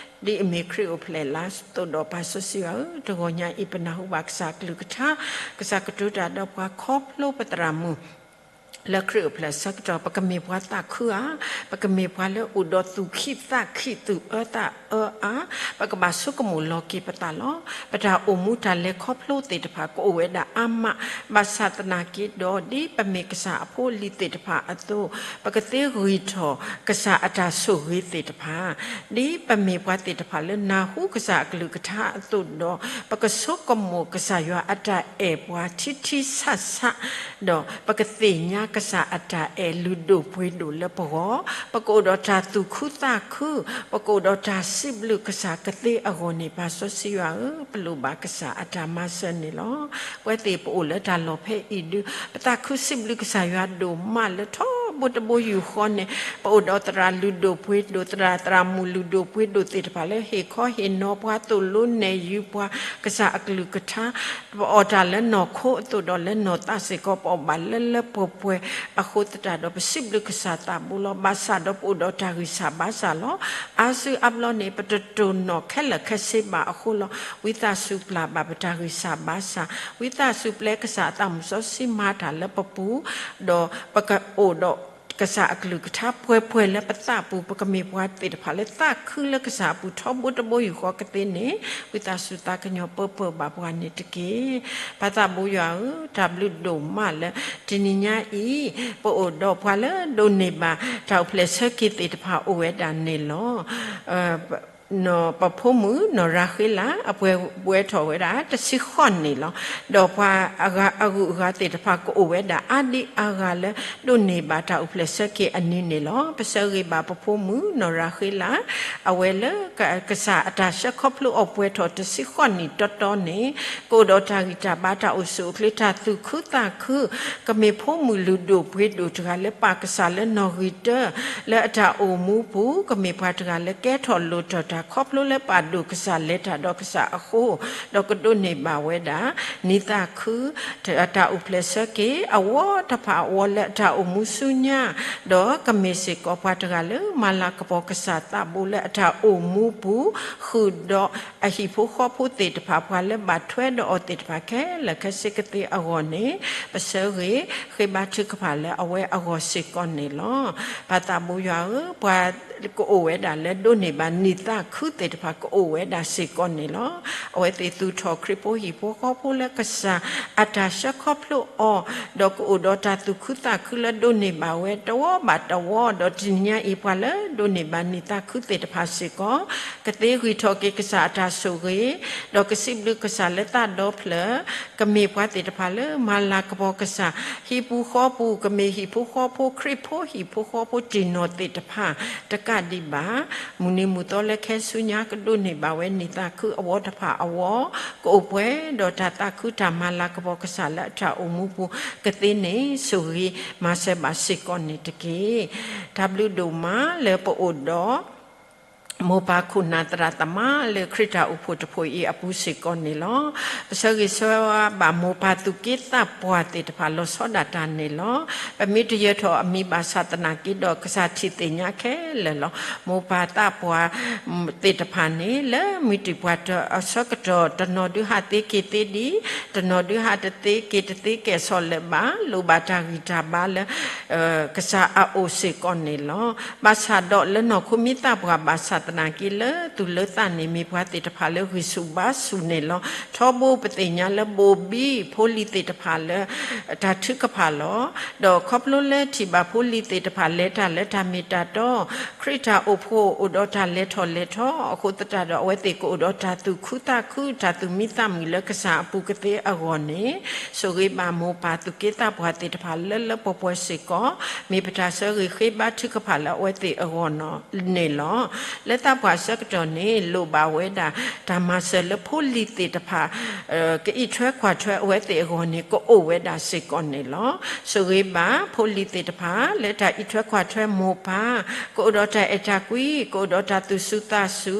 ဒ်အမ့ၢ်ခရံာ်အိၣ်ဖျဲၣ်လါအသိးဒီး ပၢ်စီဆှံယွၤဧၢ, တဂီၤညါအံၤ ပနၢ်ဟူဘၣ်ကစၢ်အကလုၢ်ကထါ, ကစၢ်ကတိၤတၢ်ဒီးပှၤခီဖျိပသရၣ်မုၣ် လၢခရံာ်အိၣ်ဖျဲၣ်အဆၢကတီၢ် ပကမ့ၢ်ပှၤသးခုဧါ, ပကမ့ၢ်ပှၤလၢအိၣ်ဒီးသူၣ်ခံသးခံ သူၣ်အၢသးအၢဧါ, ပကဘၣ်ဆိကမိၣ်လီၤက့ၤပသးလီၤ. ပတၢ်အိၣ်မူတၢ်လဲၤခီဖျိသ့ၣ်တဖၣ် ကအိၣ်ဝဲဒၣ်အါမး, ဘၣ်ဆၣ်သနာ်က့ဒီး ဒ်ပမ့ၢ်ကစၢ်အဖိအလံၤသ့ၣ်တဖၣ်အသိး, ပကသ့ဂံၢ်ထီၣ်ကစၢ်အတၢ်ဆိၣ်ဂ့ၤသ့ၣ်တဖၣ်, ဒ်ပမ့ၢ်ပှၤသ့ၣ်တဖၣ်လၢနၢ်ဟူကစၢ်အကလုၢ်ကထါအသိးဒီး, ပကဆိကမိၣ်ကစၢ်ယွၤအတၢ်အဲၣ်ပှၤထံထံဆးဆး, ဒီးပကသ့ၣ်ညါကစၢ်အတၢ်အဲၣ်လုၢ်ဒိၣ်ပှ့ၤဒိၣ်လၢပဂီၢ်, ပကအိၣ်ဒီးတၢ်သူၣ်ခုသးခု, ပကအိၣ်ဒီးတၢ်စံးဘျုးကစၢ်ကသ့အဂီၢ်န့ၣ်, ပၢ်စီဆှံယွၤဧၢ, ပလိၣ်ဘၣ်ကစၢ်အတၢ်မၤစၢၤန့ၣ်လီၤ. ပဝဲသ့ၣ်ပအိၣ်လၢတၢ်လီၢ်ဖဲအံၤဒု, ပသးခုစံးဘျုးကစၢ်ယွၤဒိၣ်မးလၢထီဘိတဘိယူၢ်ဃီန့ၣ်, ပအိၣ်ဒီးသရၣ်လုၢ်ဒိၣ်ပှ့ၤဒိၣ်, သရၣ်သရၣ်မုၣ်လုၢ်ဒိၣ်ပှ့ၤဒိၣ်သ့ၣ်တဖၣ်လၢဟ့ၣ်ခီဟ့ၣ်နီၤပှၤ သိၣ်လိနဲၣ်ယုၤပှၤ ကစၢ်အကလုၢ်ကထါ, ပအီၣ်တၢ်လၢနီၢ်ခိအသိးဒီးလၢနီၢ်သးစ့ၢ်ကီး ပအီၣ်ဘၣ်လၢလၢပှဲၤပှဲၤအဃိသတးဒီး ပစံးဘျုးကစၢ်သးဘိလီၤ. ဘၣ်ဆၣ်ဒီးပအိၣ်ဒီးတၢ်ဂံၢ်စၢ်ဘါစၢ်လီၤ. အါစုအါဘျီန့ၣ် ပတတိၢ်နီၣ်ခဲလၢာ်ခဲဆ့ဘၣ်အဃိလီၤ. ဝံသးစူၤပျၢ်ဘၣ်ပတၢ်ဂံၢ်စၢ်ဘါစၢ်, ဝံသးစူၤပျဲကစၢ်အသးမုၢ်စီဆှံမၤတၢ်လၢပပူၤ, ဒီးပကအိၣ်ဒီးကစၢ်အကလုၢ်ကထါပှဲၤပှဲၤလၢပသးပူၤ, ပကမ့ၢ်ပှၤသ့ၣ်တဖၣ်လၢသးခုလၢကစၢ်အပူၤထီဘိတဘိယူၢ်ဃီကသ့န့ၣ်, ဝံသးစူၤသးကညီၤပၢပၢဘၣ်ပှၤန့ၣ်တက့ၢ်. ပၢ်သးဘိယွၤဧၢ, တၢ်ဘျုးဒိၣ်မးလၢ တနံၤညါအံၤ ပအိၣ်ဒီးပှၤလၢဒိးန့ၢ်ဘၣ် တၢ်အိၣ်ဖျဲၣ်ဆၢက့ၤသ့ၣ်တဖၣ်အိၣ်ဝဲဒၣ်န့ၣ်လီၤ. ပဖိမုၣ်နီၢ်ရၤဃ့လး အပှဲၤဘှဲထီၣ်ဝဲဒၣ် တဆံဃိးနံၣ်လီၤ. ဒီးပှၤအဂုၤအဂၤသ့ၣ်တဖၣ်ကအိၣ်ဝဲဒၣ် အါဒံအါဂၤလၢ ဒိးန့ၢ်ဘၣ်တၢ်အိၣ်ဖျဲၣ်ဆၢက့ၤအနံၤန့ၣ်လီၤ. ပဆၢဂ့ၤဘၣ်ပဖိမုၣ်နီၢ်ရၤဃ့လး အဝဲလၢ ကစၢ်အတၢ်ဆှၢခီဖျိအီၤပှဲၤထီၣ်တဆံဃိးနံၣ်တီတီန့ၣ်, ကအိၣ်ဒီးတၢ်ဂံၢ်တၢ်ဘါတၢ်အိၣ်ဆူၣ်အိၣ်ချ့တၢ်သူၣ်ခုသးခု, ကမ့ၢ်ဖိမုၣ်လုၢ်ဒိၣ်ပှ့ၤဒိၣ်တဂၤလၢပာ်ကစၢ်လၢနီၣ်ဂံၢ်တၢ, လၢအတၢ်အိၣ်မူပူၤ ကမ့ၢ်ပှၤတဂၤလၢကဲထီၣ်လိၣ်ထီၣ် ခီဖျိလၢပာ်ဒိၣ်ကစၢ်လဲၤတၢ်ဒီးကစၢ်အဃိ, ဒီးကဒိးန့ၢ်ဘၣ်ဝဲဒၣ် နံၣ်သၣ်ခု တၢ်အိၣ်ဖျဲၣ်ဆၢက့ၤ အဝီတဖၣ်အဝီလၢအတၢ်အိၣ်မူဆူညါ, ဒီးကမ့ၢ်စ့ၢ်ကီးပှၤတဂၤလၢမၤလၤကပီၤကစၢ်သးဘိလၢအတၢ်အိၣ်မူပူၤ, ဃုာ်ဒီးအဟံၣ်ဖိဃီဖိသ့ၣ်တဖၣ် ပှၤလၢဘၣ်ထွဲဒီးအီၤသ့ၣ်တဖၣ်ခဲလၢာ်ခဲဆ့ကသ့အဂီၢ်န့ၣ်, ပဆၢဂ့ၤဃ့ဘါထုကဖၣ်လၢအဝဲအဂီၢ်စ့ၢ်ကီးန့ၣ်လီၤ. ပၢ်သးဘိယွၤဧၢ, ပှၤကအိၣ်ဝဲဒၣ်လၢဒိးန့ၢ်ဘၣ်နံၣ်သၣ်ခုသ့ၣ်တဖၣ် ကအိၣ်ဝဲဒၣ်စ့ၢ်ကီးန့ၣ်လီၤ. အဝဲသ့ၣ်သူၣ်ထီၣ်ခရံာ်ဖိဟံၣ်ဖိဃီဖိလၢကစၢ်အတၢ်ဆှၢခီဖျိအီၤ, ဒီးကအိၣ်ဒီးတၢ်သူၣ်ခုသးခုလၢဒိးန့ၢ်ဘၣ်ဝဲတဝီဘၣ်တဝီ, ဒီးတနံၤညါအံၤပှၤလၢဒိးန့ၢ်ဘၣ်နံၣ်သၣ်ခုသ့ၣ်တဖၣ်စ့ၢ်ကီး ကသ့ဂံၢ်ထီၣ်က့ၤကစၢ်အတၢ်ဆိၣ်ဂ့ၤ, ဒီးကစံးဘျုးကစၢ်လၢသးဒီဖျၢၣ်, ကမ့ၢ်ပှၤသ့ၣ်တဖၣ်လၢမၤလၤကပီၤကစၢ်, ဟံၣ်ပူၤဃီပူၤ, ကမ့ၢ်ဟံၣ်ဖိဃီဖိ, ခရံာ်ဖိဟံၣ်ဖိဃီဖိတံၢ်နီၢ်သ့ၣ်တဖၣ်, တကးဒံးဘၣ် မုၢ်နံၤမုၢ်သီလၢခဲဆူညါ ကဒိးန့ၢ်ဘၣ်ဝဲနံၣ်သၣ်ခုအဝီတဖၣ်အဝီ, ကအိၣ်ပှဲၤဒီးတၢ်သးခုတၢ်မၤလၤကပီၤကစၢ်လၢအတၢ်အိၣ်မူပူၤ, ကသ့န့ၣ် ဆိၣ်ဂ့ၤမၤစၢၤဘၣ်စ့ၢ်ကီးန့ၣ်တက့ၢ်. တၢ်ဘျုးဒိၣ်မးလၢပအိၣ်ဒီး မိၢ်ပၢ်ခိၣ်နၢ်သရၣ်သမါလၢခရံာ်တၢ်အိၣ်ဖှိၣ်တဖှိၣ်အံၤအပူၤစ့ၢ်ကီးန့ၣ်လီၤ. ပဆၢဂ့ၤဆၢဝါဘၣ်မိၢ်ပၢ်သူၣ်က့သးပှၢ်သ့ၣ်တဖၣ်လီၤဆီဒၣ်တၢ်န့ၣ်လီၤ. ပမ့ၢ်တယၢၤထီၣ်အမံၤဘၣ်ဆၣ်သနာ်က့ဒီး ကစၢ်ထံၣ်သ့ၣ်ညါခဲလၢာ်လီၤ. မိၢ်ပၢ်သးပှၢ်သ့ၣ်တဖၣ်န့ၣ် လၢမုၢ်တံၢ်ပှၢ်တၢၢ်အဆၢကတီၢ် တနီၤဒုးဟးသ့က့ၤသ့ဒံး, တနီၤဒုးဟးတသ့က့ၤတသ့ကဲၣ်ဆီၣ်လၢၤဘၣ်, လိၣ်ဘၣ်တၢ်ဂံၢ်တၢ်ဘါလၢ ကစၢ်အအိၣ်စ့ၢ်ကီးန့ၣ်လီၤ. ဘၣ်ဆၣ်ဒီးလၢနီၢ်ခိမ့ၢ်သးပှၢ်ဘၣ်ဆၣ်သနာ်က့ လၢသူၣ်လၢသးန့ၣ် မ့ၢ်ပှၤသ့ၣ်တဖၣ်လၢဂံၢ်ဆူၣ်ဘါဆူၣ်န့ၣ်လီၤ. ထီဘိပသ့ၣ်ညါလၢဘိၣ်ဘံဖိလံၤသ့ၣ်တဖၣ်လၢ တၢ်ထုကဖၣ်လီၤ. ဒီးခီဖျိလၢထံၣ်ဘၣ်ဖိလံၤသ့ၣ်တဖၣ်လဲၤတၢ်လၢတၢ်မ့ၢ်တၢ်တီ, ခရံာ်တၢ်အိၣ်ဖှိၣ်အိၣ်ဒီးတၢ်လဲၤထီၣ်လဲၤထီအဃိသတးဒီး အဝဲသ့ၣ်ကအိၣ်ဒီးတၢ်သူၣ်ခုသးခု တၢ်သူၣ်မံသးမုာ်လၢကစၢ်အပူၤကသ့အဂီၢ်န့ၣ်, ဆိၣ်ဂ့ၤဘၣ်မိၢ်ပၢ်သူၣ်က့သးပှၢ်သ့ၣ်တဖၣ်လၢလၢပှဲၤပှဲၤစ့ၢ်ကီး, မ့ၢ်ပတၢ်ဆၢဂ့ၤဃ့ဘါထုကဖၣ်လၢအဝဲသ့ၣ်အဂီၢ်န့ၣ်လီၤ. လၢသးပှၢ်အဆၢကတီၢ်န့ၣ် လိၣ်ဘၣ်ဝဲဒၣ် တၢ်မၤစၢၤလၢဖိလံၤသ့ၣ်တဖၣ် ကအံးထွဲကွၢ်ထွဲအဝဲသ့ၣ်အဂီၢ်န့ၣ် ကအိၣ်ဝဲဒၣ်စ့ၢ်ကီးန့ၣ်လီၤ. ဆိၣ်ဂ့ၤဘၣ်ဖိလံၤသ့ၣ်တဖၣ် လၢတၢ်အံးထွဲကွၢ်ထွဲမိၢ်ပၢ်, ကအိၣ်ဒီးတၢ်အဲၣ်တၢ်ကွံ, ကအိၣ်ဒီးတၢ်သူၣ်စူၤသးစူ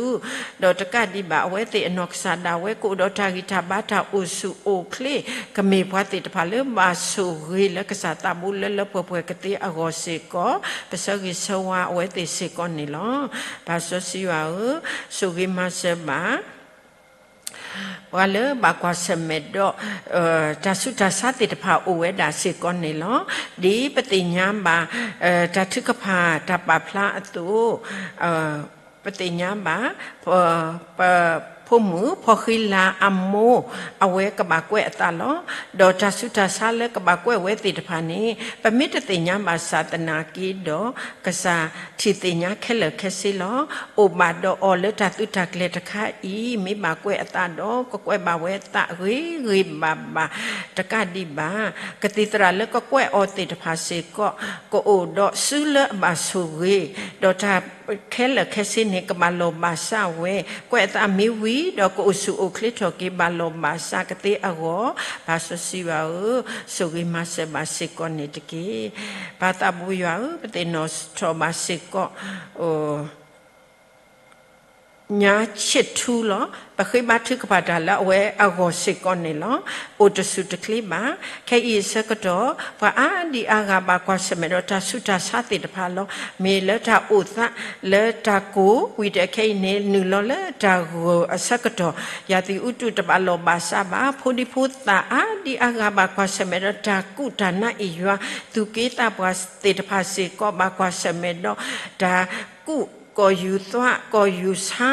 ၤ, ဒီးတကးဒံးဘၣ်အဝဲသ့ၣ်အနီၢ်ကစၢ်ဒၣ်ဝဲ ကအိၣ်ဒီးတၢ်ဂံၢ်တၢ်ဘါတၢ်အိၣ်ဆူၣ်အိၣ်ချ့, ကမ့ၢ်ပှၤသ့ၣ်တဖၣ်လၢဘၣ်ဆိၣ်ဂ့ၤလၢကစၢ်သးဘိလၢလၢပှဲၤပှဲၤကသ့အဂီၢ်စ့ၢ်ကီး, ပဆၢဂ့ၤဆၢဝါအဝဲသ့ၣ်စ့ၢ်ကီးန့ၣ်လီၤ. ပၢ်စီဆှံယွၤဧၢ, ဆိၣ်ဂ့ၤမၤစၢၤဘၣ် ပှၤလၢဘၣ်ကွၢ်ဆၢၣ်မဲာ်ဒီး တၢ်ဆူးတၢ်ဆါသ့ၣ်တဖၣ်အိၣ်ဝဲဒၣ်စ့ၢ်ကီးန့ၣ်လီၤ. ဒ်ပသ့ၣ်ညါဘၣ် တၢ်ထုကဖၣ်တၢ်ပာ်ဖျါအသိး, ပသ့ၣ်ညါဘၣ် ပ ပဖိမုၣ်ဖီဃံလၤအမိၢ် အဝဲကဘၣ်ကွဲးအသးလီၤ. ဒီးတၢ်ဆူးတၢ်ဆါလၢကဘၣ်ကွဲးဝဲသ့ၣ်တဖၣ်န့ၣ် ပမ့ၢ်တသ့ၣ်ညါဘၣ်ဆၣ်သနာ်က့ဒီး ကစၢ်ထံၣ်သ့ၣ်ညါခဲလၢာ်ခဲဆ့လီၤ. အိၣ်ဘၣ်ဒီးအီၤလၢတၢ်သုးတၢ်ကျဲၤတခါအံၤ မ့ၢ်ဘၣ်ကွဲးအသးဒီး ကကွဲးဘၣ်ဝဲသးဂ့ၤဂ့ၤဘၣ်ဘၣ်, တကးဒံးဘၣ် ကသံၣ်သရၣ်လၢကကွဲးအီၤသ့ၣ်တဖၣ်စ့ၢ်ကီး ကအိၣ်ဒီးစုလၢအဘၣ်ဆိၣ်ဂ့ၤ, ဒီးတၢ်ခဲလၢာ်ခဲဆ့န့ၣ် ကဘၣ်လီၢ်ဘၣ်စးဝဲ, ကွဲးအသးမ့ၢ်ဝံၤဒီး ကအိၣ်ဆူၣ်အိၣ်ချ့ထီၣ်က့ၤ ဘၣ်လီၢ်ဘၣ်စးကသ့အဂီၢ်, ပၢ်စီဆှံယွၤဧၢ, ဆိၣ်ဂ့ၤမၤစၢၤဘၣ်စ့ၢ်ကီးန့ၣ်တက့ၢ်. ပၢ်သးဘိယွၤဧၢ, ပသ့ၣ်နီၣ်ထီၣ်ဘၣ်စ့ၢ်ကီး ညါဆံးထူလီၤ. ပဃ့ဘါထုကဖၣ်တၢ်လၢအဝဲအဂီၢ်စ့ၢ်ကီးန့ၣ်လီၤ. အိၣ်တဆူၣ်တချ့ဘၣ်. ခဲအံၤအဆၢကတီၢ် ပှၤအါဒံအါဂၤဘၣ်ကွၢ်ဆၢၣ်မဲာ်ဒီးတၢ်ဆူးတၢ်ဆါသ့ၣ်တဖၣ်လီၤ. မ့ၢ်လၢတၢ်အိၣ်သးလၢတၢ်ကိၢ် ဝံၤဒီးခဲအံၤန့ၣ် နုာ်လီၤလၢတၢ်ဂိၢ်အဆၢကတီၢ် ယၤသံးအူတူၢ်တဘၣ်လီၢ်ဘၣ်စးဘၣ်. ဖိဒံဖိသၣ်အါဒံအါဂၤဘၣ်ကွၢ်ဆၢၣ်မဲာ်ဒီးတၢ်ကူၣ်တၢ်နါအံၤယွၤ သူၣ်က့သးပှၢ်သ့ၣ်တဖၣ်စ့ၢ်ကီး ဘၣ်ကွၢ်ဆၢၣ်မဲာ်ဒီးတၢ်ကူၣ် ကီၢ်ယူၤသွး ကီၢ်ယူၤဆါ,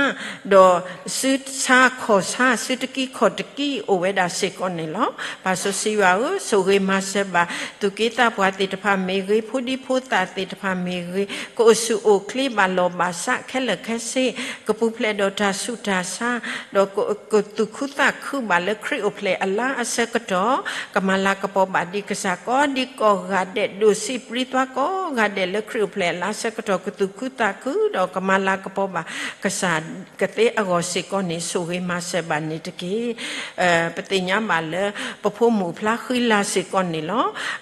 ဒီးစုဆါခီၣ်ဆါ စုတကံခီၣ်တကံ အိၣ်ဝဲဒၣ်စ့ၢ်ကီးန့ၣ်လီၤ. ပၢ်စီဆှံယွၤဧၢ, ဆိၣ်ဂ့ၤမၤစၢၤဘၣ် သူၣ်က့သးပှၢ်သ့ၣ်တဖၣ်မ့ၢ်ဂ့ၤ, ဖိဒံဖိသၣ်သ့ၣ်တဖၣ်မ့ၢ်ဂ့ၤ, ကအိၣ်ဆူၣ်အိၣ်ချ့ဘၣ်လီၢ်ဘၣ်စးခဲလၢာ်ခဲဆ့, ကပူၤဖျဲးဒီးတၢ်ဆူးတၢ်ဆါ, ဒီးကသူၣ်ခုသးခုဘၣ်လၢခရံာ်အိၣ်ဖျဲၣ်အလါအဆၢကတီၢ်, ကမၤလၤကပီၤဘၣ်ဒံးကစၢ်ကိးဒံကိးဂၤဒဲး, ဒိၣ်ဆံးပြံသွါကိးဂၤဒဲးလၢခရံာ်အိၣ်ဖျဲၣ်အလါအဆၢကတီၢ် ကသူၣ်ခုသးခုဒီး ကမၤလၤကပီၤဘၣ်ကစၢ်ကသ့အဂီၢ်စ့ၢ်ကီးန့ၣ် ဆိၣ်ဂ့ၤမၤစၢၤဘၣ်န့ၣ်တက့ၢ်. ပသ့ၣ်ညါဘၣ်လၢ ပဖိမုၣ်ဖျါဃံလၤစ့ၢ်ကီးန့ၣ်လီၤ.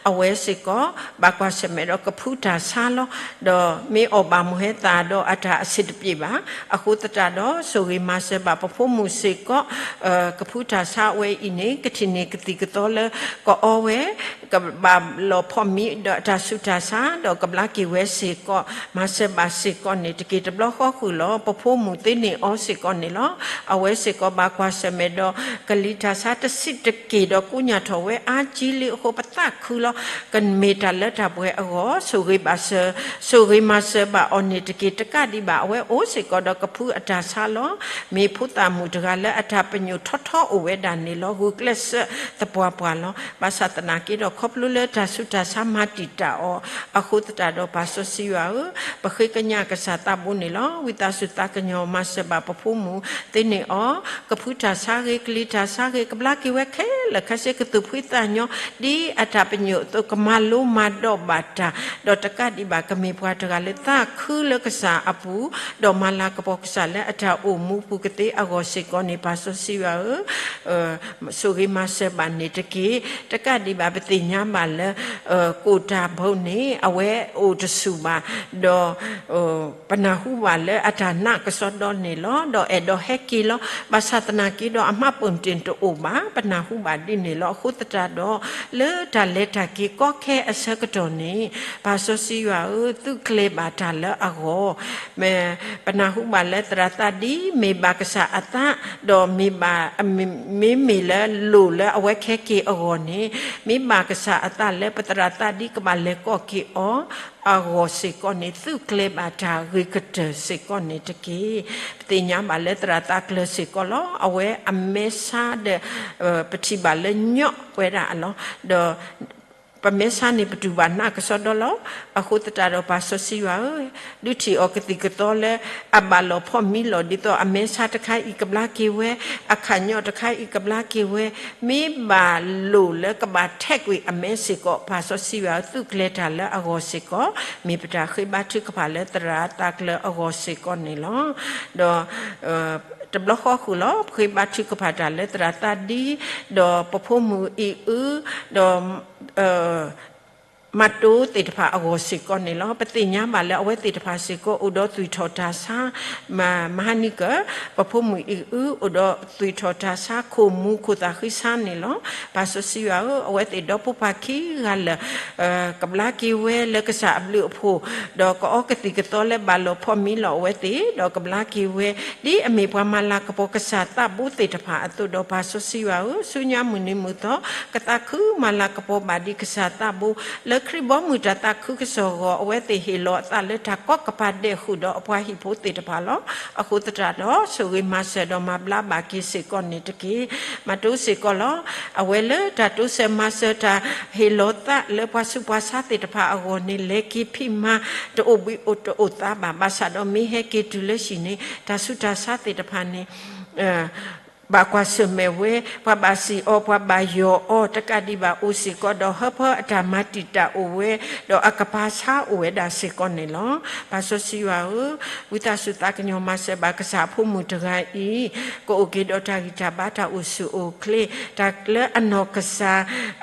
အဝဲစ့ၢ်ကီး ဘၣ်ကွၢ်ဆၢၣ်မဲာ်ဒီးကဖုတၢ်ဆါလီၤ. ဒီးမ့ၢ်အီၣ်ဘၣ်မုၢ်ဟဲသၣ်ဒီးအတၢ်အဆံးတပျ့ၤဘၣ်. အဃိသတးဒီး ဆိၣ်ဂ့ၤမၤစၢၤဘၣ်ပဖိမုၣ်စ့ၢ်ကီး ကဖုတၢ်ဆါဝဲအံၤန့ၣ် ကထံၣ်န့ၢ်ကသံၣ်ကသီလၢ ကအီဝဲ ကဘၣ်လီၤဖီၣ်မံဒီးအတၢ်ဆူးတၢ်ဆါ ဒီးကဘျါက့ၤဝဲစ့ၢ်ကီး မၤစၢၤဘၣ်စ့ၢ်ကီးန့ၣ်တက့ၢ်. တဘျီဃီဃုာ်လီၤ ပဖိမုၣ်သ့န့ၢ်အီၤစ့ၢ်ကီးန့ၣ်လီၤ. အဝဲစ့ၢ်ကီးဘၣ်ကွၢ်ဆၢၣ်မဲာ်ဒီး ကလံၤတၢ်ဆါတဆံးတက့ၢ်ဒီးကိညၢ်ထီၣ်ဝဲအါကံလံအဃိ ပသးခုလီၤ. ကမ့ၢ်တၢ်လၢတၢ်ပှဲၤအဂီၢ် ဆိၣ်ဂ့ၤဘၣ်စၢၤ ဆိၣ်ဂ့ၤမၤစၢၤဘၣ်အီၤန့ၣ်တက့ၢ်. တကးဒံးဘၣ် အဝဲအိၣ်စ့ၢ်ကီးဒီးကဖုအတၢ်ဆါလီၤ. မ့ၢ်ဖိသၣ်မုၣ်တဂၤလၢအတၢ်ပညိၣ်ထီထီအိၣ်ဝဲဒၣ်န့ၣ်လီၤ. ဂုာ်ကျဲးစၢးသပှၢ်ပှၢ်လီၤ. ဘၣ်ဆၣ်သနာ်က့ဒီး ခီဖျိလၢတၢ်ဆူးတၢ်ဆါမၤတံာ်တာ်အီၤ အဃိသတးဒီး ပၢ်စီဆှံယွၤဧၢ, ပဃ့ကညးကစၢ်သးဘိန့ၣ်လီၤ. ဝံသးစူၤသးကညီၤမၤစၢၤဘၣ်ပဖိမုၣ်သ့န့ၢ်အီၤ, ကဖုတၢ်ဆါဂ့ၤ, ကလံၤတၢ်ဆါဂ့ၤ, ကဘျါက့ၤဝဲခဲလၢာ်ခဲဆ့, ကသူၣ်ဖှံသးညီ, ဒ်အတၢ်ပညိၣ်အသိး ကမၤလိမၤဒိးဘၣ်တၢ်, ဒီးတကးဒံးဘၣ် ကမ့ၢ်ပှၤတဂၤလၢသးခုလၢကစၢ်အပူၤ, ဒီးမၤလၤကပီၤကစၢ်လၢအတၢ်အိၣ်မူပူၤကသ့အဂီၢ်စ့ၢ်ကီးန့ၣ် ပၢ်စီဆှံယွၤဧၢ ဆိၣ်ဂ့ၤမၤစၢၤဘၣ်န့ၣ်တက့ၢ်. တကးဒံးဘၣ် ပသ့ၣ်ညါဘၣ်လၢ ကိၣ်တၢ်ဘိန့ၣ် အဝဲအိၣ်တဆူၣ်ဘၣ်, ဒီး ပနၢ်ဟူဘၣ်လၢအတၢ်နာ်ကစီဒီန့ၣ်လီၤ. ဒီးအဲၣ်ဒိးဟဲက့ၤလီၤ. ဘၣ်ဆၣ်သနာ်က့ဒီး အမှတ်ပုံတင်တအိၣ်ဘၣ်, ပနၢ်ဟူဘၣ်ဒ်န့ၣ်လီၤ. အဃိသတးဒီး လၢတၢ်လဲၤတၢ်က့ၤကီခဲအဆၢကတီၢ်န့ၣ် ပၢ်စီဆှံယွၤဧၢ, သုးကျဲၤဘၣ်တၢ်လၢအဂီၢ် ပနၢ်ဟူဘၣ်လၢသရၣ်သးဒ်မ့ၢ်ဘၣ်ကစၢ်အသး, ဒီးမ့ၢ်ဘၣ်, မ့မ့ၢ်လၢလိၣ်လၢအဝဲကဟဲက့ၤအဂီၢ်န့ၣ်, မ့ၢ်ဘၣ်ကစၢ်အသးလၢပသရၣ်သးဒ်ကဘၣ်လဲၤကိးက့ၤအီၤအဂီၢ်စ့ၢ်ကီးန့ၣ် သုးကျဲၤဘၣ်တၢ်ဂ့ၤကတၢၢ်စ့ၢ်ကီးန့ၣ်တက့ၢ်. ပသ့ၣ်ညါဘၣ်လၢသရၣ်သးကျၢၤစ့ၢ်ကီးလီၤ. အဝဲအမဲဆါဒီး ပထံၣ်ဘၣ်လၢညီၣ်ဝဲဒၣ်အလီၢ်, ဒီး ပမဲဆါန့ၣ် ပတူၢ်ဘၣ်နာ်ကစီဒီလီၤ. အဃိသတးဒီး ပၢ်စီဆှံယွၤဧၢ, ဒုးထံၣ်အီၤကသံၣ်ကသီလၢ အဘၣ်လီၤဖီၣ်မံလီၤ ဒ်သိးအမဲဆါတခါအံၤကဘျါက့ၤဝဲ, အခးညီၣ်တခါအံၤကဘျါက့ၤဝဲ, မ့ၢ်ဘၣ်လိၣ်လၢကဘၣ်ထဲးကွံာ်အမဲစ့ၢ်ကီး ပၢ်စီဆှံယွၤဧၢ, သုးကျဲၤတၢ်လၢအဂီၢ်စ့ၢ်ကီး, မ့ၢ်ပတၢ်ဃ့ဘါထုကဖၣ်လၢသရၣ်သးကျၢၤအဂီၢ်စ့ၢ်ကီးန့ၣ်လီၤ. ဒီး တဘျီဃီဃုာ်လီၤ ပဃ့ဘါထုကဖၣ်တၢ်လၢသရၣ်သးဒ်, ဒီးပဖိမုၣ်အံၤအု, ဒီး မၤတိသ့ၣ်တဖၣ်အဂီၢ်စ့ၢ်ကီးန့ၣ်လီၤ. ပသ့ၣ်ညါဘၣ်လၢအဝဲသ့ၣ်တဖၣ်စ့ၢ်ကီး အိၣ်ဒီးသွံၣ်ထီၣ်တၢ်ဆါ, မဟါနံၤကၢၢ် ပဖိမုၣ်အံၤအု အိၣ်ဒီးသွံၣ်ထီၣ်တၢ်ဆါ ခိၣ်မူခိၣ်သၣ်ဃံဆါန့ၣ်လီၤ. ပၢ်စီဆှံယွၤဧၢ, အဝဲသ့ၣ်ဒီဖိပၢ်ခံဂၤလၢာ် ကဘျါက့ၤဝဲလၢကစၢ်အဘျုးအဖှိၣ်, ဒီးကအီကသံၣ်ကသီလၢဘၣ်လီၤဖီၣ်မံလီၤအဝဲသ့ၣ်, ဒီးကဘျါက့ၤဝဲ ဒ်အမ့ၢ်ပှၤမၤလၤကပီၤကစၢ်သးဘိသ့ၣ်တဖၣ်အသိးဒီး ပၢ်စီဆှံယွၤဧၢ, ဆူညါမုၢ်နံၤမုၢ်သီ ကသးခုမၤလၤကပီၤဘၣ်ဒံးကစၢ်သးဘိ, လၢခရံာ်ဘီမုၢ်တၢ်သးခုကစီၣ်အဂီၢ် အဝဲသ့ၣ်ဟ့ၣ်လီၤအသးလၢတၢ်ကီကပၤဒဲးဃုာ်ဒီးအပှၤဟံၣ်ဖိသ့ၣ်တဖၣ်လီၤ. အဃိသတးဒီး ဆိၣ်ဂ့ၤမၤစၢၤဒီးမၤဘျါဘၣ်က့ၤစ့ၢ်ကီးန့ၣ်တက့ၢ်. မၤတိစ့ၢ်ကီးလီၤ. အဝဲလၢတၢ်တိစၢၤမၤစၢၤတၢ်ဟ့ၣ်လီၤသးလၢပှၤဆူးပှၤဆါသ့ၣ်တဖၣ်အဂီၢ်န့ၣ် လဲၤက့ၤဖံးမၤတအိၣ်ဘှံးတအိၣ်သါဘၣ်. ဘၣ်ဆၣ်ဒီးမ့ၢ်ဟဲက့ၤတုၤလၢဟံၣ်န့ၣ် တၢ်ဆူးတၢ်ဆါသ့ၣ်တဖၣ်န့ၣ် ဘၣ်ကွၢ်ဆၢၣ်မဲာ်ဝဲ, ပှၤဘၣ်စံၣ်အီၤ, ပှၤဘၣ်ယီၢ်အီၤ, တကးဒံးဘၣ်အိၣ်စ့ၢ်ကီးဒီး ဟၢဖၢအတၢ်မၤတံာ်တာ်အိၣ်ဝဲ, ဒီးအကပၤဆါအိၣ်ဝဲဒၣ်စ့ၢ်ကီးန့ၣ်လီၤ. ပၢ်စီဆှံယွၤဧၢ, ဝံသးစူၤသးကညီၤမၤစၢၤဘၣ်ကစၢ်အဖိမုၣ်တဂၤအံၤ, ကအိၣ်က့ၤဒီးတၢ်ဂံၢ်တၢ်ဘါတၢ်အိၣ်ဆူၣ်အိၣ်ချ့, တၢ်လၢအနီၢ်ကစၢ်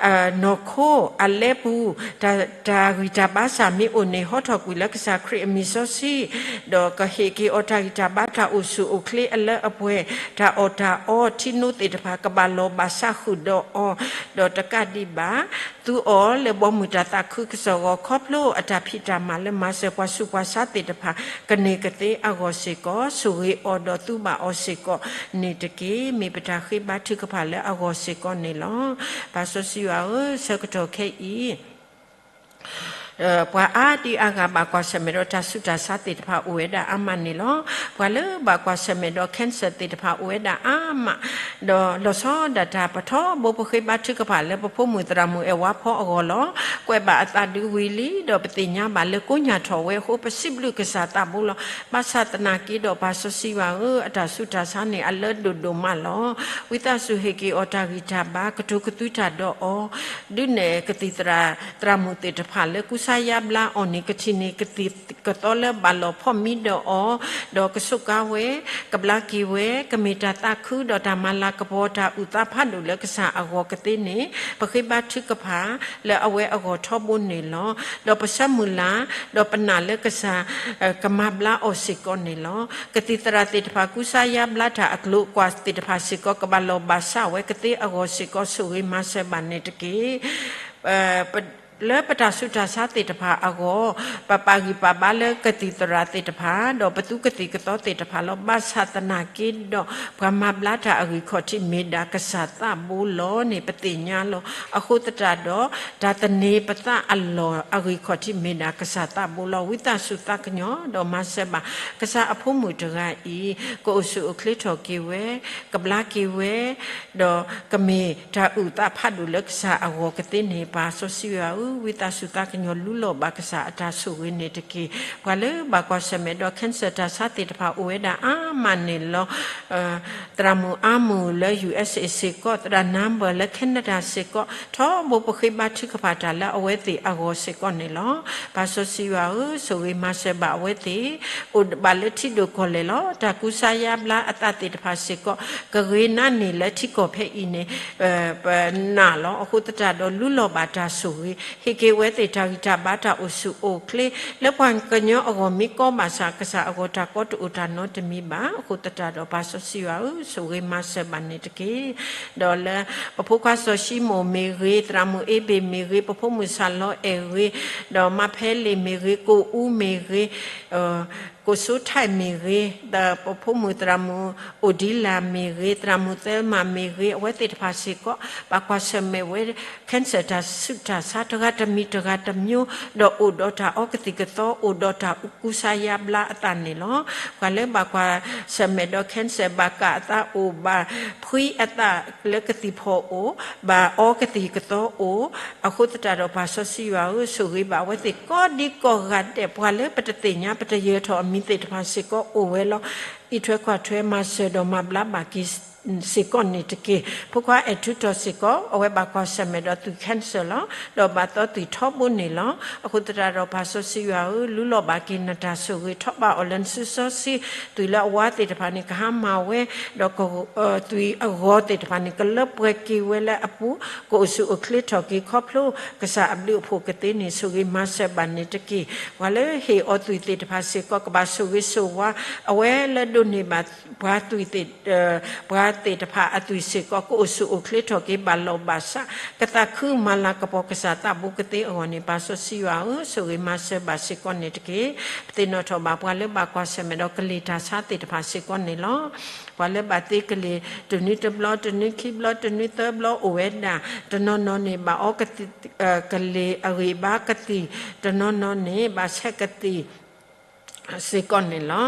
နီၢ်ခိအလဲပူၤ, တၢ်ဂံၢ်တၢ်ဘါစၢ်မ့ၢ်အိၣ်န့ၣ် ဟီထီၣ်ကွံာ်လၢကစၢ်ခရံာ်အမံၤစီဆှံ, ဒီးကဟ့ၣ်က့ၤအီၤတၢ်ဂံၢ်တၢ်ဘါတၢ်အိၣ်ဆူၣ်အိၣ်ချ့အလၢအပှဲၤ, တၢ်အီၣ်တၢ်အီထံနိသ့ၣ်တဖၣ်ကဘၣ်လီၤဘၣ်ဆၣ်ဃုာ်ဒီးအီၤ, ဒီးတကးဒံးဘၣ် သူအီၤလၢဘီမုၢ်တၢ်သးခုကစီၣ်အဂီၢ် ခီဖျိအတၢ်ဖံးတၢ်မၤလၢမၤစၢၤပှၤဆူးပှၤဆါသ့ၣ်တဖၣ် ကန့ၢ်ကသ့အဂီၢ်စ့ၢ်ကီး ဆိၣ်ဂ့ၤအီၤဒီးသူဘၣ်အီၤစ့ၢ်ကီးန့ၣ်တက့ၢ်. မ့ၢ်ပတၢ်ဃ့ဘါထုကဖၣ်လၢအဂီၢ်စ့ၢ်ကီးန့ၣ်လီၤ. ပၢ်စီဆှံယွၤဧၢ, ဆၢကတီၢ်ခဲအံၤ ပှၤအါဒံအါဂၤဘၣ်ကွၢ်ဆၢၣ်မဲာ်ဒီးတၢ်ဆူးတၢ်ဆါသ့ၣ်တဖၣ်အိၣ်ဝဲဒၣ်အါမးန့ၣ်လီၤ. ပှၤလၢဘၣ်ကွၢ်ဆၢၣ်မဲာ်ဒီး cancer သ့ၣ်တဖၣ်အိၣ်ဝဲဒၣ်အါမး, ဒီးလီၤဆီဒၣ်တၢ်ပထီဘိပဃ့ဘါထုကဖၣ်လၢပဖိမုၣ်သရၣ်မုၣ်အဲၣ်ဝါဖီအဂီၢ်လီၤ. ကွဲးဘၣ်အသးဒုးဝံၤလံ, ဒီးပသ့ၣ်ညါဘၣ်လၢကိညၢ်ထီၣ်ဝဲအဃိ ပစံးဘျုးကစၢ်သးဘိလီၤ. ဘၣ်ဆၣ်သနာ်က့ဒီး ပၢ်စီဆှံယွၤဧၢ, အတၢ်ဆူးတၢ်ဆါန့ၣ် အလၢဒိၣ်ဒိၣ်မးလီၤ. ဝံသးစူၤဟ့ၣ်က့ၤအီၤတၢ်ဂံၢ်တၢ်ဘါ, ကတိၤကသုတၢ်ဒီးအီၤ, ဒုးနဲၣ်ကသံၣ်သရၣ်သရၣ်မုၣ်သ့ၣ်တဖၣ်လၢ တၢ်ကူစါယါဘျါအီၤန့ၣ် ကထံၣ်န့ၢ်ကသံၣ်ကသီလၢဘၣ်လီၤဖီၣ်မံဒီးအီၤ, ဒီးကစူးကါဝဲ, ကဘျါက့ၤဝဲ, ကမ့ၢ်တၢ်သးခုဒီးတၢ်မၤလၤကပီၤ တၢ်အုၣ်သးဖးဒိၣ်လၢကစၢ်အဂီၢ်ကသ့န့ၣ် ပဃ့ဘါထုကဖၣ်လၢအဝဲအဂီၢ်ထီဘိန့ၣ်လီၤ. ဒီးပဆၢမုၢ်လၢ်, ဒီးပနာ်လၢကစၢ် ကမၤဘျါအီၤစ့ၢ်ကီးန့ၣ်လီၤ. ကသံၣ်သရၣ်သ့ၣ်တဖၣ် ကူစါယါဘျါတၢ်အကျိၤအကွာ်သ့ၣ်တဖၣ်စ့ၢ်ကီး ကဘၣ်လီၢ်ဘၣ်စးဝဲကသ့အဂီၢ်စ့ၢ်ကီး ဆိၣ်ဂ့ၤမၤစၢၤဘၣ်န့ၣ်တက့ၢ်. လၢပတၢ်ဆူးတၢ်ဆါသ့ၣ်တဖၣ်အဂီၢ်, ပပာ်ဂံၢ်ပာ်ဘါလၢကသံၣ်သရၣ်သ့ၣ်တဖၣ်, ဒီးပသူကသံၣ်ကသီသ့ၣ်တဖၣ်လီၤ. ဘၣ်ဆၣ်သနာ်က့ဒီး ပှၤမၤဘျါတၢ်အဂံၢ်ခီၣ်ထံးမ့ၢ်ဒၣ်ကစၢ်သးဘိလီၤန့ၣ် ပသ့ၣ်ညါလီၤ. အဃိသတးဒီး တၢ်သန့ၤပသးအလီၢ်အဂံၢ်ခီၣ်ထံးမ့ၢ်ဒၣ်ကစၢ်သးဘိလီၤ. ဝံသးစူၤသးကညီၤဒီးမၤစၢၤဘၣ် ကစၢ်အဖိမုၣ်တဂၤအံၤ ကအိၣ်ဆူၣ်အိၣ်ချ့ထီၣ်က့ၤဝဲ, ကဘျါက့ၤဝဲ, ဒီးကမ့ၢ်တၢ်အုၣ်သးဖးဒိၣ်လၢကစၢ်အဂီၢ်ကသ့န့ၣ် ပၢ်စီဆှံယွၤဧၢ, ဝံသးစူၤသးကညီၤ လူလီၤဘၣ်ကစၢ်အတၢ်ဆိၣ်ဂ့ၤန့ၣ်တက့ၢ်. ပှၤလၢဘၣ်ကွၢ်ဆၢၣ်မဲာ်ဒီး cancer တၢ်ဆါသ့ၣ်တဖၣ်အိၣ်ဝဲဒၣ်အါမးန့ၣ်လီၤ. သရၣ်မုၣ်အါမုၣ်လၢ ယူၣ်အ့းစ့ၣ် စ့ၢ်ကီး, သရၣ်နၢဘၢၣ်လၢ Canada စ့ၢ်ကီး, ထီဘိပဃ့ဘါထုကဖၣ်တၢ်လၢအဝဲသ့ၣ်အဂီၢ်စ့ၢ်ကီးန့ၣ်လီၤ. ပၢ်စီဆှံယွၤဧၢ, ဆိၣ်ဂ့ၤမၤစၢၤဘၣ်အဝဲသ့ၣ်, အိၣ်ဘၣ်လၢထံဒိၣ်ကီၢ်လဲၢ်လီၤ. တၢ်ကူစါယါဘျါအသးသ့ၣ်တဖၣ်စ့ၢ်ကီး ကဂ့ၤနါန့ၢ်လၢထံကီၢ်ဖဲအံၤန့ၣ် ပနာ်လီၤ. အဃိသတးဒီး လူလီၤဘၣ်တၢ်ဆိၣ်ဂ့ၤ, ဟ့ၣ်က့ၤဝဲသ့ၣ်တၢ်ဂံၢ်တၢ်ဘါတၢ်အိၣ်ဆူၣ်အိၣ်ချ့, လၢပှၤကညီအဂီၢ်မ့ၢ်ကီဘၣ်ဆၣ် ကစၢ်အဂီၢ်တၢ်ကီတအိၣ်တၢ်နီတမံၤဘၣ်. အဃိသတးဒီး ပၢ်စီဆှံယွၤဧၢ, ဆိၣ်ဂ့ၤမၤစၢၤဘၣ်န့ၣ်တက့ၢ်. ဒီးလၢပဖိခွါစီၤၡံမိၣ်မ့ၢ်ဂ့ၤ, သရၣ်မုၣ်အ့ဘ့ၣ်မ့ၢ်ဂ့ၤ, ပဖိမုၣ်စၢ်လီအဲၣ်ဂ့ၤ, ဒီးမါဖဲလ့ၣ်မ့ၢ်ဂ့ၤ, ကိၣ်အူမ့ၢ်ဂ့ၤ, ကိၣ်စိထၣ်မ့ၢ်ဂ့ၤ, ဒီးပဖိမုၣ်သရၣ်မုၣ်အိၣ်ဒံလၢ်မ့ၢ်ဂ့ၤ, သရၣ်မုၣ်သဲမးမ့ၢ်ဂ့ၤ, အဝဲသ့ၣ်တဖၣ်စ့ၢ်ကီး ဘၣ်ကွၢ်ဆၢၣ်မဲာ်ဝဲ cancer တၢ်ဆူးတၢ်ဆါ တဂၤတမံၤတဂၤတမျိုး, ဒီးအိၣ်ဒီးတၢ်အီကသံၣ်ကသီ, အိၣ်ဒီးတၢ်ကူစါယါဘျါအသးန့ၣ်လီၤ. ပှၤလၢဘၣ်ကွၢ်ဆၢၣ်မဲာ်ဒီး cancer ဘၣ်ကၣ်အသး အိၣ်ဘၣ်ဖှံအသးလၢကသံၣ်ဖီၣ်အိၣ်, ဘၣ်အီကသံၣ်ကသီအိၣ်, အဃိသတးဒီး ပၢ်စီဆှံယွၤဧၢ, ဆိၣ်ဂ့ၤဘၣ်အဝဲသ့ၣ်ကိးဒံကိးဂၤဒဲး, ပှၤလၢပတသ့ၣ်ညါ ပတယၢၤထီၣ်အမံၤသ့ၣ်တဖၣ်စ့ၢ်ကီး အိၣ်ဝဲလီၤ. အံးထွဲကွၢ်ထွဲ မၤစၢၤဒီးမၤဘျါဘၣ်က့ၤစ့ၢ်ကီးန့ၣ်တက့ၢ်. ဖိခွါအဲၣ်ထူတီၤစ့ၢ်ကီး အဝဲဘၣ်ကွၢ်ဆၢၣ်မဲာ်ဒီးသွံၣ် cancer လီၤ. ဒီးဘၣ်သီသွံၣ်ထီဘိန့ၣ်လီၤ. အဃိသတးဒီး ပၢ်စီဆှံယွၤဧၢ, လူလီၤဘၣ်က့ၤနတၢ်ဆိၣ်ဂ့ၤ, ထီၣ်ဘၣ်အီၤလၢနစုစီဆှံ, သွံၣ်လၢအဝါသ့ၣ်တဖၣ်န့ၣ် ကဟါမၢ်ဝဲ, ဒီးသွံၣ်အဂီၤသ့ၣ်တဖၣ်န့ၣ် ကလၢပှဲၤက့ၤဝဲလၢအပူၤ, ကအိၣ်ဆူၣ်အိၣ်ချ့ထီၣ်က့ၤခီဖျိ ကစၢ်အဘျုးအဖှိၣ်ကသ့န့ၣ် ဆိၣ်ဂ့ၤမၤစၢၤဘၣ်န့ၣ်တက့ၢ်. ပှၤလၢဟ့ၣ်အီၤသွံၣ်သ့ၣ်တဖၣ်စ့ၢ်ကီး ကဘၣ်ဆိၣ်ဂ့ၤဆိၣ်ဝါ, အဝဲလၢဒိးန့ၢ်ဘၣ်ပှၤသွံၣ်သ့ၣ် ပှၤသ့ၣ်တဖၣ်အသွံၣ်စ့ၢ်ကီး ကအိၣ်ဆူၣ်အိၣ်ချ့ထီၣ်က့ၤ ဘၣ်လီၢ်ဘၣ်စး, ကသးခုမၤလၤကပီၤကစၢ်သးဘိကသ့အဂီၢ်န့ၣ် ပၢ်စီဆှံယွၤဧၢ, ဆိၣ်ဂ့ၤမၤစၢၤဘၣ်စ့ၢ်ကီးန့ၣ်တက့ၢ်. ပသ့ၣ်နီၣ်ထီၣ်ဘၣ်ပှၤလၢဘၣ်ကွၢ်ဆၢၣ်မဲာ်ဒီးကလံၤတၢ်ဆါသ့ၣ်တဖၣ်စ့ၢ်ကီးန့ၣ်လီၤ. ပှၤလၢဘၣ်သ့ကလံၤ တနွံတဘျီ, တနွံခံဘျီ, တနွံသၢဘျီအိၣ်ဝဲဒၣ်, တနီၤနီၤန့ၣ် ဘၣ်အီကလံၤအဂံၢ်ဘါကသံၣ်, တနီၤနီၤန့ၣ် ဘၣ်ဆဲးကသံၣ် စ့ၢ်ကီးန့ၣ်လီၤ.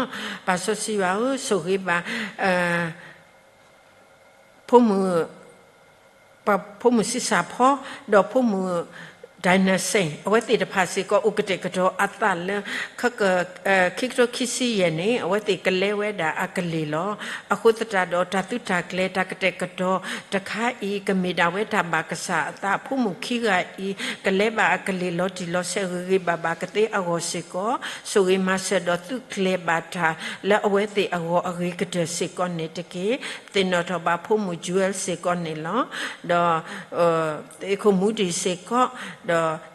ပၢ်စီဆှံယွၤဧၢ, ဆိၣ်ဂ့ၤဘၣ် ဖိမုၣ်, ပှၤဖိမုၣ်ဆံးစၢ်ဖီ, ဒီးဖိမုၣ် ဒိၣ်နၢၣ်စ့ၣ်, အဝဲသ့ၣ်တဖၣ်စ့ၢ်ကီး အိၣ်ကတဲာ်ကတီၤအသးလၢ ခံကထိခံဆံယဲၢ်န့ၣ် အဝဲသ့ၣ်ကလဲဝဲဒၣ်အကလံၤလီၤ. အဃိသတးဒီး တၢ်သုးတၢ်ကျဲၤ တၢ်ကတဲာ်ကတီၤတခါအံၤ ကမ့ၢ်ဒၣ်ဝဲတၢ်ဘၣ်ကစၢ်အသး, ဖိမုၣ်ခံဂၤအံၤ ကလဲဘၣ်အကလံၤလီၤတံၢ်လီၤဆဲး ဂ့ၤဂ့ၤဘၣ်ဘၣ်ကသ့အဂီၢ်စ့ၢ်ကီး, ဆိၣ်ဂ့ၤမၤစၢၤဒီးသုးကျဲၤဘၣ်တၢ် လၢအဝဲသ့ၣ်အဂီၢ်အဂ့ၤကတၢၢ်စ့ၢ်ကီးန့ၣ်တက့ၢ်. ပသ့ၣ်နီၣ်ထီၣ်ဘၣ်ဖိမုၣ် Jewel စ့ၢ်ကီးန့ၣ်လီၤ. ဒီး သ့ၣ်ခိၣ်မူဒံးစ့ၢ်ကီး,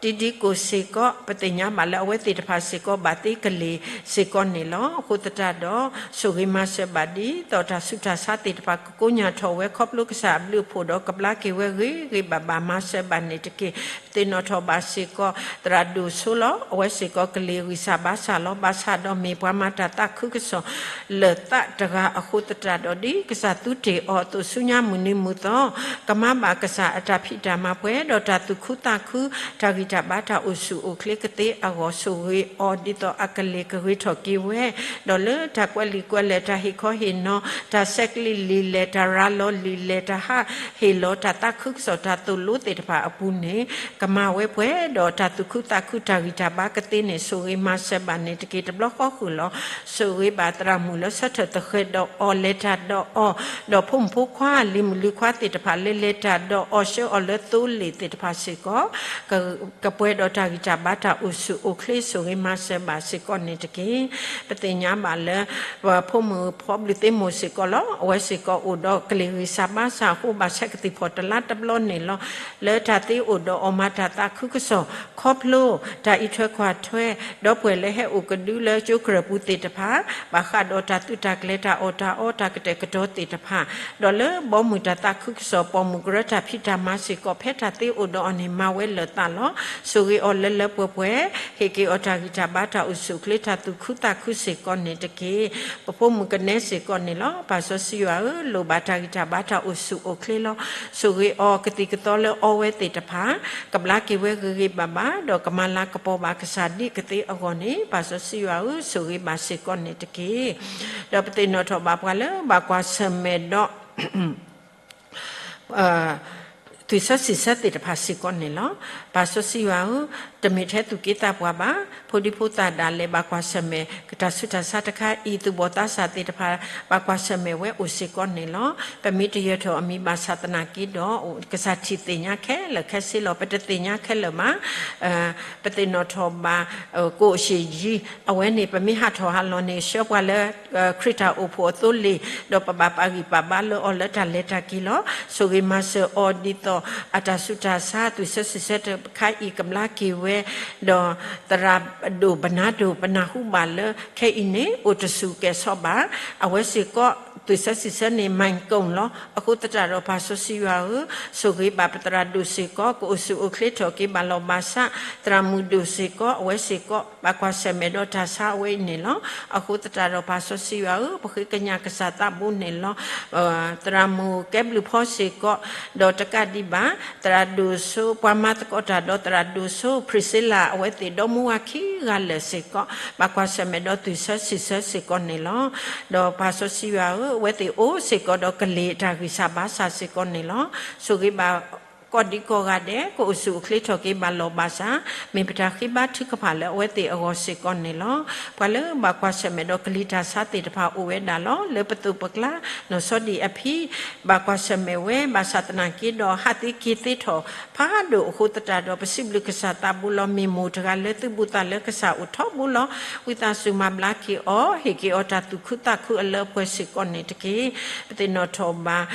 ဒီးတံဒံကိၣ်စ့ၢ်ကီး, ပသ့ၣ်ညါဘၣ်လၢအဝဲသ့ၣ်တဖၣ်စ့ၢ်ကီး ဘၣ်သ့ကလံၤစ့ၢ်ကီးန့ၣ်လီၤ. အဃိသတးဒီး ဆိၣ်ဂ့ၤမၤစၢၤဘၣ်ဒ်သိး တၢ်ဆူးတၢ်ဆါသ့ၣ်တဖၣ် ကကိညၢ်ထီၣ်ဝဲ ခီဖျိကစၢ်အဘျုးအဖှိၣ်ဒီး ကဘျါက့ၤဝဲဂ့ၤဂ့ၤဘၣ်ဘၣ် မၤစၢၤဘၣ်န့ၣ်တက့ၢ်. ပသ့ၣ်နီၣ်ထီၣ်ဘၣ်စ့ၢ်ကီး သရၣ်ဒိၣ်ဆိလီၤ. အဝဲစ့ၢ်ကီးကလံၤဂံၢ်စၢ်ဘါစၢ်လီၤ. ဘၣ်ဆၣ်ဒီးမ့ၢ်ပှၤမၤတၢ်သးခုကစီၣ် လၢာ်သးတဂၤအဃိသတးဒီး ဒ်ကစၢ်သူတ့ၢ်အီၤအသိး ဆူညါမုၢ်နံၤမုၢ်သီ ကမၤဘၣ်ကစၢ်အတၢ်ဖံးတၢ်မၤပှဲၤဒီး တၢ်သူၣ်ခုသးခု တၢ်ဂံၢ်တၢ်ဘါ တၢ်အိၣ်ဆူၣ်အိၣ်ချ့ကသ့အဂီၢ် ဆိၣ်ဂ့ၤအီၤဒ်သိးအကလံၤကဂ့ၤထီၣ်က့ၤဝဲ, ဒီးလၢတၢ်ကွဲးလံာ်ကွဲးလဲၢ် တၢ်ဟ့ၣ်ခီဟ့ၣ်နီၤ တၢ်ဆဲးကျိးလံာ်လဲၢ် တၢ်ရၤလီၤလံာ်လဲၢ် တၢ်ဟးဟ့ၣ်လီၤ တၢ်သးခုကစီၣ် တၢ်သိၣ်လိသ့ၣ်တဖၣ်အပူၤန့ၣ် ကမၤဝဲပှဲၤဒီးတၢ်သူၣ်ခုသးခု တၢ်ဂံၢ်တၢ်ဘါကသ့န့ၣ် ဆိၣ်ဂ့ၤမၤစၢၤဘၣ်န့ၣ်တက့ၢ်. တဘျီဃီဃုာ်လီၤ ဆိၣ်ဂ့ၤဘၣ်သရၣ်မုၣ်လၢဆၢထၢၣ်သဃဲၤဒီးအီၤ လဲၤတၢ်ဒီးအီၤ, ဒီးဖိမုၣ်ဖိခွါ လံၤမုၣ်လံၤခွါသ့ၣ်တဖၣ်လၢလဲၤတၢ်ဒီးအီၤ ဆှၢအီၤလၢသိလ့ၣ်သ့ၣ်တဖၣ်စ့ၢ်ကီး, က ကပှဲၤဒီးတၢ်ဂံၢ်တၢ်ဘါတၢ်အိၣ်ဆူၣ်အိၣ်ချ့ ဆိၣ်ဂ့ၤမၤစၢၤဘၣ်စ့ၢ်ကီးန့ၣ်တက့ၢ်. ပသ့ၣ်ညါဘၣ်လၢ ပဖိမုၣ်ဖီဘျုးသ့မိၢ်စ့ၢ်ကီးလီၤ. အဝဲစ့ၢ်ကီးအိၣ်ဒီးကလ့ၢ်ဂံၢ်စၢ်ဘါစၢ်အဃိ ဘၣ်ဆဲးကသံၣ်ဖီၣ်တလါတဘျီန့ၣ်လီၤ. လၢတၢ်သ့အိၣ်ဒီးအီၤမၤတၢ်သးခုကစီၣ် ခီဖျိတၢ်အံးထွဲကွၢ်ထွဲ ဒီပုၢ်ဝဲၢ်လၢဟဲအိၣ်ကဒုလၢကၠိကရၢၢ်ပူၤသ့ၣ်တဖၣ် ဘၣ်ဃးဒီးတၢ်သုးတၢ်ကျဲၤ တၢ်အီၣ်တၢ်အီ တၢ်ကတဲာ်ကတီၤသ့ၣ်တဖၣ် ဒီးလၢဘီမုၢ်တၢ်သးခုကစီၣ် ပိာ်မုၣ်ကရၢတၢ်ဖံးတၢ်မၤစ့ၢ်ကီး ဖဲတၢ်သ့အိၣ်ဒီးအီၤန့ၣ် မၤဝဲလၢာ်သးလီၤ. ဆိၣ်ဂ့ၤအီၤလၢလၢပှဲၤပှဲၤ, ဟ့ၣ်က့ၤအီၤတၢ်ဂံၢ်တၢ်ဘါတၢ်အိၣ်ဆူၣ်အိၣ်ချ့ တၢ်သူၣ်ခုသးခုစ့ၢ်ကီးန့ၣ်တက့ၢ်. ပဖိမုၣ်ကနဲစ့ၢ်ကီးန့ၣ်လီၤ. ပၢ်စီဆှံယွၤဧၢ, လိၣ်ဘၣ်တၢ်ဂံၢ်တၢ်ဘါတၢ်အိၣ်ဆူၣ်အိၣ်ချ့လီၤ. ဆိၣ်ဂ့ၤအီၤကသံၣ်ကသီလၢအီဝဲသ့ၣ်တဖၣ် ကဘျါက့ၤဝဲဂ့ၤဂ့ၤဘၣ်ဘၣ် ဒီးကမၤလၤကပီၤဘၣ်ကစၢ်ဒ်ကသ့အဂီၢ်န့ၣ် ပၢ်စီဆှံယွၤဧၢ, ဆိၣ်ဂ့ၤဘၣ်စ့ၢ်ကီးန့ၣ်တက့ၢ်. ဒီးပသ့ၣ်နီၣ်ထီၣ်ဘၣ်ပှၤလၢဘၣ်ကွၢ်ဆၢၣ်မဲာ်ဒီး သုးဆၢစံၣ်ဆၢသ့ၣ်တဖၣ်စ့ၢ်ကီးန့ၣ်လီၤ. ပၢ်စီဆှံယွၤဧၢ, တမ့ၢ်ထဲသူၣ်က့သးပှၢ်ဘၣ်, ဖိဒံဖိသၣ်ဒၣ်လဲာ်ဘၣ်ကွၢ်ဆၢၣ်မဲာ် တၢ်ဆူးတၢ်ဆါတခါအံၤ သူၣ်ဘီၣ်သးစၢ်သ့ၣ်တဖၣ် ဘၣ်ကွၢ်ဆၢၣ်မဲာ်ဝဲအိၣ်စ့ၢ်ကီးန့ၣ်လီၤ. ပမ့ၢ်တယၢၤထီၣ်အမံၤဘၣ်ဆၣ်သနာ်က့ဒီး ကစၢ်ထံၣ်သ့ၣ်ညါခဲလၢာ်ခဲဆ့လီၤ. ပတသ့ၣ်ညါခဲလၢာ်မး ပသ့ၣ်နီၣ်ထီၣ်ဘၣ် ကိၣ်အၡ့ၣ်ယံၤ အဝဲန့ၣ် ပမ့ၢ်ဟးထီၣ်ဟးလီၤန့ၣ် ဆှၢပှၤလၢ ခရံာ်တၢ်အိၣ်ဖှိၣ်အသိလ့ၣ် ဒီးပဘၣ်ပာ်ဂံၢ်ပာ်ဘါလၢအီၤလၢတၢ်လဲၤတၢ်က့ၤလီၤ. ဆိၣ်ဂ့ၤမၤစၢၤအီၤဒ်သိး အတၢ်ဆူးတၢ်ဆါ သုးဆၢစံၣ်ဆၢတခါအံၤ ကဘျါက့ၤဝဲ ဒီးသရၣ်ဒိၣ်ဘနါဒိၣ် ပနၢ်ဟူဘၣ်လၢ ခဲအံၤန့ၣ် အိၣ်တဆူၣ်ကဲၣ်ဆိးဘၣ်. အဝဲစ့ၢ်ကီး သုးဆၢစံၣ်ဆၢန့ၣ် မၤကိၣ်လီၤ. အဃိသတးဒီး ပၢ်စီဆှံယွၤဧၢ, ဆိၣ်ဂ့ၤဘၣ်ပသရၣ်ဒိၣ်စ့ၢ်ကီး ကအိၣ်ဆူၣ်အိၣ်ချ့ထီၣ်က့ၤဘၣ်လီၤဘၣ်စး, သရၣ်မုၣ်ဒိၣ်စ့ၢ်ကီး အဝဲစ့ၢ်ကီး ဘၣ်ကွၢ်ဆၢၣ်မဲာ်ဒီးတၢ်ဆါအဝဲအံၤန့ၣ်လီၤ. အဃိသတးဒီး ပၢ်စီဆှံယွၤဧၢ, ပဃ့ကညးကစၢ်သးဘိန့ၣ်လီၤ. သရၣ်မုၣ်ကဲဘျုးဖီစ့ၢ်ကီး ဒီးတကးဒံးဘၣ် သရၣ်ဒိၣ်စိ ပှၤမၤသကိးတၢ်ဒီးသရၣ်ဒိၣ်စိ Priscilla အဝဲသ့ၣ်ဒီမါဝၤခံဂၤလၢာ်စ့ၢ်ကီး ဘၣ်ကွၢ်ဆၢၣ်မဲာ်ဒီးသုးဆၢစံၣ်ဆၢစ့ၢ်ကီးန့ၣ်လီၤ. ဒီးပၢ်စီဆှံယွၤဧၢ, အဝဲသ့ၣ်အိၣ်စ့ၢ်ကီးဒီးကလ့ၢ်တၢ်ဂံၢ်စၢ်ဘါစၢ်စ့ၢ်ကီးန့ၣ်လီၤ. ဆိၣ်ဂ့ၤဘၣ် ကိးဒံကိးဂၤဒဲး ကအိၣ်ဆူၣ်အိၣ်ချ့ထီၣ်က့ၤဘၣ်လီၤဘၣ်စး, မ့ၢ်ပတၢ်ဃ့ဘါထုကဖၣ်လၢအဝဲသ့ၣ်အဂီၢ်စ့ၢ်ကီးန့ၣ်လီၤ. ပှၤလၢဘၣ်ကွၢ်ဆၢၣ်မဲာ်ဒီးကလံၤတၢ်ဆါသ့ၣ်တဖၣ်အိၣ်ဝဲဒၣ်လီၤ. လၢပသိးပကျါ နီၢ်ဆီဒံၣ်အဖံ ဘၣ်ကွၢ်ဆၢၣ်မဲာ်ဝဲ ဘၣ်ဆၣ်သနာ်က့ဒီး ဟးသ့က့ၤသ့ထီၣ်ဖးဒိၣ်အဃိသတးဒီး ပစံးဘျုးကစၢ်သးဘိလီၤ. မ့ၢ်မိၢ်တဂၤလၢသုးဘူးသးလၢကစၢ်အိၣ်ထီဘိလီၤ. ဝံသးစူၤမၤဘျါက့ၤအီၤ, ဟ့ၣ်က့ၤအီၤတၢ်သူၣ်ခုသးခုအလၢအပှဲၤစ့ၢ်ကီးန့ၣ်တက့ၢ်. ပသ့ၣ်နီၣ်ထီၣ်ဘၣ်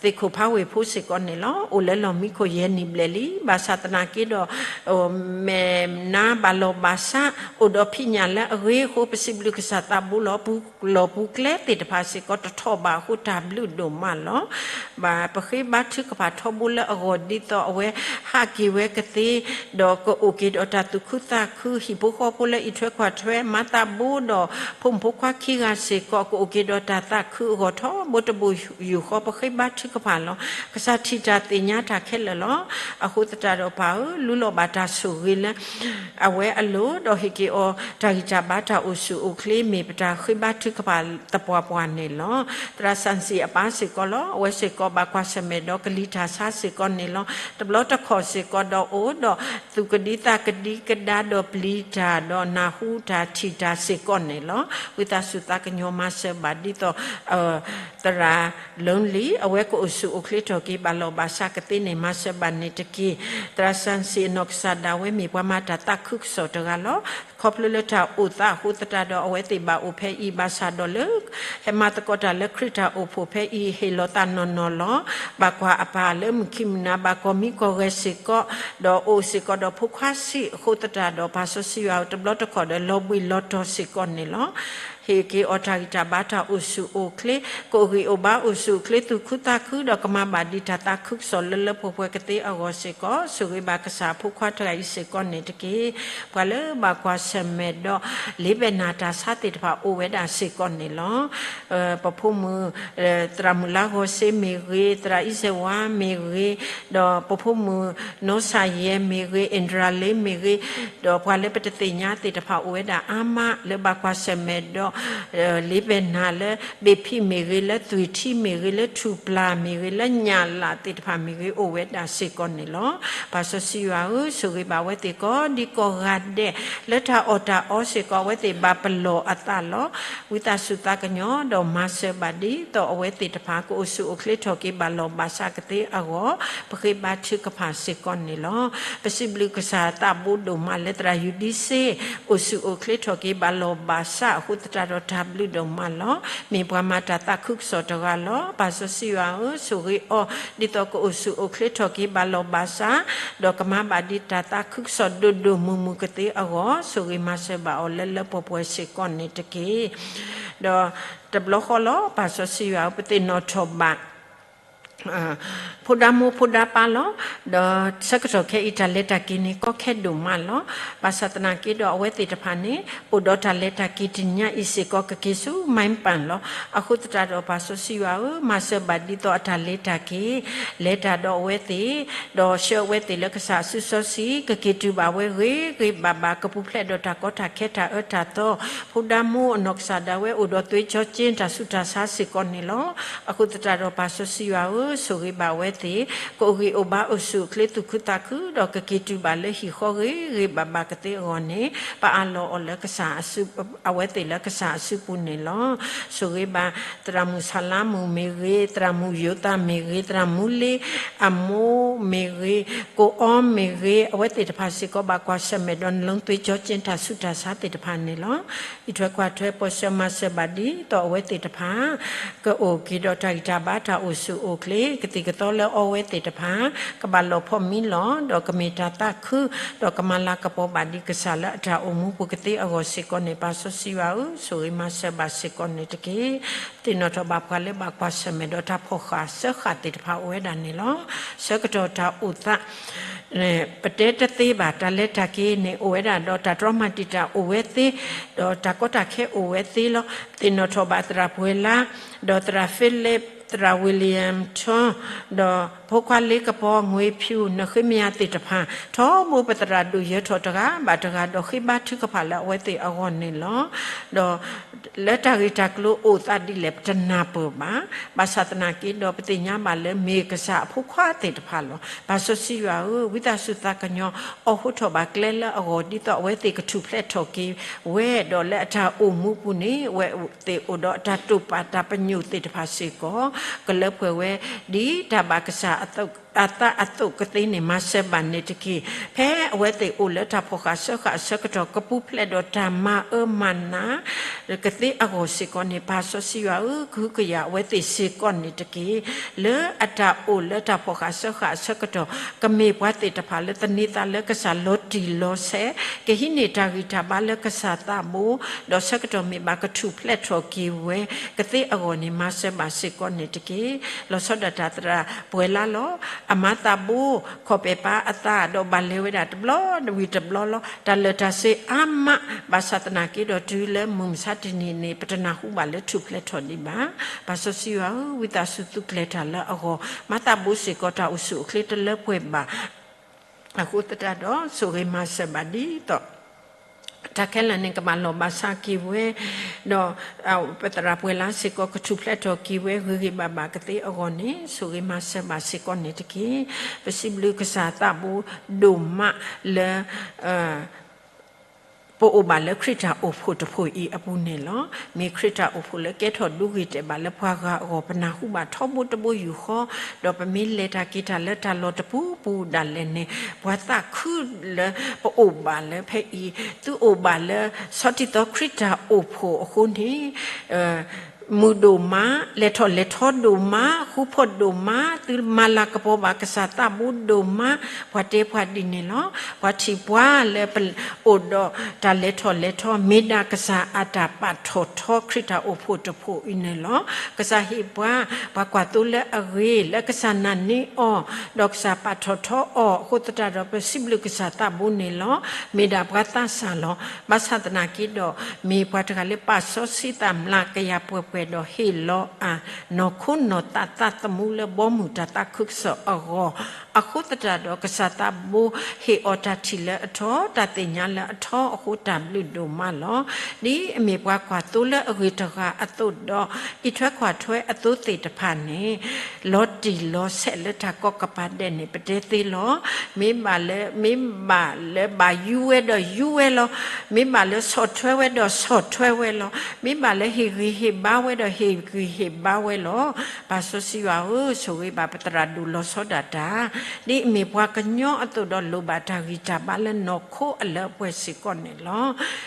သ့ၣ်ခိၣ်ဖးဝ့ၢ်ဖိစ့ၢ်ကီးန့ၣ်လီၤ. အိၣ်လၢလီၢ်မံခိၣ်ယဲၢ်နံၣ်ဘျဲၣ်လံ. ဘၣ်ဆၣ်သနာ်က့ဒီး မဲာ်နါဘၣ်လီၤဘၣ်စး အိၣ်ဒီးဖံးညၣ်လၢအဂ့ၤအဃိ ပစံးဘျုးကစၢ်သးဘိလီၤ. ပူၤလီၢ်ပူၤကျဲသ့ၣ်တဖၣ်စ့ၢ်ကီး တထီၣ်ဘၣ်အဃိ တၢ်ဘျုးဒိၣ်မးလီၤ. ဘၣ်ပဃ့ဘါထုကဖၣ်ထီဘိလၢအဂီၢ် ဒ်သိးအဝဲဟးက့ၤဝဲကသ့ ဒီးကအိၣ်က့ၤဒီးတၢ်သူၣ်ခုသးခု ဟံၣ်ဖိဃီဖိလၢအံးထွဲကွၢ်ထွဲ မၤသးဘိဒီး ဖိမုၣ်ဖိခွါခံဂၤစ့ၢ်ကီး ကအိၣ်က့ၤဒီးတၢ်သးခုအဂီၢ်ထီဘိတဘိယူၢ်ဃီ ပဃ့ဘါထုကဖၣ်လီၤ. ကစၢ်ထံၣ်တၢ်သ့ၣ်ညါတၢ်ခဲလၢာ်လီၤ. အဃိသတးဒီးပၢ်ဧၢ, လူလီၤဘၣ်တၢ်ဆိၣ်ဂ့ၤလၢ အဝဲအလိၤ ဒီးဟ့ၣ်က့ၤအီၤ တၢ်ဂံၢ်တၢ်ဘါတၢ်အိၣ်ဆူၣ်အိၣ်ချ့ မ့ၢ်ပတၢ်ဃ့ဘါထုကဖၣ်သပှၢ်ပှၢ်န့ၣ်လီၤ. သရၣ်စၣ်စံၣ်အပၢ်စ့ၢ်ကီးလီၤ. အဝဲစ့ၢ်ကီးဘၣ်ကွၢ်ဆၢၣ်မဲာ်ဒီးကလံၤတၢ်ဆါစ့ၢ်ကီးန့ၣ်လီၤ. တဘျီတခီၣ်စ့ၢ်ကီးဒီးအိၣ်ဒီး သူၣ်ကဒံသးကဒံကဒါဒီးပျံၤတၢ်ဒီးနၢ်ဟူတၢ်ထံၣ်တၢ်စ့ၢ်ကီးန့ၣ်လီၤ. ဝံသးစူၤသးကညီၤမၤစၢၤဘၣ်ဒ်သိး သရၣ်လၢလံၤ အဝဲကအိၣ်ဆူၣ်အိၣ်ချ့ထီၣ်က့ၤဘၣ်လီၤဘၣ်စးကသ့န့ၣ် မၤစၢၤဘၣ်န့ၣ်တက့ၢ်. သရၣ်စၣ်စံၣ်အနီၢ်ကစၢ်ဒၣ်ဝဲမ့ၢ်ပှၤမၤတၢ်သးခုကစီၣ်တဂၤလီၤ. ခီဖျိလၢတၢ်အိၣ်သးအဃိသတးဒီး အဝဲသ့ၣ်ဘၣ်အိၣ်ဖဲအံၤ ဘၣ်ဆၣ်ဒီးလၢ ဟဲမၤသကိးတၢ်လၢခရံာ်တၢ်အိၣ်ဖှိၣ်ဖဲအံၤ ဟ့ၣ်လီၤသးနီၢ်နီၢ်လီၤ. ဘၣ်ကွၢ်အပၢ်လၢမုၢ်ခံမုၢ်နၤ ဘၣ်ကီၢ်မံကီၢ်ဂဲၤစ့ၢ်ကီး ဒီးအိၣ်စ့ၢ်ကီးဒီးဖိခွါဆံးအဃိသတးဒီး ပၢ်စီဆှံယွၤဧၢ တဘျီတခီၣ်ဒီးလီၤဘှံးလီၤတီၤစ့ၢ်ကီးန့ၣ်လီၤ. ဟ့ၣ်က့ၤအီၤတၢ်ဂံၢ်တၢ်ဘါတၢ်အိၣ်ဆူၣ်အိၣ်ချ့ ကအိၣ်ဂံၢ်အိၣ်ဘါအိၣ်ဆူၣ်အိၣ်ချ့ သူၣ်ခုသးခု ဒီးကမၤဘၣ်ဒံးတၢ်သးခုကစီၣ်လၢလၢပှဲၤပှဲၤကသ့အဂီၢ်စ့ၢ်ကီး ဆိၣ်ဂ့ၤဘၣ်ကစၢ်အဖိခွါတဂၤအံၤစ့ၢ်ကီးန့ၣ်တက့ၢ်. ပှၤလၢဘၣ်ကွၢ်ဆၢၣ်မဲာ်ဒီး လ့ဘဲၣ်နၢ်တၢ်ဆါသ့ၣ်တဖၣ်အိၣ်ဝဲဒၣ်စ့ၢ်ကီးန့ၣ်လီၤ. ပဖိမုၣ် သရၣ်မုၣ်လါဂီၤစ့မ့ၢ်ဂ့ၤ, သရၣ်အံၣ်စဲးဝါမ့ၢ်ဂ့ၤ, ဒီးပဖိမုၣ်နီၢ်ဆၣ်ယဲမ့ၢ်ဂ့ၤ, အ့ၣ်ဒြၤလ့မ့ၢ်ဂ့ၤ, ဒီးပှၤလၢပတသ့ၣ်ညါသ့ၣ်တဖၣ်အိၣ်ဝဲဒၣ်အါမး လၢဘၣ်ကွၢ်ဆၢၣ်မဲာ်ဒီး လ့ပဲနၤလၢ ဘ့ၣ်ဖံးမ့ၢ်ဂ့ၤ, လၢသွံၣ်ထံမ့ၢ်ဂ့ၤ, လၢထူၣ်ပျၢ်မ့ၢ်ဂ့ၤ, လၢညၣ်လၢ်သ့ၣ်တဖၣ်မ့ၢ်ဂ့ၤ အိၣ်ဝဲဒၣ်စ့ၢ်ကီးန့ၣ်လီၤ. ပၢ်စီဆှံယွၤဧၢ, ဆိၣ်ဂ့ၤဘၣ်အဝဲသ့ၣ်ကိးဒံကိးဂၤဒဲး, လၢတၢ်အီၣ်တၢ်အီစ့ၢ်ကီး အဝဲသ့ၣ်ဘၣ်ပလီၢ်အသးလီၤ. ဝံသးစူၤသးကညီၤ ဒီးမၤစၢၤဘၣ်ဒ်သိးအဝဲသ့ၣ်တဖၣ် ကအိၣ်ဆူၣ်အိၣ်ချ့ထီၣ်က့ၤ ဘၣ်လီၢ်ဘၣ်စးကသ့အဂီၢ် ပဃ့ဘါထုကဖၣ်စ့ၢ်ကီးန့ၣ်လီၤ. ပစံးဘျုးကစၢ်သးဘိဒိၣ်မးလၢသရၣ်ယူၤဒံစ့ အိၣ်ဆူၣ်အိၣ်ချ့ထီၣ်က့ၤ ဘၣ်လီၢ်ဘၣ်စးအဃိသတးဒီး တၢ်ဘျုးဒိၣ်မးလီၤ. မ့ၢ်ပှၤမၤတၢ်သးခုကစီၣ်တဂၤလီၤ. ပၢ်စီဆှံယွၤဧၢ, ဆိၣ်ဂ့ၤအီၤ ဒ်သိးကအိၣ်ဆူၣ်အိၣ်ချ့ထီၣ်က့ၤ ဘၣ်လီၢ်ဘၣ်စး, ဒီးကမၤဘၣ်ဒ်တၢ်သးခုကစီၣ်ဒိၣ်ဒိၣ်မုၢ်မုၢ်ကသ့အဂီၢ် ဆိၣ်ဂ့ၤမၤစၢၤဘၣ်အီၤလၢလၢပှဲၤပှဲၤစ့ၢ်ကီးန့ၣ်တက့ၢ်. ဒီးတဘျီဃီလီၤ. ပၢ်စီဆှံယွၤဧၢ, ပသ့ၣ်နီၣ်ထီၣ်ဘၣ် ဖိဒါမိၢ်ဖိဒါပၢ်လီၤ. ဒီးဆၢကတီၢ်ခဲအံၤ တၢ်လဲၤတၢ်က့ၤန့ၣ် ကီခဲဒိၣ်မးလီၤ. ဘၣ်ဆၣ်သနာ်က့ဒီး အဝဲသ့ၣ်တဖၣ်န့ၣ် အိၣ်ဒီးတၢ်လဲၤတၢ်က့ၤတနံၤညါအံၤစ့ၢ်ကီး ကက့ၤဆူ မဲၣ်ပၣ်လီၤ. အဃိသတးဒီး ပၢ်စီဆှံယွၤဧၢ, မၤစၢၤဘၣ်ဒ်သိးအတၢ်လဲၤတၢ်က့ၤ လဲၤတၢ်ဒီးအဝဲသ့ၣ်, ဒီးဆှၢအဝဲသ့ၣ်လၢကစၢ်အစုစီဆှံ, ကက့ၤတုၤဘၣ်ဝဲဂ့ၤဂ့ၤဘၣ်ဘၣ်, ကပူၤဖျဲးဒီးတၢ်ကီတၢ်ခဲတၢ်အၢတၢ်သီ, ဖိဒါမိၢ်အနီၢ်ကစၢ်ဒၣ်ဝဲ အိၣ်ဒီးသွ့ကၠီကၠ့ တၢ်ဆူးတၢ်ဆါစ့ၢ်ကီးန့ၣ်လီၤ. အဃိသတးဒီး ပၢ်စီဆှံယွၤဧၢ, ဆိၣ်ဂ့ၤဘၣ်အဝဲသ့ၣ်, ကအိၣ်ဂံၢ်အိၣ်ဘါအိၣ်ဆူၣ်အိၣ်ချ့သူၣ်ခုသးခု, ဒီးကက့ၤတုၤဘၣ်လၢဟံၣ်ဃီဂ့ၤဂ့ၤဘၣ်ဘၣ်ကသ့အဂီၢ်န့ၣ်, ပအးလီၤအီၤလၢကစၢ်အစု, အဝဲသ့ၣ်လၢကစၢ်အစုပူၤန့ၣ်လီၤ. ဆိၣ်ဂ့ၤဘၣ် သရၣ်မုၣ်ဆၣ်လါမုၣ်မ့ၢ်ဂ့ၤ, သရၣ်မုၣ်ယိၤသးမ့ၢ်ဂ့ၤ, သရၣ်မုၣ်လ့အမိၢ်မ့ၢ်ဂ့ၤ, ကိၣ်အီမ့ၢ်ဂ့ၤ, အဝဲသ့ၣ်တဖၣ်စ့ၢ်ကီး ဘၣ်ကွၢ်ဆၢၣ်မဲာ်ဒီးနလၢသွ့ကၠီကၠ့ တၢ်ဆူးတၢ်ဆါသ့ၣ်တဖၣ်န့ၣ်လီၤ. အံးထွဲကွၢ်ထွဲ ပၢဆှၢမၤစၢၤဘၣ်ဒ်သိးအဝဲသ့ၣ်တဖၣ် ကအိၣ်က့ၤဒီးတၢ်ဂံၢ်တၢ်ဘါ တၢ်အိၣ်ဆူၣ်အိၣ်ချ့, ကသံၣ်ကသီလၢအီဝဲသ့ၣ်တဖၣ် ကဘၣ်လီၤဖှီၣ်မံလီၤ, ဒီးကမ့ၢ်တၢ်သးခု, ဒီးကမၤလၤကပီၤဘၣ်ဒံးကစၢ်လၢအတၢ်အိၣ်မူပူၤကသ့အဂီၢ်စ့ၢ်ကီးန့ၣ်, ပၢ်စီဆှံယွၤဧၢ, ဆိၣ်ဂ့ၤမၤစၢၤဘၣ်စ့ၢ်ကီးန့ၣ်တက့ၢ်. သ့ၣ်နီၣ်ထီၣ်ဘၣ်ပှၤလၢဘၣ်ကွၢ်ဆၢၣ်မဲာ်ဒီးတၢ်ဖီၣ်ဃာ်စၢဃာ်သ့ၣ်တဖၣ်အိၣ်ဝဲဒၣ်န့ၣ်လီၤ. ဆၢကတီၢ်တၢ်အိၣ်သး ပတဲတသ့ဘၣ်, တၢ်လဲၤတၢ်က့ၤန့ၣ် အိၣ်ဝဲဒၣ်ဒီးတၢ်တြီမၤတံာ်တာ်အိၣ်ဝဲသ့, ဒီးတၢ်ကီတၢ်ခဲအိၣ်ဝဲသ့လီၤ. သ့ၣ်နီၣ်ထီၣ်ဘၣ်သရၣ်ပှဲၤလါ, ဒီးသရၣ် Philip, သရၣ် William Thom, ဒီးဖိခွါလ့ကပီၤ ငွေဖြူ, နဃ့မယၤသ့ၣ်တဖၣ်, ထီဘိပသရၣ်ဒိၣ်ယၢၤထီၣ်တဂၤဘၣ်တဂၤ ဒီးဃ့ဘါထုကဖၣ်လၢအဝဲသ့ၣ်အဂီၢ်န့ၣ်လီၤ. ဒီးလၢတၢ်ဂ့ၢ်တၢ်ကျိၤအိၣ်သးဒ်လဲၣ် ပတနၢ်ပၢၢ်ဘၣ်. ဘၣ်ဆၣ်သနာ်က့ဒီး ပသ့ၣ်ညါဘၣ်လၢမ့ၢ်ကစၢ်အဖိခွါသ့ၣ်တဖၣ်လီၤ. ပၢ်စီဆှံယွၤဧၢ, ဝံသးစူၤသးကညီၤ အိးထီၣ်ဘၣ်ကျဲလၢအဂီၢ် ဒ်သိးအဝဲသ့ၣ်ကထူၣ်ဖျဲးထီၣ်က့ၤဝဲ, ဒီးလၢအတၢ်အိၣ်မူပူၤန့ၣ် အဝဲသ့ၣ်အိၣ်ဒီးအတၢ်တိာ်ပာ်တၢ်ပညိၣ်သ့ၣ်တဖၣ်စ့ၢ်ကီး ကလၢပှဲၤဝဲ ဒ်တၢ်ဘၣ်ကစၢ်အသးအသိးကသ့န့ၣ် မၤစၢၤဘၣ်န့ၣ်တက့ၢ်. ဖဲအဝဲသ့ၣ်အိၣ်လၢတၢ်ဖီၣ်ဃာ်စၢဃာ်အဆၢကတီၢ် ကပူၤဖျဲးဒီးတၢ်မၤအၢမၤနး ကသ့အဂီၢ်စ့ၢ်ကီးန့ၣ်, ပၢ်စီဆှံယွၤဧၢ, ကဟုကယာ်အဝဲသ့ၣ်စ့ၢ်ကီးန့ၣ်တက့ၢ်. လၢအတၢ်အိၣ်လၢတၢ်ဖီၣ်ဃာ်စၢဃာ်အဆၢကတီၢ် ကမ့ၢ်ပှၤသ့ၣ်တဖၣ်လၢသန့ၤသးလၢကစၢ်လီၤတံၢ်လီၤဆဲး, ကဟံးန့ၢ်တၢ်ဂံၢ်တၢ်ဘါလၢကစၢ်သးဘိ, ဒီးဆၢကတီၢ်မ့ၢ်ဘၣ်ကထူၣ်ဖျဲးထီၣ်က့ၤဝဲကသ့အဂီၢ်န့ၣ် မၤစၢၤဘၣ်စ့ၢ်ကီးန့ၣ်တက့ၢ်. လီၤဆီဒၣ်တၢ်သရၣ်ပှဲၤလါလီၤ. အမါသးဘိ ခီၣ်ပဲာ်ပၢ်အသး ဒီးဘၣ်လဲၤဝဲဒၣ်တဘျီဝံၤတဘျီလီၤ. တၢ်လၢာ်တၢ်စ့အါမး, ဘၣ်ဆၣ်သနာ်က့ဒီး တုၤလၢမုၢ်မဆါတနံၤန့ၣ် ပတနၢ်ဟူဘၣ်လၢထူၣ်ဖျဲးထီၣ်ဒံးဘၣ်. ပၢ်စီဆှံယွၤဧၢ, ဝံသးစူၤသူကျဲၤတၢ်လၢအဂီၢ်, မါသးဘိစ့ၢ်ကီး တၢ်အိၣ်ဆူၣ်အိၣ်ချ့တလၢပှဲၤဘၣ် အဃိသတးဒီး ဆိၣ်ဂ့ၤမၤစၢၤဘၣ်ဒ်သိး တၢ်ခဲလၢာ်န့ၣ် ကဘၣ်လီၢ်ဘၣ်စးက့ၤဝဲ, ဒီးပသရၣ်ပှဲၤလါစ့ၢ်ကီး ကထူၣ်ဖျဲးထီၣ်က့ၤဝဲ ဂ့ၤဂ့ၤဘၣ်ဘၣ်ကသ့အဂီၢ်န့ၣ် ဆိၣ်ဂ့ၤမၤစၢၤဘၣ်စ့ၢ်ကီးန့ၣ်တက့ၢ်. ပစံးဘျုးကစၢ်သးဘိဒိၣ်မးလၢ ပအိၣ်ဘၣ်လၢခရံာ်တၢ်အိၣ်ဖှိၣ်တဖှိၣ်အံၤအပူၤန့ၣ်လီၤ. မ့ၢ်ခရံာ်တၢ်အိၣ်ဖှိၣ်လၢကဲထီၣ်ဒိဂ့ၤတဲာ်ဘၣ်လၢပှၤဂၤအဂီၢ် ပနၢ်ဟူဘၣ်ထီဘိတဘိယူၢ်ဃီ, ဒီးပမ့ၢ်လဲၤတၢ်က့ၤတၢ်လၢတၢ်လီၢ်တပူၤပူၤဒၣ်လဲာ်န့ၣ်, ပှၤသးခုလၢပအိၣ်ဘၣ်လၢဖဲအံၤ, သုအိၣ်ဘၣ်လၢဆီတံၢ်သီခရံာ်တၢ်အိၣ်ဖှိၣ်အဃိန့ၣ် မုာ်ဒိၣ်မး, လဲၤထီၣ်လဲၤထီဒိၣ်မး, ဃူဖိးဒိၣ်မး, သုမၤလၤကပီၤဘၣ်ကစၢ်သးဘိဒိၣ်မး, ပှၤတဲပှၤဒ်န့ၣ်လီၤ. ပှၤထံၣ်ပှၤလၢပအိၣ်ဒီးတၢ်လဲၤထီၣ်လဲၤထီ မ့ၢ်ဒၣ်ကစၢ်အတၢ်ပာ်ထီၣ်ထီခရံာ်တၢ်အိၣ်ဖှိၣ်တဖှိၣ်အံၤန့ၣ်လီၤ. ကစၢ်ဟ့ၣ်ပှၤ, ပှၤကွၢ်သိလၢအဂ့ၤ လၢကစၢ်နာ်န့ၢ်အီၤ, ဒီးကစၢ်ပာ်ထီၣ်ထီအီၤအဃိသတးဒီး ပစံးဘျုးကစၢ်သးဘိန့ၣ်လီၤ. မ့ၢ်ဒၣ်ပှၤသးစၢ်လီၤ. ဘၣ်ဆၣ်သနာ်က့ဒီး မ့ၢ်ပှၤတဂၤလၢပာ်စီဆှံသးမျးကယၤပှဲၤပှဲၤ ဒီးဟ့ၣ်လီၤအနီၢ်ခိနီၢ်သးသးသမူလၢဘီမုၢ်တၢ်သးခုကစီၣ်အဂီၢ်, အဃိသတးဒီးကစၢ်သးဘိဟ့ၣ်အီၤတၢ်ထံၣ်လၢအထီ, တၢ်သ့ၣ်ညါလၢအထီအဃိတၢ်ဘျုးဒိၣ်မးလီၤ. ဒ်အမ့ၢ်ပှၤကွၢ်သိလၢအဂ့ၤတဂၤအသိးဒီး အံးထွဲကွၢ်ထွဲအသိသ့ၣ်တဖၣ်န့ၣ် လီၤတံၢ်လီၤဆဲးလၢတၢ်ကီကပၤဒဲးန့ၣ် ပတဲသ့လီၤ. မ့ၢ်ဘၣ်လၢ မ့ၢ်ဘၣ်လၢဘၣ်ယူဝဲဒီးယူဝဲလီၤ. မ့ၢ်ဘၣ်လၢဆီၣ်ထွဲဝဲဒီးဆီၣ်ထွဲဝဲလီၤ. မ့ၢ်ဘၣ်လၢဟ့ၣ်ဂံၢ်ဟ့ၣ်ဘါဝဲဒီးဟ့ၣ်ဂံၢ်ဟ့ၣ်ဘါဝဲလီၤ. ပၢ်စီဆှံယွၤဧၢ, ဆိၣ်ဂ့ၤဘၣ်ပသရၣ်ဒိၣ်လီၤဆီဒၣ်တၢ်, ဒ်အမ့ၢ်ပှၤကညီအသိးဒီးလိၣ်ဘၣ်တၢ်ဂံၢ်တၢ်ဘါလၢနီၢ်ခိအလၢအပှဲၤစ့ၢ်ကီးန့ၣ်လီၤ.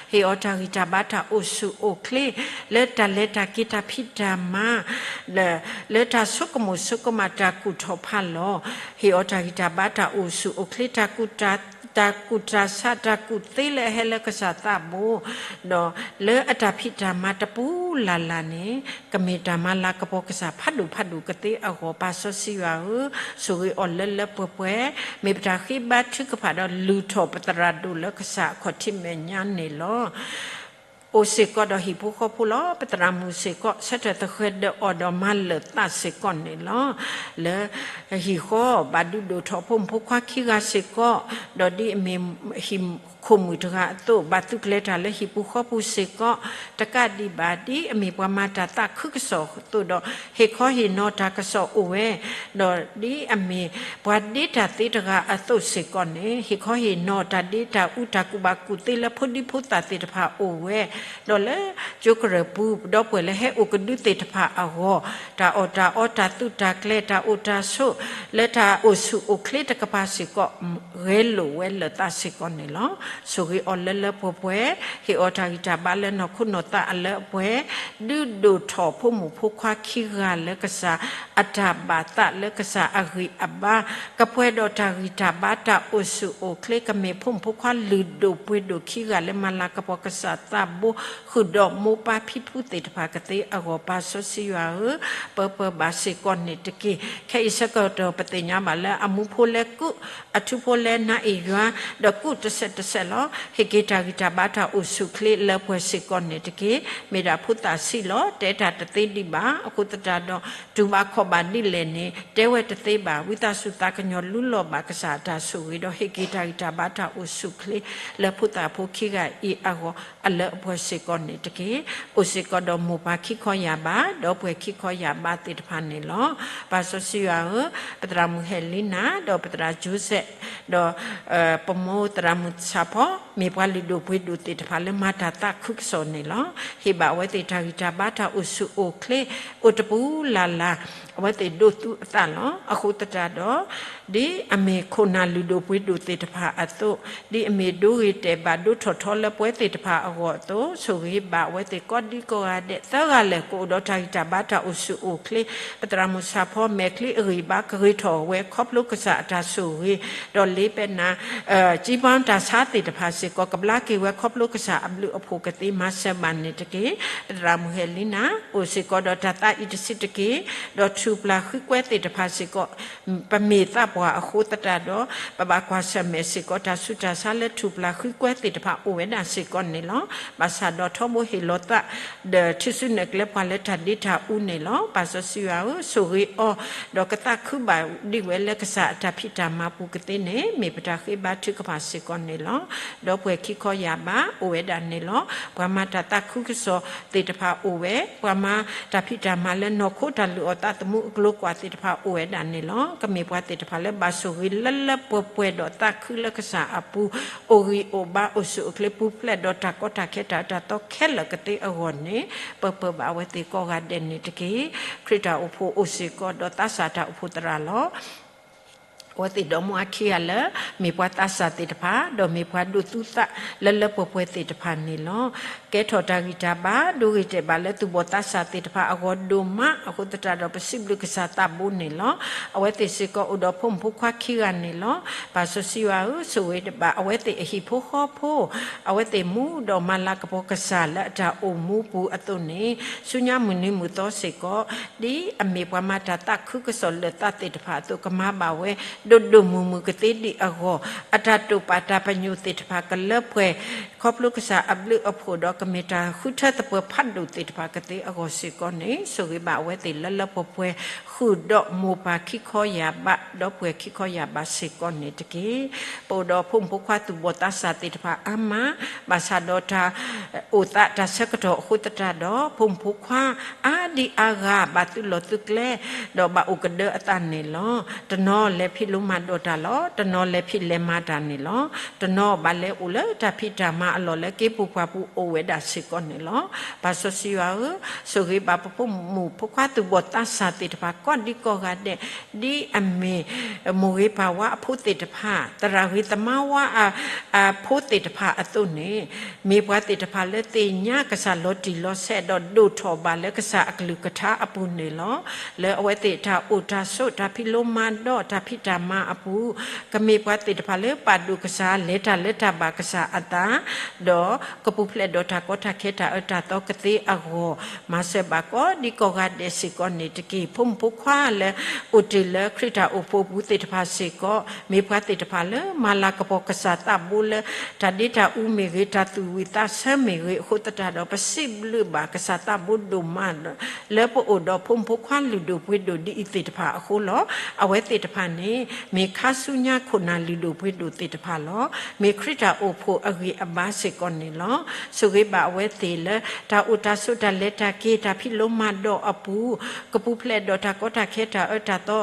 ဟ့ၣ်အီၤတၢ်ဂံၢ်တၢ်ဘါတၢ်အိၣ်ဆူၣ်အိၣ်ချ့ လၢတၢ်လဲၤတၢ်က့ၤတၢ်ဖံးတၢ်မၤ လၢတၢ်ဆိကမိၣ်ဆိကမးတၢ်ကူၣ်ထီၣ်ဖးလီၤ. ဟ့ၣ်အီၤတၢ်ဂံၢ်တၢ်ဘါတၢ်အိၣ်ဆူၣ်အိၣ်ချ့ တၢ်ကူၣ်တၢ်ဆးတၢ်ကူၣ်သ့လၢအဟဲလၢကစၢ်သးဘိ, ဒီးလၢအတၢ်ဖံးတၢ်မၤတပူၤလၢ်လၢ်န့ၣ် ကမ့ၢ်တၢ်မၤလၤကပီၤကစၢ်ဖးဒိၣ်ဖးဒိၣ်ကသ့အဂီၢ် ပၢ်စီဆှံယွၤဧၢ, ဆိၣ်ဂ့ၤအီၤလၢလၢပှဲၤပှဲၤ, မ့ၢ်ပတၢ်ဃ့ဘါထုကဖၣ်ဒီးလုၢ်ထီၣ်ပသရၣ်ဒိၣ်လၢကစၢ်အခီၣ်ထံးမဲာ်ညါန့ၣ်လီၤ. အိၣ်စ့ၢ်ကီးဒီးဟံၣ်ဖိဃီဖိလီၤ. ပသရၣ်မုၣ်စ့ၢ်ကီး ဆၢထၢၣ်သဃဲၤဒၢးအီၤဒီးမၤလၢာ်သးစ့ၢ်ကီးန့ၣ်လီၤ. လၢဟံၣ်ဃီဘၣ်ဒုးဒိၣ်ထီၣ်ဖိမုၣ်ဖိခွါခံဂၤစ့ၢ်ကီး, ဒီးဒ်အမ့ၢ်ဟံၣ်ခိၣ်မုၣ်တဂၤအသိး ဘၣ်သုးကျဲၤတၢ်လၢဟံၣ်ပူၤဃီပူၤစ့ၢ်ကီး, တကးဒံးဘၣ် ဒ်အမ့ၢ်ပှၤမၤတၢ်သးခုကစီၣ်အသိးဒီး ဟ့ၣ်ခီဟ့ၣ်နီၤတၢ်ကစီၣ်အိၣ်ဝဲ, ဒီးဒ်အမ့ၢ်ပှၤဒ့တၢ်သ့တဂၤအသိးစ့ၢ်ကီးန့ၣ် ဟ့ၣ်ခီဟ့ၣ်နီၤတၢ်ဒ့တၢ်အူတၢ်ကူၣ်ဘၣ်ကူၣ်သ့လၢဖိဒံဖိသၣ်သ့ၣ်တဖၣ်အိၣ်ဝဲ, ဒီးလၢကၠိကရၢၢ်ပူၤ ဒီပုၢ်ဝဲၢ်လၢဟဲအိၣ်ကဒုသ့ၣ်တဖၣ်အဂီၢ်, တၢ်အီၣ်တၢ်အီတၢ်သူၣ်တၢ်ကျဲၤတၢ်အိၣ်တၢ်ဆိး လၢတၢ်အိၣ်ဆူၣ်အိၣ်ချ့တကပၤစ့ၢ်ကီး ဂဲၤလိာ်ဝဲလၢာ်သးစ့ၢ်ကီးန့ၣ်လီၤ. ဆိၣ်ဂ့ၤအီၤလၢလၢပှဲၤပှဲၤ, ဟ့ၣ်အီၤတၢ်ဂံၢ်တၢ်ဘါလၢနီၢ်ခိနီၢ်သးအလၢအပှဲၤ, ဒုးဒိၣ်ထီၣ်ဖိမုၣ်ဖိခွါခံဂၤလၢကစၢ်အတၢ်ဘၣ်သးလၢကစၢ်အဂံၢ်အဘါ, ကပှဲၤဒီးတၢ်ဂံၢ်တၢ်ဘါတၢ်အိၣ်ဆူၣ်အိၣ်ချ့, ကမ့ၢ်ဖိမုၣ်ဖိခွါလုၢ်ဒိၣ်ပှ့ၤဒိၣ်ခံဂၤလၢမၤလၤကပီၤကစၢ်သးဘိ ဃုာ်ဒီးမိၢ်ပၢ်ဖံဖုသ့ၣ်တဖၣ်ကသ့အဂီၢ် ပၢ်စီဆှံယွၤဧၢ, ပၢပၢဘၣ်စ့ၢ်ကီးန့ၣ်တက့ၢ်. ခဲအံၤဆၢကတီၢ်ပသ့ၣ်ညါဘၣ်လၢအမူဖိလဲၤကူး, အထူဖိလဲၤနၤအံၤယွၤ, ဒီးကူးတဆဲးတဆဲးလီၤ. ဟ့ၣ်က့ၤတၢ်ဂံၢ်တၢ်ဘါတၢ်အိၣ်ဆူၣ်ချ့လၢပှဲၤစ့ၢ်ကီးန့ၣ်တက့ၢ်. မ့ၢ်ဒၣ်ဖိသၣ်ဆံးလီၤ. တဲတၢ်တသ့ဒံးဘၣ်. အဃိသတးဒီး တူၢ်ဘၣ်ခီၣ်ဘၣ်ဒ်လဲၣ်န့ၣ် တဲဝဲတသ့ဘၣ်. ဝံသးစူၤသးကညီၤလူလီၤဘၣ်ကစၢ်အတၢ်ဆိၣ်ဂ့ၤ ဒီးဟ့ၣ်က့ၤတၢ်ဂံၢ်တၢ်ဘါတၢ်အိၣ်ဆူၣ်ချ့ လၢဖိသၣ်ဖိခံဂၤအံၤအဂီၢ် အလၢအပှဲၤစ့ၢ်ကီးန့ၣ်တက့ၢ်. အိၣ်စ့ၢ်ကီးဒီးမိၢ်ပၢ်ခံခီယၢ်ဘး, ဒီပုၢ်ဝဲၢ်ခံခီယၢ်ဘးသ့ၣ်တဖၣ်န့ၣ်လီၤ. ပၢ်စီဆှံယွၤဧၢ, ပသရၣ်မုၣ်ဟဲလံနၤ, ဒီးပသရၣ်ယိၤစဲး, ဒီး ပမိၢ်သရၣ်မုၣ်ဆၣ်ဖီ မ့ၢ်ပှၤလုၢ်ဒိၣ်ပှ့ၤဒိၣ်သ့ၣ်တဖၣ်လၢမၤတၢ်သးခုကစီၣ်န့ၣ်လီၤ. ဟ့ၣ်ဘၣ်အဝဲသ့ၣ်တၢ်ဂံၢ်တၢ်ဘါတၢ်အိၣ်ဆူၣ်အိၣ်ချ့ အိၣ်တပူၤလၢ်လၢ်, အဝဲသ့ၣ်ဒိးသူအသးလီၤ. အဃိသတးဒီး ဒ်အမ့ၢ်ခိၣ်နၢ်လုၢ်ဒိၣ်ပှ့ၤဒိၣ်သ့ၣ်တဖၣ်အသိး, ဒ်အမ့ၢ်ဒိဂ့ၤတဲာ်ဘၣ်ဒိထီၣ်ထီလၢပဝဲသ့ၣ်တဖၣ်အဂီၢ်အသိး, ဆိၣ်ဂ့ၤဘၣ်အဝဲသ့ၣ်ကိးဒံကိးဂၤဒဲး သၢဂၤလၢာ်ကအိၣ်ဒီးတၢ်ဂံၢ်တၢ်ဘါတၢ်အိၣ်ဆူၣ်အိၣ်ချ့, ပသရၣ်မုၣ်ဆၣ်ဖီမဲာ်ချံအဂံၢ်ဘါ ကဂ့ၤထီၣ်ဝဲခီဖျိကစၢ်အတၢ်ဆိၣ်ဂ့ၤ, ဒီးလ့ပဲနၤ ကံဘီတၢ်ဆါသ့ၣ်တဖၣ်စ့ၢ်ကီး ကဘျါက့ၤဝဲခီဖျိကစၢ်အဘျုးအဖှိၣ်ကသ့မၤစၢၤဘၣ်န့ၣ်တက့ၢ်. ပသရၣ်မုၣ်ဟဲလံနၤ အိၣ်စ့ၢ်ကီးဒီးတၢ်သးအံၤတဆံးတက့ၢ်. ဒီးထူၣ်ပျၢ်ဃံကွဲသ့ၣ်တဖၣ်စ့ၢ်ကီး ပမ့ၢ်သးပှၢ်အဃိသတးဒီး ပဘၣ်ကွၢ်ဆၢၣ်မဲာ်စ့ၢ်ကီး တၢ်ဆူးတၢ်ဆါလၢထူၣ်ပျၢ်ဃံကွဲသ့ၣ်တဖၣ်အိၣ်ဝဲဒၣ်စ့ၢ်ကီးန့ၣ်လီၤ. ဘၣ်ဆၣ်ဒီးထီဘိဟ့ၣ်လီၤသး ဒီးထံၣ်ဆူနဲၣ်ကျဲပှၤလၢတၢ်ဒ့တၢ်အူန့ၣ်လီၤ. ပၢ်စီဆှံယွၤဧၢ, ဆိၣ်ဂ့ၤအီၤ ဒီးကသးခုဘၣ်ဒံးဝဲလၢကစၢ်အတၢ်ဖံးတၢ်မၤပူၤကသ့န့ၣ် မ့ၢ်ပတၢ်ဃ့ဘါထုကဖၣ်စ့ၢ်ကီးန့ၣ်လီၤ. ဒီပုၢ်ဝဲၢ်ခံခီယၢ်ဘးအိၣ်ဝဲဒၣ်န့ၣ်လီၤ. ပှၤမၤတၢ်သးခုကစီၣ်သ့ၣ်တဖၣ်အိၣ်ဝဲ, ပှၤမၤတၢ်ဖံးတၢ်မၤလၢနီၢ်ခိတၢ်လုၢ်အီၣ်သးသမူအကျိၤကွၢ်သ့ၣ်တဖၣ်အိၣ်ဝဲဒၣ်န့ၣ်လီၤ. ကမ့ၢ်ပှၤသ့ၣ်တဖၣ်လၢဘၣ်ဆိၣ်ဂ့ၤလၢလၢပှဲၤပှဲၤဒီးသးခုလၢကစၢ်အပူၤ, အိၣ်ဂံၢ်အိၣ်ဘါအိၣ်ဆူၣ်အိၣ်ချ့ပူၤဖျဲးဒီးတၢ်ကီတၢ်ခဲတၢ်အၢတၢ်သီခဲလၢာ်ကသ့အဂီၢ်န့ၣ်, ပၢပၢဘၣ်အဝဲသ့ၣ်ကိးဂၤဒဲးန့ၣ်တက့ၢ်. ခရံာ်တၢ်အိၣ်ဖှိၣ်အိၣ်စ့ၢ်ကီးဒီးသးစၢ်တၢ်အိၣ်ဖှိၣ်သရၣ်လီၤ. အဝဲသ့ၣ်ဒီမါဝၤခံဂၤလၢ မ့ၢ်ပှၤသးစၢ်သ့ၣ်တဖၣ် ဒီးမ့ၢ်ပှၤဒိးသူသးလၢလၢပှဲၤပှဲၤသ့ၣ်တဖၣ်န့ၣ်လီၤ. ကဲထီၣ်တၢ်ဂံၢ်တၢ်ဘါ ဒိဂ့ၤတဲာ်ဘၣ်လၢသူၣ်ဘီၣ်သးစၢ်သ့ၣ်တဖၣ်အဂီၢ်ဒိၣ်မးအဃိသတးဒီး ပစံးဘျုးကစၢ်သးဘိန့ၣ်လီၤ. အဝဲသ့ၣ်စ့ၢ်ကီးအိၣ်ဒီးဖိမုၣ်ဖိခွါခံဂၤန့ၣ်လီၤ. ပၢ်စီဆှံယွၤဧၢ, ဆိၣ်ဂ့ၤဘၣ်အဝဲသ့ၣ်အဟံၣ်ဖိဃီဖိ, အဝဲသ့ၣ်မူဒီးမၤလၤကပီၤကစၢ်လၢအတၢ်အိၣ်မူပူၤအသိးန့ၣ်, ဆူညါမုၢ်နံၤမုၢ်သီစ့ၢ်ကီး ဒ်အမ့ၢ်ပှၤမၤတၢ်သးခုကစီၣ်လၢာ်သးသ့ၣ်တဖၣ်အသိး ကမၤဘၣ်ဝဲ ဒိၣ်ဒိၣ်မုၢ်မုၢ်ကသ့ဒံးအဂီၢ်, အတၢ်တိာ်ပာ်တၢ်ပညိၣ်သ့ၣ်တဖၣ်ကလၢပှဲၤ ခီဖျိကစၢ်အဘျုးအဖှိၣ်ဒီး မ့ၢ်တၢ်ဃုထၢသပှၢၤဖးဒိၣ်သ့ၣ်တဖၣ်ကသ့အဂီၢ်စ့ၢ်ကီးန့ၣ် ဆိၣ်ဂ့ၤဘၣ်အဝဲသ့ၣ်လၢလၢပှဲၤပှဲၤ ဃုာ်ဒီးမိၢ်ပၢ်ခံခီယၢ်ဘး ဒီပုၢ်ဝဲၢ်ခံခီယၢ်ဘးစ့ၢ်ကီးန့ၣ်တက့ၢ်. ပအိၣ်ဒီးဖိမုၣ်ဖိခွါသူၣ်ဘီၣ်သးစၢ်သ့ၣ်တဖၣ်အါမး ဘၣ်ဆၣ်ဒီးတၢ်အိၣ်သးတၢ်ဆၢကတီၢ်အဃိသတးဒီး ဖိမုၣ်ဖိခွါအါဒံအါဂၤ ဘၣ်သုးလီၢ်သုးကျဲ ဒီးဘၣ်အိၣ်ကဒၢအသးန့ၣ်လီၤ. တနီၤလဲၤဖံးလိမၤဒိးတၢ်လီၤ. တနီၤလဲၤဖံးလဲၤမၤတၢ်န့ၣ်လီၤ. တနီၤဘၣ်လဲၤအိၣ်လၢတၢ်ဖံးတၢ်မၤအလီၢ်လၢ က့ၤပူၤပှၢ်ပူၤအိၣ်ဝဲဒၣ်စ့ၢ်ကီးန့ၣ်လီၤ. ပၢ်စီဆှံယွၤဧၢ, ဆိၣ်ဂ့ၤဘၣ်ပဖိမုၣ်ဖိခွါသူၣ်ဘီၣ်သးစၢ်သ့ၣ်တဖၣ် ကိးဒံကိးဂၤဒဲး, ဒ်အမ့ၢ် မိၢ်ဂ့ၤပၢ်ဝါအဖိသ့ၣ်တဖၣ်, သရၣ်ဂ့ၤသမါဝါအဖိသ့ၣ်တဖၣ်အသိးန့ၣ်, မ့ၢ်ပှၤသ့ၣ်တဖၣ်လၢသ့ၣ်ညါကစၢ်လီၤတံၢ်လီၤဆဲး ဒီးဒိၣ်ထီၣ်ဘၣ်လၢကစၢ်အကလုၢ်ကထါအပူၤန့ၣ်လီၤ. လၢအဝဲသ့ၣ်တၢ်အိၣ်တၢ်ဆိး တၢ်ဖံးလိမၤဒိး တၢ်ဖံးတၢ်မၤအပူၤ, ကမ့ၢ်ပှၤသ့ၣ်တဖၣ်လၢပာ်ဒိၣ်ကစၢ် လဲၤတၢ်လၢတၢ်ဘၣ်ကစၢ်အသး, ဒီးကပူၤဖျဲးဒီးတၢ်ကီတၢ်ခဲတၢ်အၢတၢ်သီကသ့အဂီၢ်, မၤစၢၤဘၣ်ကိးဒံကိးဂၤဒဲးစ့ၢ်ကီးန့ၣ်တက့ၢ်. ဖိမုၣ်ဖိခွါလၢအိၣ်တ့ၢ်လၢခရံာ်တၢ်အိၣ်ဖှိၣ်အပူၤသ့ၣ်တဖၣ်စ့ၢ်ကီး, မ့ၢ်ပှၤသ့ၣ်တဖၣ်လၢမၤလၤကပီၤကစၢ်သးဘိလၢ တၢ်ဒ့တၢ်အူမ့ၢ်ဂ့ၤ, တၢ်သူၣ်ဝံၣ်သးဆၢမ့ၢ်ဂ့ၤအဃိသတးဒီး ပစံးဘျုးဘၣ်ကစၢ်သးဘိဒိၣ်မး လၢပအိၣ်ဒီးဖိမုၣ်ဖိခွါလုၢ်ဒိၣ်ပှ့ၤဒိၣ်ဒ်အံၤသ့ၣ်တဖၣ်အဃိလီၤ. အဝဲသ့ၣ်တဖၣ်န့ၣ် မ့ၢ်ခါဆူညါခိၣ်နၢ်လုၢ်ဒိၣ်ပှ့ၤဒိၣ်သ့ၣ်တဖၣ်လီၤ. မ့ၢ်ခရံာ်တၢ်အိၣ်ဖှိၣ်အဂံၢ်အဘါစ့ၢ်ကီးန့ၣ်လီၤ. ဆိၣ်ဂ့ၤဘၣ်အဝဲသ့ၣ်လၢ တၢ်အိၣ်တၢ်ဆိး တၢ်လဲၤတၢ်က့ၤ တၢ်ဖံးလိမၤဒိးအပူၤ, ကပူၤဖျဲးဒီးတၢ်ကီတၢ်ခဲတၢ်အၢတၢ်သီ,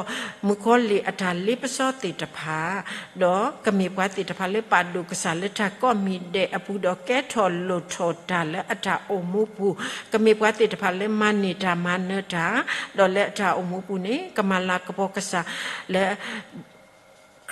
မုၣ်ကီၤလံၢ်အတၢ်လ့ပစီသ့ၣ်တဖၣ်, ဒီးကမ့ၢ်ပှၤသ့ၣ်တဖၣ်လၢပာ်ဒိၣ်ကစၢ်လၢတၢ်ကိးမံၤဒဲးအပူၤ ဒီးကဲထီၣ်လိၣ်ထီၣ်တၢ်လၢအတၢ်အိၣ်မူပူၤ, ကမ့ၢ်ပှၤသ့ၣ်တဖၣ်လၢမၤန့ၢ်တၢ်မၤနၢၤတၢ်, ဒီးလၢအတၢ်အိၣ်မူပူၤန့ၣ် ကမၤလၤကပီၤကစၢ်လၢ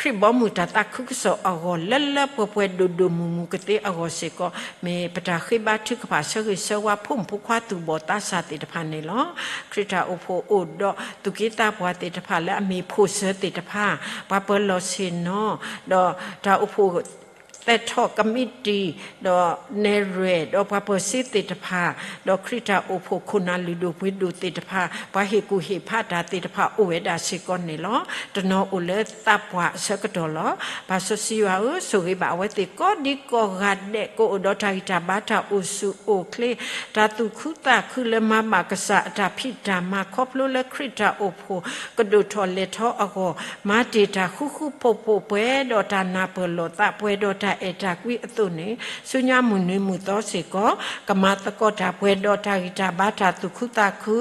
ခရံာ်ဘီမုၢ်တၢ်သးခုကစီၣ်အဂီၢ် လၢလၢပှဲၤပှဲၤဒိၣ်ဒိၣ်မုၢ်မုၢ်ကသ့အဂီၢ်စ့ၢ်ကီး, မ့ၢ်ပတၢ်ဃ့ဘါထုကဖၣ်ဆၢဂ့ၤဆၢဝါ ဖိမုၣ်ဖိခွါသူၣ်ဘီၣ်သးစၢ်သ့ၣ်တဖၣ်န့ၣ်လီၤ. ခရံာ်တၢ်အိၣ်ဖှိၣ်အိၣ်ဒီးသူၣ်က့သးပှၢ်သ့ၣ်တဖၣ်လၢအမ့ၢ်ဖိၣ်စၢၤသ့ၣ်တဖၣ်, ပှၤပၢၤလီၢ်ဆ့ၣ်နီၤ, ဒီးတၢ်အိၣ်ဖှိၣ် သဲးထီၣ်ကမံးတံာ်, ဒီးနဲၣ်ရွဲၣ်, ဒီးပှၤပၢၤစ့သ့ၣ်တဖၣ်, ဒီးခရံာ်တၢ်အိၣ်ဖှိၣ်ခိၣ်နၢ်လုၢ်ဒိၣ်ပှ့ၤဒိၣ်သ့ၣ်တဖၣ်, ပှၤဟ့ၣ်ကူၣ်ဟ့ၣ်ဖးတၢ်သ့ၣ်တဖၣ်အိၣ်ဝဲဒၣ်စ့ၢ်ကီးန့ၣ်လီၤ. တနီၤအိၣ်လၢသးပှၢ်အဆၢကတီၢ်လီၤ. ပၢ်စီဆှံယွၤဧၢ, ဆိၣ်ဂ့ၤဘၣ်အဝဲသ့ၣ်ကိးဒံကိးဂၤဒဲး ကအိၣ်ဒီးတၢ်ဂံၢ်တၢ်ဘါတၢ်အိၣ်ဆူၣ်အိၣ်ချ့, တၢ်သူၣ်ခုသးခုလၢမၤဘၣ်ကစၢ်အတၢ်ဖံးတၢ်မၤ ခီဖျိလၢခရံာ်တၢ်အိၣ်ဖှိၣ်ကဒိၣ်ထီၣ်လဲၤထီအဂီၢ်, မၤတ့ၢ်တၢ်ဃူဃူဖိးဖိး ပှဲၤဒီးတၢ်နၢ်ပၢၢ်လိာ်သး ပှဲၤဒီးတၢ်အဲၣ်တၢ်ကွံအသိးန့ၣ်, ဆူညါမုၢ်နံၤမုၢ်သီစ့ၢ်ကီး, ကမၤသကိးတၢ်ပှဲၤဒီးတၢ်ဂံၢ်တၢ်ဘါတၢ်သူၣ်ခုသးခု,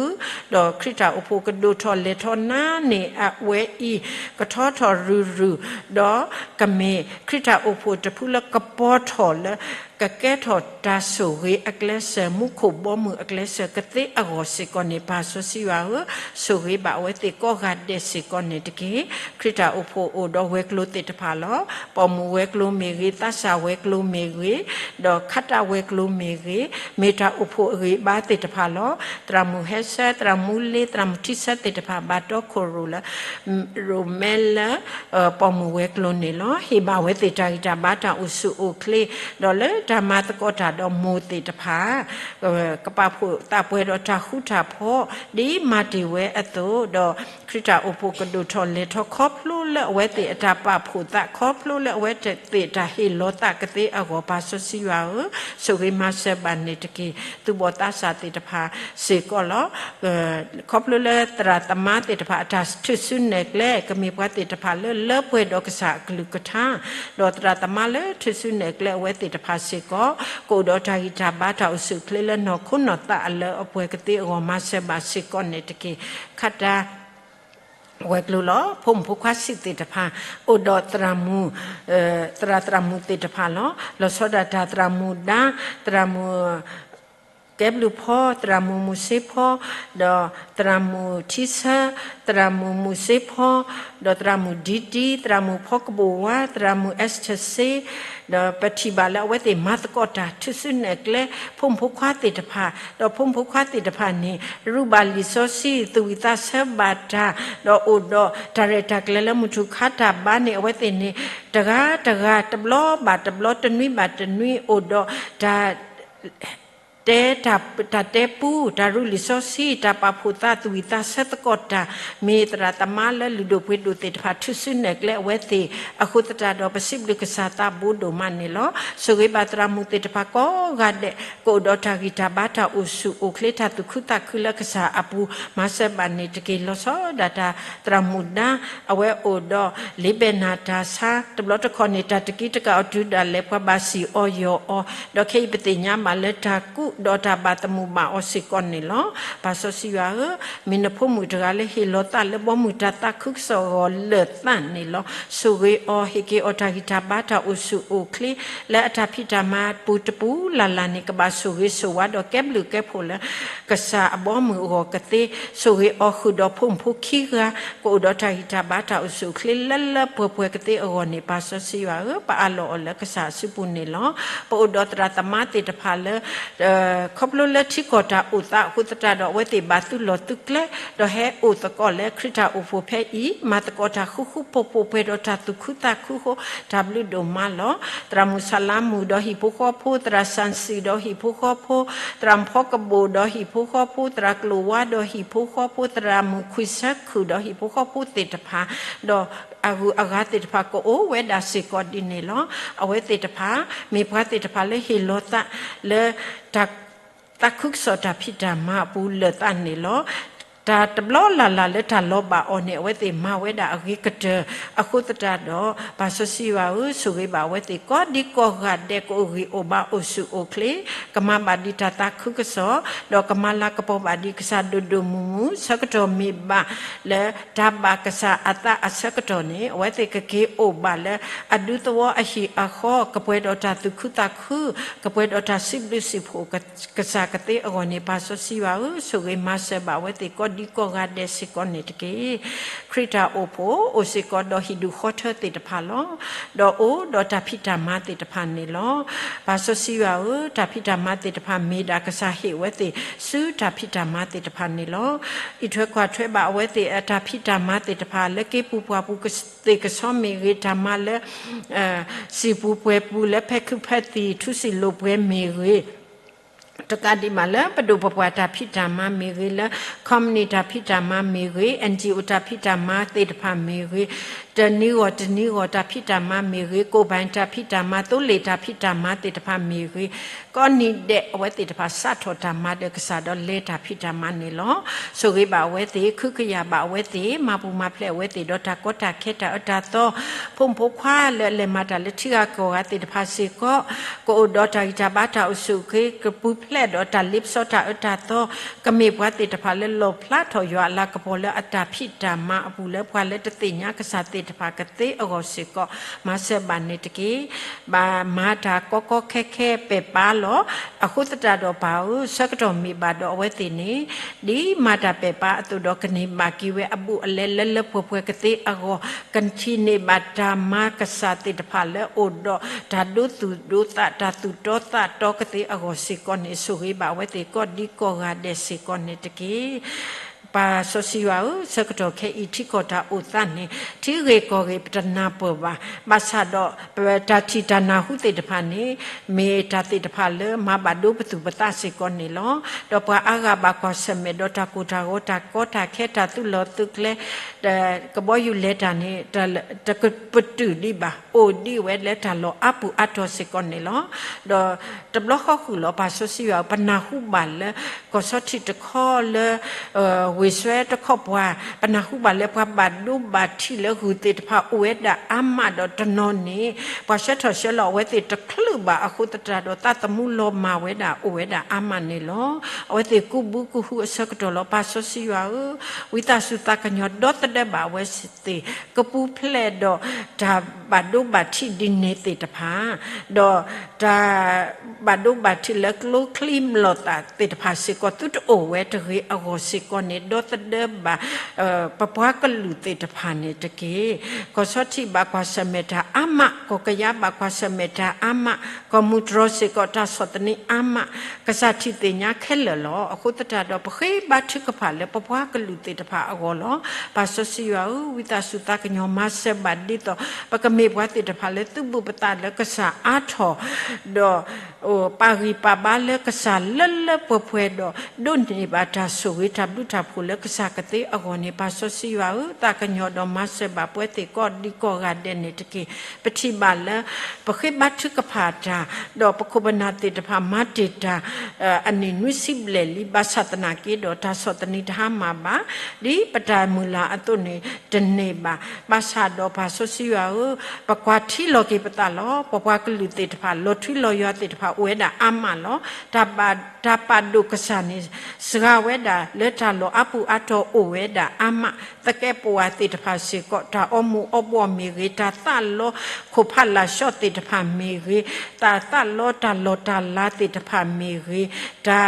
ဒီးခရံာ်တၢ်အိၣ်ဖှိၣ်ကဒိၣ်ထီၣ်လဲၤထီၣ်နၤန့ၣ် အဝဲအံၤ ကထီထီၣ်ရုၢ်ရုၢ်, ဒီးကမ့ၢ်ခရံာ်တၢ်အိၣ်ဖှိၣ်တဖုလၢကပီၤထီၣ်လၢ ကကဲထီၣ်တၢ်ဆိၣ်ဂ့ၤအကျဲစၢၤ မူခိၣ်ဘီမုၢ်အကျဲစၢၤကသ့အဂီၢ်စ့ၢ်ကီးန့ၣ် ပၢ်စီဆှံယွၤဧၢ, ဆိၣ်ဂ့ၤဘၣ်အဝဲသ့ၣ်ကိးဂၤဒဲးစ့ၢ်ကီးန့ၣ်တက့ၢ်. ခရံာ်တၢ်အိၣ်ဖှိၣ်အိၣ်ဒီးဝဲၤကျိၤသ့ၣ်တဖၣ်လီၤ. ပိာ်မုၣ်ဝဲၤကျိၤမ့ၢ်ဂ့ၤ, သးစၢ်ဝဲၤကျိၤမ့ၢ်ဂ့ၤ, ဒီးခါတၢ်ဝဲၤကျိၤမ့ၢ်ဂ့ၤ, မ့ၢ်တၢ်အိၣ်ဖှိၣ်အဂံၢ်အဘါသ့ၣ်တဖၣ်လီၤ. သရၣ်မုၣ်ဟဲဆၢ, သရၣ်မုၣ်လ့, သရၣ်မုၣ်ထံဆၢသ့ၣ်တဖၣ် ဘၣ်တီခိၣ်ရိၣ်လၢ ရိၣ်မဲလၢ ပိာ်မုၣ်ဝဲၤကျိၤန့ၣ်လီၤ. ဟ့ၣ်ဘၣ်ဝဲသ့ၣ်တၢ်ဂံၢ်တၢ်ဘါတၢ်အိၣ်ဆူၣ်အိၣ်ချ့, ဒီးလၢတၢ်မၤသကိးတၢ်ဒီးမိၢ်သ့ၣ်တဖၣ် ကပာ်ဖှိၣ်သးပှဲၤဒီးတၢ်ဃူတၢ်ဖိး ဒ်မၤတ့ၢ်ဝဲအသိး, ဒီးခရံာ်တၢ်အိၣ်ဖှိၣ်ကဒိၣ်ထီၣ်လဲၤထီၣ် ခီဖျိလၢအဝဲသ့ၣ်အတၢ်ပာ်ဖှိၣ်သး ခီဖျိလၢအဝဲသ့ၣ်တၢ်ဟ့ၣ်လီၤသးကသ့အဂီၢ် ပၢ်စီဆှံယွၤဧၢ, ဆိၣ်ဂ့ၤမၤစၢၤဘၣ်န့ၣ်တက့ၢ်. သူၣ်ဘီၣ်သးစၢ်သ့ၣ်တဖၣ်စ့ၢ်ကီးလီၤ. ခီဖျိလၢသရၣ်သမါသ့ၣ်တဖၣ် အတၢ်ထုးစုနဲၣ်ကျဲ ကမ့ၢ်ပှၤသ့ၣ်တဖၣ်လၢလၢပှဲၤဒီးကစၢ်အကလုၢ်ကထါ, ဒီးသရၣ်သမါလၢထုးစုနဲၣ်ကျဲအဝဲသ့ၣ်တဖၣ်စ့ၢ်ကီး ကအိၣ်ဒီးတၢ်ဂံၢ်တၢ်ဘါတၢ်အိၣ်ဆူၣ်အိၣ်ချ့လၢနီၢ်ခိနီၢ်သးအလၢအပှဲၤကသ့အဂီၢ် မၤစၢၤဘၣ်စ့ၢ်ကီးန့ၣ်တက့ၢ်. ခါတၢ် ဝဲၤကျိၤလီၤ. ဖိမုၣ်ဖိခွါဆံးသ့ၣ်တဖၣ် အိၣ်ဒီးသရၣ်မုၣ်, သရၣ်သရၣ်မုၣ်သ့ၣ်တဖၣ်လီၤ. လီၤဆီဒၣ်တၢ်သရၣ်မုၣ်ဒါ, သရၣ်မုၣ်ကဲဘျုးဖီ, သရၣ်မုၣ်မုၢ်စ့ဖီ, ဒီးသရၣ်မုၣ်ထံဆၢ, သရၣ်မုၣ်မုၢ်စ့ဖီ, ဒီးသရၣ်မုၣ်ဒံတံ, သရၣ်မုၣ်ဖီကဘိၣ်ဝါ, သရၣ်မုၣ်အ့စထၢၣ်စ့, ဒီးပထံၣ်ဘၣ်လၢအဝဲသ့ၣ်မၤသကိးတၢ် ထုးစုနဲၣ်ကျဲ ဖိမုၣ်ဖိခွါသ့ၣ်တဖၣ်, ဒီးဖိမုၣ်ဖိခွါသ့ၣ်တဖၣ်န့ၣ် ရူးဘၣ်လံာ်စီဆှံ သူၣ်ဝံၣ်သးဆၢဘၣ်တၢ်, ဒီးအိၣ်ဒီးတၢ်ရဲၣ်တၢ်ကျဲၤလၢမုၢ်ထူၣ်ခါတၢ်ဘါန့ၣ် အဝဲသ့ၣ်န့ၣ် တဂၤတဂၤ တဘျီဘၣ်တဘျီ တနွံဘၣ်တနွံ အိၣ်ဒီးတၢ် တဲတၢ်, တၢ်တဲပူ, တၢ်ရူလံာ်စီဆှံ, တၢ်ပာ်ဖှိၣ်သး, သူၣ်ဝံၣ်သးဆၢသကိးတၢ်, မ့ၢ်သရၣ်သမါလၢလုၢ်ဒိၣ်ပှ့ၤဒိၣ်သ့ၣ်တဖၣ် ထုးစုနဲၣ်ကျဲအဝဲသ့ၣ် အဃိသတးဒီး ပစံးဘျုးကစၢ်သးဘိဒိၣ်မးန့ၣ်လီၤ. ဆိၣ်ဂ့ၤဘၣ်သရၣ်မုၣ်သ့ၣ်တဖၣ်ကိးဂၤဒဲး ကအိၣ်ဒီးတၢ်ဂံၢ်တၢ်ဘါ တၢ်အိၣ်ဆူၣ်အိၣ်ချ့ တၢ်သူၣ်ခုသးခုလၢကစၢ်အပူၤ မၤစၢၤဘၣ်န့ၣ်တက့ၢ်. လီၤဆီဒၣ်တၢ်သရၣ်မုၣ်ဒါ အဝဲအိၣ်ဒီး လ့ဘဲၣ်နၤတၢ်ဆါ တဘျီတခီၣ်န့ၣ် တၢ်တကံတကးအီၤတုၤဒၣ်လဲာ် ပှၤဘၣ်စံၣ်အီၤယီၢ်အီၤ, ဒီးခဲအံၤပသ့ၣ်ညါဘၣ်လၢတၢ်ကူးဒီးတၢ်ဘၣ်သမုာ်ဘၣ်အီၤစ့ၢ်ကီးန့ၣ်လီၤ. ပၢ်စီဆှံယွၤဧၢ, မ့ၢ်နဖိမုၣ်တဂၤလၢဟ့ၣ်လီၤသးလၢဘီမုၢ်တၢ်သးခုကစီၣ်အဂီၢ်လၢာ်သးန့ၣ်လီၤ. ဆိၣ်ဂ့ၤအီၤ ဟ့ၣ်က့ၤအီၤတၢ်ဂံၢ်တၢ်ဘါ တၢ်အိၣ်ဆူၣ်အိၣ်ချ့ လၢအတၢ်ဖံးတၢ်မၤပူၤတပူၤလၢ်လၢ်န့ၣ် ကဘၣ်ဆိၣ်ဂ့ၤဆိၣ်ဝါဒီးကဲဘျုးကဲဖှိၣ်လၢ ကစၢ်အဘီအမုၢ်အဂီၢ်ကသ့, ဆိၣ်ဂ့ၤအီၤဃုာ်ဒီးဖိမုၣ်ဖိခံဂၤ ကအိၣ်ဒီးတၢ်ဂံၢ်တၢ်ဘါ တၢ်အိၣ်ဆူၣ်အိၣ်ချ့လၢလၢပှဲၤပှဲၤကသ့အဂီၢ်န့ၣ် ပၢ်စီဆှံယွၤဧၢ, ပအးလီၤအီၤလၢကစၢ်အစုပူၤန့ၣ်လီၤ. ပအိၣ်ဒီးသရၣ်သမါသ့ၣ်တဖၣ်လၢ ခီဖျိလၢထံကီၢ်တၢ်အိၣ်သးအဃိသတးဒီး အဝဲသ့ၣ်ဘၣ်သုလီၢ်သုကျဲ ဒီးဟဲအိၣ်သကိးလၢခရံာ်တၢ်အိၣ်ဖှိၣ်ဖဲအံၤ မၤသကိးတၢ်ဃူဃူဖိးဖိး ပှဲၤဒီးတၢ်သူၣ်ခုသးခုအဃိ တၢ်ဘျုးဒိၣ်မးလီၤ. သရၣ်မုၣ်ဆၣ်လါမုၣ်ဒီးဟံၣ်ဖိဃီဖိ, သရၣ်စၣ်စံၣ်ဒီးဟံၣ်ဖိဃီဖိ, သရၣ်ဖီကဘိၣ်ဒီးဟံၣ်ဖိဃီဖိ, သရၣ်ကျိၣ်ဝါဒီးဟံၣ်ဖိဃီဖိ, သရၣ်မုၣ်ခွံဆၢခုၣ်ဒီးဟံၣ်ဖိဃီဖိသ့ၣ်တဖၣ်, ဒီးအဂုၤအဂၤသ့ၣ်တဖၣ်ကအိၣ်ဝဲဒၣ်စ့ၢ်ကီးဒ်န့ၣ်လီၤ. အဝဲသ့ၣ်တဖၣ် မ့ၢ်ပှၤသ့ၣ်တဖၣ်လၢဟ့ၣ်လီၤသးလၢ တၢ် သးခုကစီၣ်တၢ်ဖံးတၢ်မၤအပူၤလၢာ်သးန့ၣ်လီၤ. တၢ်တဘျီလၢ်လၢ်လၢတၢ်လီၤဘၣ်အီၤန့ၣ် အဝဲသ့ၣ်မၤဝဲဒၣ်အဂ့ၤကတၢၢ်အဃိသတးဒီး ပၢ်စီဆှံယွၤဧၢ, ဆိၣ်ဂ့ၤဘၣ်အဝဲသ့ၣ်ကိးဒံကိးဂၤဒဲး ကအိၣ်ဂံၢ်အိၣ်ဘါ အိၣ်ဆူၣ်အိၣ်ချ့, ကမၤဘၣ်ဒံးတၢ်သးခုကစီၣ်, ဒီးကမၤလၤကပီၤဘၣ်ဒံးကစၢ်ဒိၣ်ဒိၣ်မုၢ်မုၢ် ဆၢကတီၢ်မ့ၢ်ဘၣ်လၢတၢ်ဘၣ်ကစၢ်အသးအဆၢကတီၢ်န့ၣ် အဝဲသ့ၣ်ကက့ၤအိၣ်ဘၣ်လၢအဒူသဝီအဟံၣ်အဃီ, ကပှဲၤဒီးတၢ်သူၣ်ခုသးခု, ကပှဲၤဒီးတၢ်စံးဘျုးစံးဖှိၣ်ကစၢ်ကသ့အဂီၢ်န့ၣ် ပၢ်စီဆှံယွၤဧၢ, ဆိၣ်ဂ့ၤမၤစၢၤဘၣ်အဝဲသ့ၣ်ကိးဒံကိးဂၤဒဲးစ့ၢ်ကီးန့ၣ်တက့ၢ်. ခရံာ်တၢ်အိၣ်ဖှိၣ်အိၣ်စ့ၢ်ကီးဒီးဟံၣ်ဒူၣ်ဃီထၢသ့ၣ်တဖၣ်လီၤ. ဒီးအိၣ်ဒီးတၢ်ဖံးတၢ်မၤသ့ၣ်တဖၣ်န့ၣ်လီၤ. ပၢ်စီဆှံယွၤဧၢ, တၢ်ဖံးတၢ်မၤသ့ၣ်တဖၣ်မ့ၢ်ဒၣ်ကစၢ်ဟ့ၣ်အဝဲသ့ၣ်ဆူတၢ်ဖံးတၢ်မၤသ့ၣ်တဖၣ်န့ၣ်လီၤ. အံးထွဲကွၢ်ထွဲဘၣ်အဝဲသ့ၣ်အတၢ်ဖံးတၢ်မၤသ့ၣ်တဖၣ် လၢက့ၤပူၤပှၢ်ပူၤကသ့ၣ်ကဆီမ့ၢ်ဂ့ၤ, တၢ်မၤလၢ စံာ်ပူၤပှဲၤပူၤ လၢဖဲခုးဖဲသံၣ် ထူစံာ်လိာ်ပှဲၤမ့ၢ်ဂ့ၤ, တကးဒံးဘၣ်လၢပဒိၣ်ပပှၢ်တၢ်ဖံးတၢ်မၤမ့ၢ်ဂ့ၤ, လၢ company တၢ်ဖံးတၢ်မၤမ့ၢ်ဂ့ၤ, NGO တၢ်ဖံးတၢ်မၤသ့ၣ်တဖၣ်မ့ၢ်ဂ့ၤ, တနံၤဂီၢ်တနံၤဂီၢ်တၢ်ဖံးတၢ်မၤမ့ၢ်ဂ့ၤ, ကိၢ်ဘၣ်တၢ်ဖံးတၢ်မၤ, သိလ့ၣ်တၢ်ဖံးတၢ်မၤသ့ၣ်တဖၣ်မ့ၢ်ဂ့ၤ, ကိးနံၤဒဲးအဝဲသ့ၣ်တဖၣ်စးထီၣ်တၢ်မၤဒီးကစၢ်ဒီးလဲၤတၢ်ဖံးတၢ်မၤန့ၣ်လီၤ. ဆိၣ်ဂ့ၤဘၣ်အဝဲသ့ၣ်, ခုကယာ်ဘၣ်အဝဲသ့ၣ်, မၤပူၤမၤဖျဲးအဝဲသ့ၣ်ဒီးတၢ်ကီတၢ်ခဲတၢ်အၢတၢ်သီ, ဖိမုၣ်ဖိခွါလၢအလဲၤမၤတၢ်လၢထံဂၤကီၢ်ဂၤသ့ၣ်တဖၣ်စ့ၢ်ကီး ကအိၣ်ဒီးတၢ်ဂံၢ်တၢ်ဘါတၢ်အိၣ်ဆူၣ်အိၣ်ချ့ ကပူၤဖျဲးဒီးတၢ်လ့ပစီတၢ်အၢတၢ်သီ, ကမ့ၢ်ပှၤသ့ၣ်တဖၣ်လၢလီၣ်ဖျါထီၣ်ယွၤအလၤကပီၤလၢအတၢ်ဖံးတၢ်မၤအပူၤ လၢပှၤလၢတသ့ၣ်ညါကစၢ်သ့ၣ်တဖၣ်ကသ့အဂီၢ်စ့ၢ်ကီး မၤစၢၤဘၣ်န့ၣ်တက့ၢ်. ဘၣ်မၤတၢ်ကီကီခဲခဲပဲာ်ပာ်လီၤ. အဃိသတးဒီးပၢ်ဧၢ, ဆၢကတီၢ်မ့ၢ်ဘၣ်ဒီးအဝဲသ့ၣ်န့ၣ် ဒ်မၤတၢ်ပဲာ်ပာ်အသိးဒီး ကန့ၢ်ဘၣ်က့ၤဝဲအဘူးအလဲလၢလၢပှဲၤပှဲၤကသ့အဂီၢ်, ကထံၣ်န့ၢ်ဘၣ်တၢ်မၤကစၢ်သ့ၣ်တဖၣ်လၢအိၣ်ဒီးတၢ်ဒိသူၣ်ဒိသး တၢ်သူၣ်တီသးတီကသ့အဂီၢ်စ့ၢ်ကီးန့ၣ် ဆိၣ်ဂ့ၤဘၣ်အဝဲသ့ၣ်ကိးဒံကိးဂၤဒဲးစ့ၢ်ကီးန့ၣ်တက့ၢ်. ပၢ်စီဆှံယွၤဧၢ, ဆၢကတီၢ်ခဲအံၤထံကီၢ်တၢ်အိၣ်သးန့ၣ် ထံဂ့ၢ်ကီၢ်ဂ့ၢ်ပတနၢ်ပၢၢ်ဘၣ်. ဘၣ်ဆၣ်ဒီး ပတၢ်ထံၣ်တၢ်နၢ်ဟူသ့ၣ်တဖၣ်န့ၣ် မ့ၢ်တၢ်သ့ၣ်တဖၣ်လၢမၤဘၣ်ဒိပသူၣ်ပသးစ့ၢ်ကီးန့ၣ်လီၤ. ဒီးပှၤအါဂၤဘၣ်ကွၢ်ဆၢၣ်မဲာ်ဒီးတၢ်ကိၢ်တၢ်ဂီၤ တၢ်ကီတၢ်ခဲ တၢ်သုးလီၢ်သုးကျဲ ကဘီယူၤလဲၤတၢ်န့ၣ် တကပတုာ်ဒံးဘၣ်, အိၣ်ဒံးဝဲလၢတၢ်လီၢ်အါပူၤအါတီၤစ့ၢ်ကီးန့ၣ်လီၤ. ဒီးတဘျီဃီဃုာ်လီၤ ပၢ်စီဆှံယွၤဧၢ, ပနၢ်ဟူဘၣ်လၢ ကီၢ်ဆီထံးတခီလၢ ဝ့ၢ်စွဲတခီပှၤ, ပနၢ်ဟူဘၣ်လၢပှၤဘၣ်ဒိဘၣ်ထံးလၢဂုၢ်သ့ၣ်တဖၣ်အိၣ်ဝဲဒၣ်အါမး ဒီးတနီၤန့ၣ် ပှၤဆှၢထီၣ်ဆှၢလီၤအဝဲသ့ၣ်တချုးဘၣ်အဃိသတးဒီး သးသမူလီၤမၢ်ဝဲဒၣ်အိၣ်ဝဲဒၣ်အါမးန့ၣ်လီၤ. အဝဲသ့ၣ်ကူးဘုကူးဟုအဆၢကတီၢ်လီၤ. ပၢ်စီဆှံယွၤဧၢ, ဝံသးစူၤသးကညီၤဒီသဒၢဘၣ်အဝဲသ့ၣ် ကပူၤဖျဲးဒီးတၢ်ဘၣ်ဒိဘၣ်ထံးဒ်န့ၣ်သ့ၣ်တဖၣ် ဒီးတၢ်ဘၣ်ဒိဘၣ်ထံးလၢကျိချံမျိာ်သၣ်သ့ၣ်တဖၣ်စ့ၢ်ကီး သုတအိၣ်ဝဲတဂ့ၤအဂီၢ်စ့ၢ်ကီးန့ၣ် ဒီသဒၢဘၣ် ပပှၤကလုာ်သ့ၣ်တဖၣ်န့ၣ်တက့ၢ်. ကီၢ်ဆီထံးဘၣ်ကွၢ်ဆၢၣ်မဲာ်တၢ်အါမး, ကီၢ်ကယၤဘၣ်ကွၢ်ဆၢၣ်မဲာ်တၢ်အါမး, ကီၢ်မုၢ်တြီၢ်စ့ၢ်ကီး တၢ်ဆီၣ်သနံးအါမး, ကစၢ်ထံၣ်သ့ၣ်ညါခဲလၢာ်လီၤ. အဃိသတးဒီး ပဃ့ဘါထုကဖၣ်လၢပပှၤကလုာ်သ့ၣ်တဖၣ်အဂီၢ်လီၤ. ပၢ်စီဆှံယွၤဧၢ, ဝံသးစူၤသးကညီၤမၤစၢၤဘၣ်ဒ်သိး ပကမ့ၢ်ပှၤသ့ၣ်တဖၣ်လၢသုးဘူးပသးလၢကစၢ်အါထီၣ် ဒီး ပာ်ဂံၢ်ပာ်ဘါလၢကစၢ်လၢလၢပှဲၤပှဲၤဒီး ဒိးန့ၢ်ဘၣ်တၢ်ဆိၣ်ဂ့ၤတၢ်ဘျုးတၢ်ဖှိၣ်လၢကစၢ်ကသ့အဂီၢ်န့ၣ် ပၢ်စီဆှံယွၤဧၢ, သးကညီၤဒီးမၤစၢၤဘၣ်ပဝဲသ့ၣ်ကိးဒံကိးဂၤဒဲးန့ၣ်တက့ၢ်. ပထံၣ်ဘၣ်လၢ ပဃ့ဘါထုကဖၣ်တၢ် ဒီးပခိၣ်ပနၢ်သ့ၣ်တဖၣ်မၤတ့ၢ်တၢ် အနံၣ်နွံဆံဘျဲၣ်လံ, ဘၣ်ဆၣ်သနာ်က့ဒီး တၢ်ဆီၣ်သနံးတဟါမၢ်ဘၣ်, ဒ်ပတၢ်မုၢ်လၢ်အသိးန့ၣ် တန့ၢ်ဘၣ်. ဘၣ်ဆၣ်ဒီးပၢ်စီဆှံယွၤဧၢ, ပကွၢ်ထံလီၤက့ၤပသးလီၤ. ပပှၤကလုာ်သ့ၣ်တဖၣ် လီၤထွံလီၤယွၤသ့ၣ်တဖၣ်အိၣ်ဝဲဒၣ်အါမးလီၤ. တၢ်ပာ်ဒိၣ်ကစၢ်န့ၣ် စှၤဝဲဒၣ်လၢတၢ်လီၢ်အါပူၤအါတီၤအိၣ်ဝဲဒၣ်အါမး, သကဲးပဝးသ့ၣ်တဖၣ်စ့ၢ်ကီး တၢ်အီမူၤအီဘှီၣ်မ့ၢ်ဂ့ၤ, တၢ်သးလီခိၣ်ဖးလာ်ဆှီသ့ၣ်တဖၣ်မ့ၢ်ဂ့ၤ, တၢ်သးလီတၢ်လီၢ်တၢ်လၤသ့ၣ်တဖၣ်မ့ၢ်ဂ့ၤ, တၢ်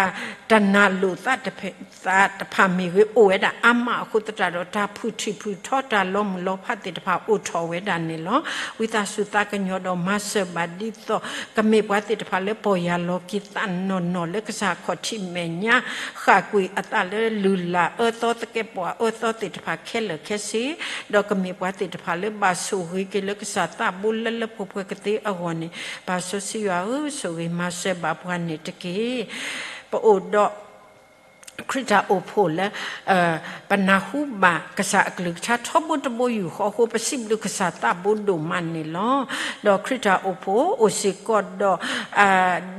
တၢ်နာ်လိာ်သးတဖၣ်မ့ၢ်ဂ့ၤ အိၣ်ဝဲဒၣ်အါမးအဃိသတးဒီး တၢ်ဖုၣ်ထံၣ်ဖုၣ်ထီ တၢ်လီၤမုၢ်လီၤဖးသ့ၣ်တဖၣ်အိၣ်ထီၣ်ဝဲဒၣ်န့ၣ်လီၤ. ဝံသးစူၤသးကညီၤဒီးမၤစၢၤဘၣ်ဒ်သိး ကမ့ၢ်ပှၤသ့ၣ်တဖၣ်လၢပီၢ်ယၢ်လီၤက့ၤသးနီၢ်နီၢ်လၢကစၢ်ခီၣ်ထံးမဲာ်ညါ ဃၣ်ကွံာ်အသးလၢလုၢ်လၢ်အၢသီသကဲးပဝးအၢသီသ့ၣ်တဖၣ်ခဲလၢာ်ခဲဆ့, ဒီးကမ့ၢ်ပှၤသ့ၣ်တဖၣ်လၢဘၣ်ဆိၣ်ဂ့ၤက့ၤလၢကစၢ်သးဘိလၢလၢပှဲၤပှဲၤကသ့အဂီၢ်န့ၣ် ပၢ်စီဆှံယွၤဧၢ, ဆိၣ်ဂ့ၤမၤစၢၤဘၣ်ပှၤန့ၣ်တက့ၢ်. ပအိၣ်ဒီး ခရံာ်တၢ်အိၣ်ဖှိၣ်လၢ ပနၢ်ဟူဘၣ်ကစၢ်အကလုၢ်ကထါထီဘိတဘိယူၢ်ဃီအဃိ ပစံးဘျုးကစၢ်သးဘိဒိၣ်မးန့ၣ်လီၤ. ဒီးခရံာ်တၢ်အိၣ်ဖှိၣ်အိၣ်စ့ၢ်ကီး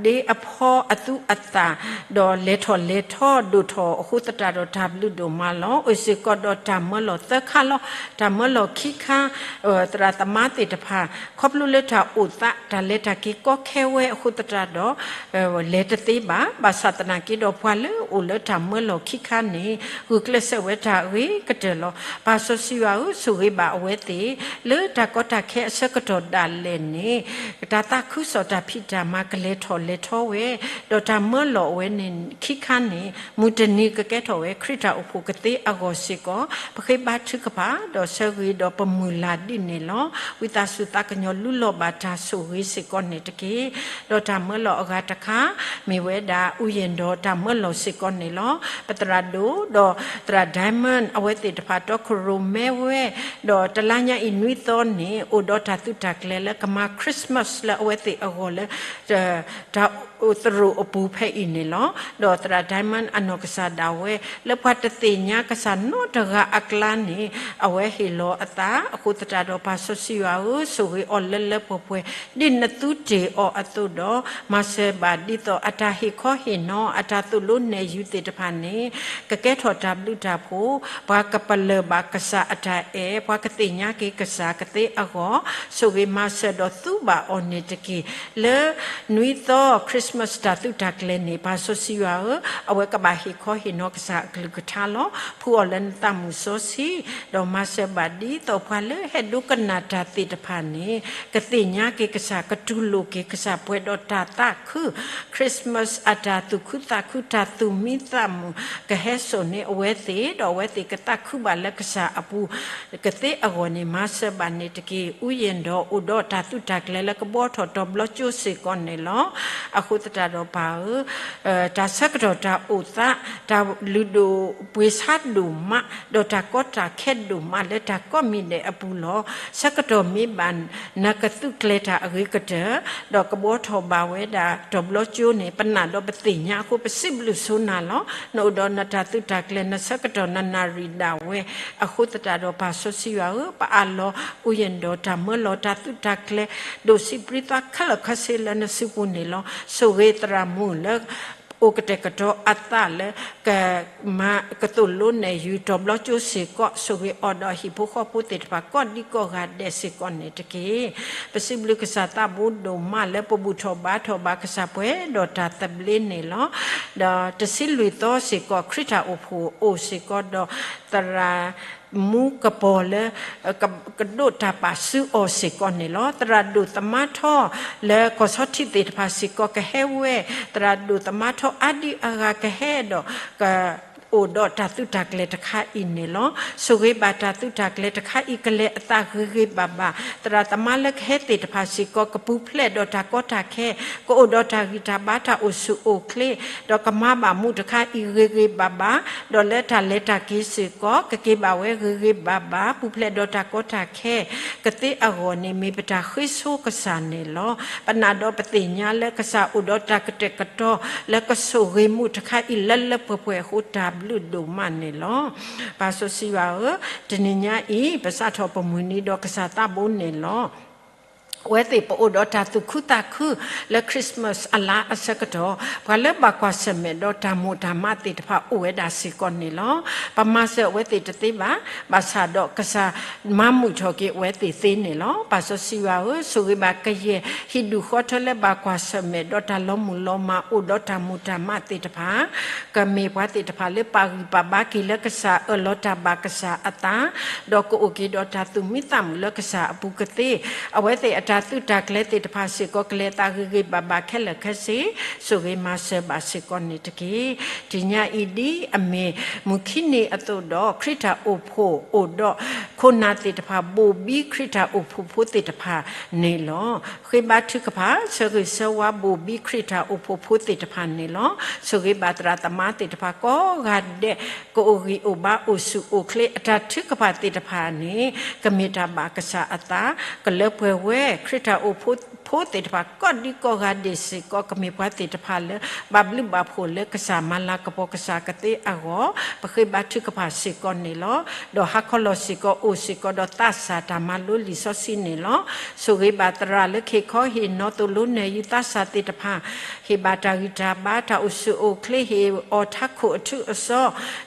ဒီး ဒ့အဖီအသူအသၣ် ဒီးလဲၤထီၣ်လဲၤထီဒိၣ်ထီၣ်အဃိသတးဒီး တၢ်ဘျုးဒိၣ်မးလီၤ. အိၣ်စ့ၢ်ကီးဒီးတၢ်မၢလီၤသၢခါလီၤ. တၢ်မၢလီၤခံခါ သရၣ်သမါသ့ၣ်တဖၣ် ခီဖျိလၢတၢ်အိၣ်သး တၢ်လဲၤတၢ်က့ၤကီခဲဝဲအဃိသတးဒီး လဲၤတသ့ဘၣ်. ဘၣ်ဆၣ်သနာ်က့ဒီး ပှၤလၢအအိၣ်လၢတၢ်မၢလီၤခံခါန့ၣ် ဂုာ်ကျဲးစၢးဝဲတၢ်အဂ့ၤကတၢၢ်လီၤ. ပၢ်စီဆှံယွၤဧၢ, ဆိၣ်ဂ့ၤဘၣ်အဝဲသ့ၣ် လၢတၢ်ကီတၢ်ခဲအဆၢကတီၢ်ဒၣ်လဲာ်န့ၣ် တၢ်သးခုကစီၣ်တၢ်ဖံးတၢ်မၤကလဲၤထီၣ်လဲၤထီဝဲ, ဒီးတၢ်မၢလီၤအဝဲန့ၣ်ခံခါန့ၣ် မုၢ်တနံၤကကဲထီၣ်ဝဲ ခရံာ်တၢ်အိၣ်ဖှိၣ်ကသ့အဂီၢ်စ့ၢ်ကီး ပဃ့ဘါထုကဖၣ် ဒီးဆၢဂ့ၤဒီးပမုၢ်လၢ်ဒ်န့ၣ်လီၤ. ဝံသးစူၤသးကညီၤလူလီၤဘၣ်တၢ်ဆိၣ်ဂ့ၤစ့ၢ်ကီးန့ၣ်တက့ၢ်. ဒီးတၢ်မၢလီၤအဂၤတခါ မ့ၢ်ဝဲဒၣ် အူယ့ၣ်ဒီးတၢ်မၢလီၤစ့ၢ်ကီးန့ၣ်လီၤ. ပသရၣ်ဒိၣ် ဒီးသရၣ် Diamond အဝဲသ့ၣ်တဖၣ်တီခိၣ်ရိၣ်မဲဝဲ, ဒီးတလါညါအံၤနွံသီန့ၣ် အိၣ်ဒီးတၢ်သုးတၢ်ကျဲၤလၢကမၤ Christmas လၢအဝဲသ့ၣ်အဂီၢ်လၢ တၢ်အိၣ်သရိာ်အပူၤဖဲအံၤန့ၣ်လီၤ. ဒီးသရၣ် Diamond အနီၢ်ကစၢ်ဒၣ်ဝဲ လၢပှၤတသ့ၣ်ညါကစၢ်နီတဂၤအကျါန့ၣ် အဝဲဟ့ၣ်လီၤအသးအဃိသတးဒီး ပၢ်စီဆှံယွၤဧၢ, ဆိၣ်ဂ့ၤအီၤလၢလၢပှဲၤပှဲၤ ဒ်နသုတ့ၢ်အီၤအသိးဒီး မၤစၢၤဘၣ်ဒ်သိးအတၢ်ဟ့ၣ်ခီဟ့ၣ်နီၤ အတၢ်သိၣ်လိနဲၣ်ယုၤသ့ၣ်တဖၣ်န့ၣ် ကကဲထီၣ်တၢ်ဘျုးတၢ်ဖှိၣ်, ပှၤကပလၢၢ်ဘၣ်ကစၢ်အတၢ်အဲၣ်, ပှၤကသ့ၣ်ညါက့ၤကစၢ်ကသ့အဂီၢ်, ဆိၣ်ဂ့ၤမၤစၢၤဒီးသူဘၣ်အီၤန့ၣ်တက့ၢ်. လၢနွံသီ Christmas တၢ်သုးတၢ်ကျဲၤန့ၣ် ပၢ်စီဆှံယွၤဧၢ, အဝဲကဘၣ်ဟ့ၣ်ခီဟ့ၣ်နီၤကစၢ်အကလုၢ်ကထါလီၤ. ဖှူအီၤလၢနသးမုၣ်စီဆှံ, ဒီးမၤစၢၤဘၣ်ဒ်သိးပှၤလၢဟဲဒိကနၣ်တၢ်သ့ၣ်တဖၣ်န့ၣ် ကသ့ၣ်ညါက့ၤကစၢ်, ကတူၢ်လိာ်က့ၤကစၢ်, ပှဲၤဒီးတၢ်သးခု Christmas အတၢ်သူၣ်ခုသးခု တၢ်သူၣ်မံသးမုာ် ကဟဲစိာ်န့ၢ်အဝဲသ့ၣ်, ဒီးအဝဲသ့ၣ်ကသးခုဘၣ်လၢကစၢ်အပူၤ ကသ့အဂီၢ်န့ၣ် မၤစၢၤဘၣ်န့ၣ်တက့ၢ်. အူယ့ၣ်ဒီးအိၣ်ဒီးတၢ်သုးတၢ်ကျဲၤလၢကဘှီထီၣ်တီၤဘျီကၠိစ့ၢ်ကီးန့ၣ်လီၤ. အဃိသတးဒီးပၢ်ဧၢ, တၢ်ဆၢကတီၢ်တၢ်အိၣ်သး တၢ်လုၢ်ဒိၣ်ပှ့ၤဆါဒိၣ်မး, ဒီးတၢ်ကီတၢ်ခဲဒိၣ်မးလၢတၢ်ကိးမံၤဒဲးအပူၤလီၤ. ဆၢကတီၢ်မ့ၢ်ဘၣ် နကသုးကျဲၤတၢ်အဂ့ၤကတၢၢ်, ဒီးကဘှီထီၣ်ဘၣ်ဝဲဒၣ်တီၤဘျီကၠိန့ၣ် ပနာ်ဒီးပသ့ၣ်ညါအဃိ ပစံးဘျုးဆိနၤလီၤ. နအိၣ်ဒီးနတၢ်သုးတၢ်ကျဲၤ နဆၢကတီၢ်နနၣ်ရံၣ်ဒၣ်ဝဲ အဃိသတးဒီးပၢ်စီဆှံယွၤဧၢ, ပအးလီၤအူယ့ၣ်ဒီးတၢ်မၢလီၤတၢ်သုးတၢ်ကျဲၤ ဒိၣ်စံးပြံသွါခဲလၢာ်ခဲဆ့လၢနစုပူၤန့ၣ်လီၤ. ဆိၣ်ဂ့ၤသရၣ်မုၣ်လၢ အိၣ်ကတဲာ်ကတီၤအသးလၢ ကမၤ ကသိၣ်လိနဲၣ်ယုၤတီၤဘျီကၠိစ့ၢ်ကီး, ဆိၣ်ဂ့ၤအီၤဒီးအဟံၣ်ဖိဃီဖိသ့ၣ်တဖၣ် ကိးဒံကိးဂၤဒဲးစ့ၢ်ကီးန့ၣ်တက့ၢ်. ပစံးဘျုးကစၢ်သးဘိဒိၣ်မးလၢပဘူၣ်ထီၣ်ဘါထီၣ်ဘၣ်ကစၢ်ပှဲၤဒီးတၢ်သဘျ့န့ၣ်လီၤ. ဒီးတဆံလွံၢ်သီစ့ၢ်ကီး ခရံာ်တၢ်အိၣ်ဖှိၣ်အိၣ်စ့ၢ်ကီးဒီး သရၣ်မူကပီၤလၢ ကဒိးတၢ်ပာ်စုအီၤစ့ၢ်ကီးန့ၣ်လီၤ. သရၣ်ဒိၣ်သမါထီလၢကီၢ်ဆီထံးသ့ၣ်တဖၣ်စ့ၢ်ကီးကဟဲဝဲ, သရၣ်ဒိၣ်သမါထီအါဒံအါဂၤကဟဲဒီး က အိၣ်ဒီးတၢ်သုးတၢ်ကျဲၤတခါအံၤန့ၣ်လီၤ. ဆိၣ်ဂ့ၤဘၣ်တၢ်သုးတၢ်ကျဲၤတခါအံၤ ကလဲၤအသးဂ့ၤဂ့ၤဘၣ်ဘၣ်, သရၣ်သမါလၢကဟဲသ့ၣ်တဖၣ်စ့ၢ်ကီး ကပူၤဖျဲးဒီးတၢ်ကီတၢ်ခဲ, ကအိၣ်ဒီးတၢ်ဂံၢ်တၢ်ဘါ တၢ်အိၣ်ဆူၣ်အိၣ်ချ့, ဒီးကမၤဘၣ်မူးတခါအံၤဂ့ၤဂ့ၤဘၣ်ဘၣ်, ဒီးလၢတၢ်လဲၤတၢ်က့ၤစ့ၢ်ကီး ကက့ၤဘၣ်ဝဲဂ့ၤဂ့ၤဘၣ်ဘၣ် ပူၤဖျဲးဒီးတၢ်ကီတၢ်ခဲ ကသ့အဂီၢ်န့ၣ် မ့ၢ်ပတၢ်ဃ့ဆိကစၢ်န့ၣ်လီၤ. ပနာ်ဒီးပသ့ၣ်ညါလၢကစၢ်အိၣ်ဒီးတၢ်ကတဲာ်ကတီၤ လၢကဆိၣ်ဂ့ၤမူးတခါအံၤ လၢလၢပှဲၤပှဲၤအဃိ တၢ်ဘျုးဒိၣ်မးန့ၣ်လီၤ. ပၢ်စီဆှံယွၤဧၢ, တနံၤညါအံၤ ပစးထီၣ်ပမုၢ်နံၤဒီးကစၢ်သးဘိန့ၣ်လီၤ. အဝဲသ့ၣ်ပအိၣ်ဒီးတၢ်သူၣ်ခုသးခု လၢ Christmas အလါအဆၢကတီၢ် ပှၤလၢဘၣ်ကွၢ်ဆၢၣ်မဲာ်ဒီးတၢ်မိၣ်တၢ်မးသ့ၣ်တဖၣ်အိၣ်ဝဲဒၣ်စ့ၢ်ကီးန့ၣ်လီၤ. ပမၤစၢၤအဝဲသ့ၣ်တသ့ဘၣ်, ဘၣ်ဆၣ်ဒီးကစၢ်မၤမုာ်ထီၣ်က့ၤအဝဲသ့ၣ်သ့န့ၣ်လီၤ. ပၢ်စီဆှံယွၤဧၢ, ဆိၣ်ဂ့ၤဘၣ်ကယဲၢ်ဟံၣ်ဒူၣ်ဃီထၢလၢဘၣ်ကွၢ်ဆၢၣ်မဲာ်ဒီးတၢ်လီၤမုၢ်လီၤမၢ်အိၣ်ဒီးတၢ်မိၣ်တၢ်မးသ့ၣ်တဖၣ် ကမ့ၢ်ပှၤသ့ၣ်တဖၣ်လၢပာ်ဂံၢ်ပာ်ဘါက့ၤလၢကစၢ် အၢၣ်လီၤတၢ်ဘၣ်ကစၢ်အသး, ဒီးကအိၣ်က့ၤဒီးတၢ်သူၣ်မံသးမုာ်လၢကစၢ်အပူၤကသ့, အဝဲသ့ၣ်အတၢ်သုးတၢ်ကျဲၤသ့ၣ်တဖၣ်စ့ၢ်ကီး ကလဲၤသးဂ့ၤဂ့ၤဘၣ်ဘၣ်ခဲလၢာ်ခဲဆ့, ဆိၣ်ဂ့ၤမၤစၢၤဘၣ်စ့ၢ်ကီးန့ၣ်တက့ၢ်. တနံၤညါအံၤဒ်အမ့ၢ်မုၢ်ခံနံၤအသိးဒီး ခရံာ်တၢ်အိၣ်ဖှိၣ်အိၣ်ဒီး ခိၣ်နၢ်သ့ၣ်တဖၣ် ဘိၣ်ဘံခရံာ်တၢ်အိၣ်ဖှိၣ်ဖိသ့ၣ်တဖၣ်န့ၣ်လီၤ. ဃ့ဘါထုကဖၣ် ဆၢဂ့ၤဆၢဝါဘိၣ်ဘံခရံာ်တၢ်အိၣ်ဖှိၣ်ဖိသ့ၣ်တဖၣ်န့ၣ်လီၤ. ဆိၣ်ဂ့ၤဘၣ်သရၣ်သမါသ့ၣ်တဖၣ်ကိးဂၤဒဲး ကအိၣ်ဂံၢ်အိၣ်ဘါအိၣ်ဆူၣ်အိၣ်ချ့ အတၢ်ထုကဖၣ်သ့ၣ်တဖၣ်န့ၣ် ကမ့ၢ်တၢ်ဘၣ်ကစၢ်အသး ကလၢပှဲၤဝဲ ခရံာ်တၢ်အိၣ်ဖှိၣ်ဖိသ့ၣ်တဖၣ် ကိးဒံကိးဂၤဒဲးစ့ၢ်ကီး ကမ့ၢ်ပှၤသ့ၣ်တဖၣ်လၢ ဘၣ်ဘျုးဘၣ်ဖှိၣ်လၢကစၢ် မၤလၤကပီၤကစၢ်ကသ့အဂီၢ် ပဃ့ဘါထုကဖၣ်စ့ၢ်ကီးန့ၣ်လီၤ. ဒီးဟါခီလီၤစ့ၢ်ကီး အိၣ်စ့ၢ်ကီးဒီးသးစၢ်တၢ်မၤလိလံာ်စီဆှံန့ၣ်လီၤ. ဆိၣ်ဂ့ၤဘၣ်သရၣ်လၢခ့ခီဟ့ၣ်နီၤသိၣ်လိနဲၣ်ယုၤသးစၢ်သ့ၣ်တဖၣ် ဟ့ၣ်ဘၣ်တၢ်ဂံၢ်တၢ်ဘါ တၢ်အိၣ်ဆူၣ်အိၣ်ချ့ ဟ့ၣ်အီၤထးခိၣ်အထူအစီ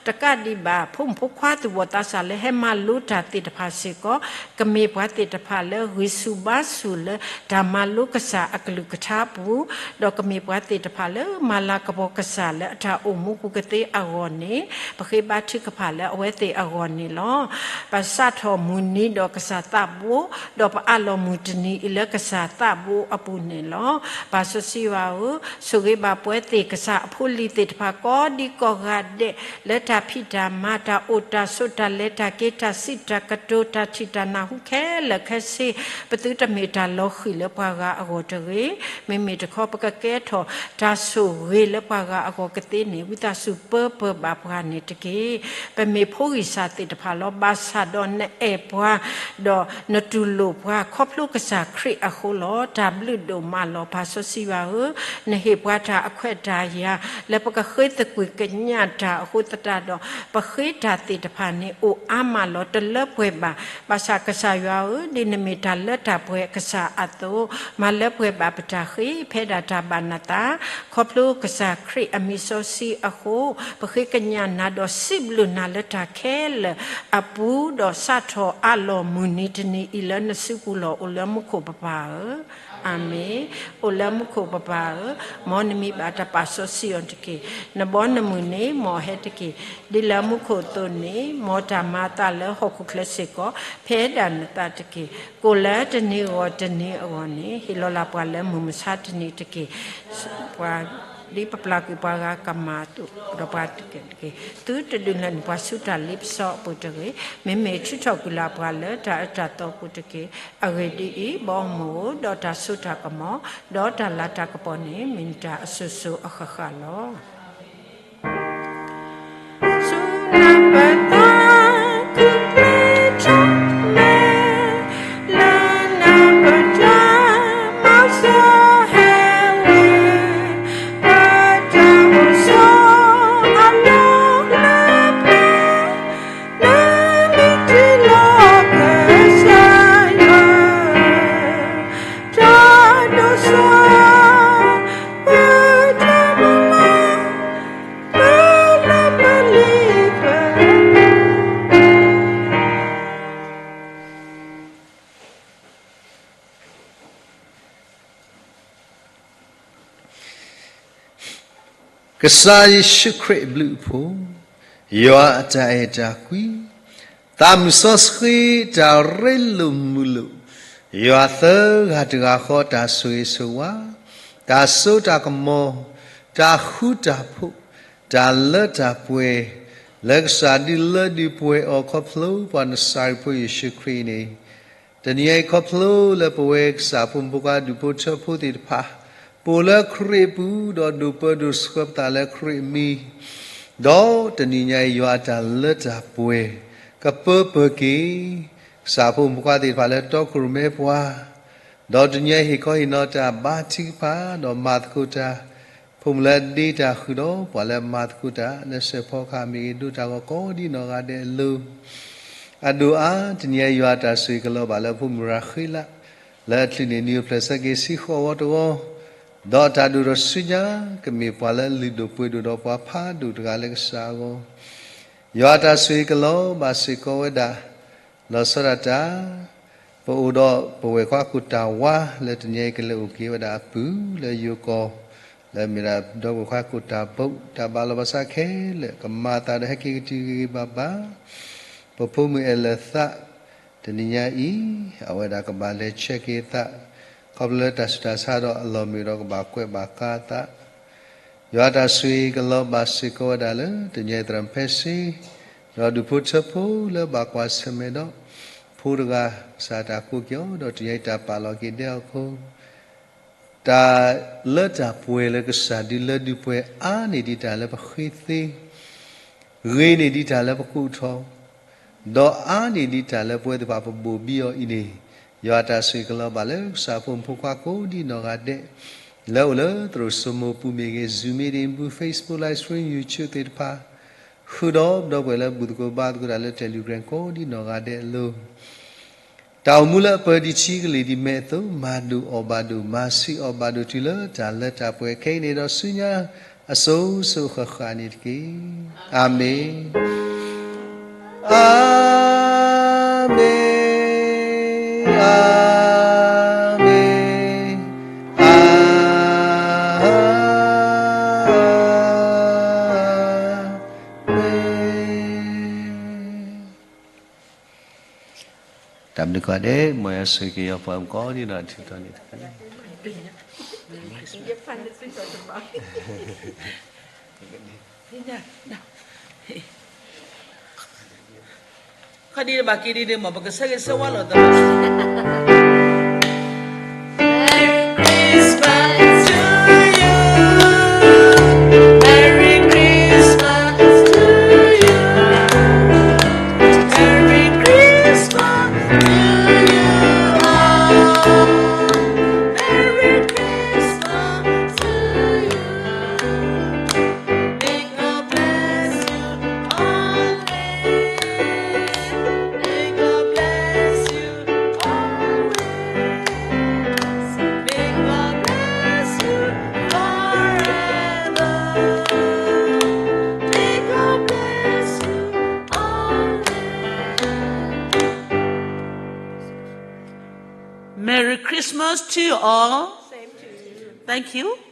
တကးဒံးဘၣ် ဖိမုၣ်ဖိခွါသူၣ်ဘီၣ်သးစၢ်လၢဟဲမၤလိတၢ်သ့ၣ်တဖၣ်စ့ၢ်ကီး ကမ့ၢ်ပှၤသ့ၣ်တဖၣ်လၢဂံၢ်ဆူၣ်ဘါဆူၣ်လၢတၢ်မၤလိကစၢ်အကလုၢ်ကထါပူၤ ဒီးကမ့ၢ်ပှၤသ့ၣ်တဖၣ်လၢမၤလၤကပီၤကစၢ်လၢအတၢ်အိၣ်မူပူၤကသ့အဂီၢ်န့ၣ် ပဃ့ဘါထုကဖၣ်လၢအဝဲသ့ၣ်အဂီၢ်န့ၣ်လီၤ. ပစးထီၣ်မုၢ်နံၤဒီးကစၢ်သးဘိ ဒီးပအးလီၤမုၢ်တနံၤအံၤလၢကစၢ်သးဘိအပူၤန့ၣ်လီၤ. ပၢ်စီဆှံယွၤဧၢ, ဆိၣ်ဂ့ၤဘၣ်ပဝဲသ့ၣ်ကစၢ်အဖိလံၤသ့ၣ်တဖၣ် ကိးဒံကိးဂၤဒဲး လၢတၢ်ဖံးတၢ်မၤ တၢ်အိၣ်တၢ်ဆိး တၢ်လဲၤတၢ်က့ၤ တၢ်စံးတၢ်ကတိၤ တၢ်ထံၣ်တၢ်နၢ်ဟူခဲလၢာ်ခဲဆ့ ပသုတမ့ၢ်တၢ်လီၤဃံၤလၢပှၤဂၤအဂီၢ်တဂ့ၤ. မ့မ့ၢ်တခီ ပကကဲထီၣ်တၢ်ဆိၣ်ဂ့ၤလၢပှၤဂၤအဂီၢ်ကသ့န့ၣ် ဝံသးစူၤပၢပၢဘၣ်ပှၤန့ၣ်တက့ၢ်. ပမ့ၢ်ဖိဂံၢ်စၢ်သ့ၣ်တဖၣ်လီၤ. ဘၣ်ဆၣ်ဒီးနအဲၣ်ပှၤ ဒီးနတူၢ်လိာ်ပှၤ ခီဖျိကစၢ်ခရံာ်အဃိလီၤ. တၢ်ဘျုးဒိၣ်မးလီၤ. ပၢ်စီဆှံယွၤဧၢ, နဟ့ၣ်ပှၤတၢ်အခွဲးတၢ်ယာ် လၢပကဃ့သကွံၢ်ကညးတၢ်အဃိသတးဒီး ပဃ့တၢ်သ့ၣ်တဖၣ်န့ၣ် အိၣ်အါမးလီၤ. တလၢပှဲၤဘၣ်. ဘၣ်ဆၣ်ကစၢ်ယွၤဧၢ, ဒ်နမ့ၢ်တၢ်လၢတၢ်ပှဲၤအကစၢ်အသိး, မၤလၢပှဲၤဘၣ်ပတၢ်ဃ့ ဖဲဒၣ်တၢ်ဘၣ်နသး, ခီဖျိကစၢ်ခရံာ်အမံၤစီဆှံအဃိ, ပဃ့ကညးနၤဒီးစံးဘျုးနၤလၢတၢ်ခဲလၢာ်အပူၤ, ဒီးစးထီၣ်အးလီၤမုၢ်နံၤတနံၤအံၤလၢနစုပူၤလီၤ. အိၣ်လၢမူခိၣ်ပပၢ်ဧၢ, အၤမ့ၣ်. အိၣ်လၢမူခိၣ်ပပၢ်ဧၢ, မ်နမံၤဘၣ်တၢ်ပာ်စီဆှံအီၤတက့ၢ်. နဘီနမုၢ်န့ၣ် မ်အဟဲတက့ၢ်. ဒ်လၢမူခိၣ်အသိးန့ၣ်, မ်တၢ်မၤအသးလၢဟီၣ်ခိၣ်ချၢစ့ၢ်ကီး ဖဲဒၣ်နသးတက့ၢ်. ကိၣ်လၢတနံၤဂီၤတနံၤအဂီၢ်န့ၣ် ဟ့ၣ်လီၤလၢပှၤလၢမုၢ်မဆါတနံၤတက့ၢ်. ပှၤဒ်ပပျၢ်ကွံာ်ပှၤဂၤကမၤအသိးဒီးပှၤတက့ၢ်တက့ၢ်. သုတဒုးနၢၤန့ၢ်ပှၤဆူတၢ်လ့ပစီအပူၤတဂ့ၤ. မ့မ့ၢ်ထုးထီၣ်ကွံာ်လၢပှၤလၢတၢ်အၢတၢ်သီပူၤတက့ၢ်. အဂ့ၢ်ဒ်အံၤ, ဘီမုၢ်ဧၢ, ဒီးတၢ်စိတၢ်ကမီၤ, ဒီးတၢ်လၤတၢ်ကပီၤန့ၣ် မ့ၢ်နတၢ်အစိၤစိၤအဃၣ်ဃၣ်လီၤ. Khrista Yeshu Khrist အဘျုးအဖှိၣ်, ယွၤအတၢ်အဲၣ်တၢ်ကွံ, သးမုၢ်စီဆှံ တၢ်ရ့လိာ်မုာ်လိာ်, ယွၤသၢဂၤတဂၤဃီ တၢ်ဆိၣ်ဂ့ၤဆိၣ်ဝါ, တၢ်စိတၢ်ကမီၤ, တၢ်ဃူတၢ်ဖိး, တၢ်လၢတၢ်ပှဲၤ, လၢကစၢ်ဒုးလၢဒုးပှဲၤအီၤခီဖျိပှၤနစၤရ့းဖိယ့ၣ်ၡူးခရံာ်အံၤန့ၣ်, တနံၤအံၤခီဖျိလၢပဝဲကစၢ်ဖိမုၣ်ဖိခွါဒူၣ်ဖိထၢဖိသ့ၣ်တဖၣ်, ပအိၣ်လၢခရံာ်အပူၤ ဒီးဒိးပၢဒိးဆှၢပသးလၢခရံာ်အမံၤ, ဒီးတနံၤညါအံၤယွၤအတၢ်လၢတၢ်ပှဲၤ ကပၢပၢၤက့ၤ ကစၢ်ဖိမုၣ်ဖိခွါသ့ၣ်တဖၣ်လၢတီခိၣ်ရိၣ်မဲပှၤ, ဒီးတနံၤညါအံၤဟ့ၣ်ခီဟ့ၣ်နီၤတၢ်ဘါထုကဖၣ် ဒီးမၤသကိးတၢ် ဖိမုၣ်လၢအဒ့တၢ်ဃုာ်ဒီးပှၤလၢမၤသကိးတၢ်လၢစဲးဖီကဟၣ်မ့ၢ်ဂ့ၤ ဒိးတၢ်ဂီၤကိးဒ်နီၢ်ဂၤဒဲးအလိၤ, အဒိၣ်အါ တနံၤညါယွၤအတၢ်ဆိၣ်ဂ့ၤကလီၤဘၣ်လၢဖိမုၣ်ရၤဃ့လး, လၢအချုးန့ၢ်နံၣ်အိၣ်ဖျဲၣ်ဆၢက့ၤဆံဃိးဝီတဝီ, ဒီးအတၢ်ဒိၣ်ထီၣ်ဆူညါ ကမ့ၢ်ပှၤလၢလုၢ်ဒိၣ်ပှ့ၤဒိၣ်ဒီးပှၤဖးဒိၣ်တဂၤလၢကစၢ်အဂီၢ်, ယွၤအတၢ်ဆိၣ်ဂ့ၤကလီၤဘၣ်စ့ၢ်ကီးဝဲဒၣ် လီၤဆီဒၣ်တၢ် ပအိၣ်ဒီးပဝဲၢ်ခွါခိၣ်တၢ်ဝါ လၢတနံၤအံၤကလဲၤအိၣ်က့ၤဝဲဒၣ်အပုၢ်လၢယိၤကီၢ်, လၢမ့ၢ်ဒၣ်ဒီပုၢ်ဝဲၢ်ခွါခိၣ်တၢ်ဘိး တၢ်ဘၣ်လီၤဘၣ်စးခဲလၢာ် ကမၤအသးဒီးဟဲက့ၤကတုၤဂ့ၤဂ့ၤဘၣ်ဘၣ်, ပဖိမုၣ်အဲၣ်လၢာ်သး တနံၤညါအံၤ အဝဲဒၣ်ကဘၣ်လဲၤဆဲးက့ၤအသး ခီဖျိလၢတၢ်ဆူးတၢ်ဆါဒီးအလီၢ်မ့ၢ်ဒီးကဘၣ်ကွဲးဘၣ်ကါအသး ယွၤတၢ်ဆိၣ်ဂ့ၤကလီၤဘၣ်စ့ၢ်ကီးဝဲဒၣ်လၢ တနံၤအံၤသရၣ်မုၣ်ဖဲစ့ ဒီးဒူၣ်ဖိထၢဖိလၢဘၣ်ကွၢ်ဆၢၣ်မဲာ်ဒီး ဖိတဂၤ ကစၢ်တၢ်ကိးက့ၤအီၤ ဒီးတနံၤအံၤတၢ်ပာ်လီၤက့ၤဒဲအီၤအဃိ တၢ်လၢတၢ်ပှဲၤလၢကစၢ်ဒုးလၢဒုးပှဲၤအါန့ၢ်ဒံးတၢ်လၢပဃ့သ့, ဂ့ၤန့ၢ်ဒံးတၢ်လၢပကူၣ်ထီၣ် ဒီးအါန့ၢ်ဒံးတၢ်လၢပဝဲသ့ၣ်တဖၣ်ပဘိၣ်ဘံအီၤအံၤန့ၣ်, ယွၤအတၢ်ဆိၣ်ဂ့ၤကလီၤဘၣ်လၢကစၢ်ဖိမုၣ်ဖိခွါကိးဒ်နီၢ်ဂၤဒဲး, လၢအိၣ်လၢသရိာ်စိမိၤပူၤမ့ၢ်ဂ့ၤ, Zoom meeting ပူၤ, Facebook live stream, YouTube သ့ၣ်တဖၣ်, ဃုာ်ဒီးဒီပုၢ်ဝဲၢ်လၢဘူၣ်သကိးဘါသကိးတၢ်လၢ Telegram ကိးဒ်နီၢ်ဂၤဒဲးအလိၤ တၢ်အိၣ်မူလၢအပၢၤဒံးဆံးကလံၤဒံးမဲးအသိး, မၤဒိၣ်အီၣ်ဘၣ်ဒိၣ်, မၤဆံးအီၣ်ဘၣ်ဒိၣ်တုၤလၢတၢ်လၢတၢ်ပှဲၤခဲအံၤန့ၣ်ဒီးဆူညါ အစိၤစိၤဃၣ်ဃၣ်န့ၣ်တက့ၢ်. အၤမ့ၣ်, အၤမ့ၣ်, အၤမ့ၣ်, အၤမ့ၣ်. တၢ်ဘျုးကိးဂၤဒဲး, မ်ယွၤဆိၣ်ဂ့ၤက့ၤယွၤပှၤကိးဒ်နီၢ်ထံတီၤန့ၣ်တက့ၢ်. ခီဒ်န့ၣ်ဘၣ်က့ၤဒ်န့ၣ် မ်ပကဆၢဂ့ၤဆၢဝါလိာ်သး Merry Christmas to you. Merry Christmas to you. Merry Christmas to you all. Merry Christmas to you. May God bless you always. May God bless you always. May God bless you forever. May God bless you always. Merry Christmas to you all. Same to you. Thank you.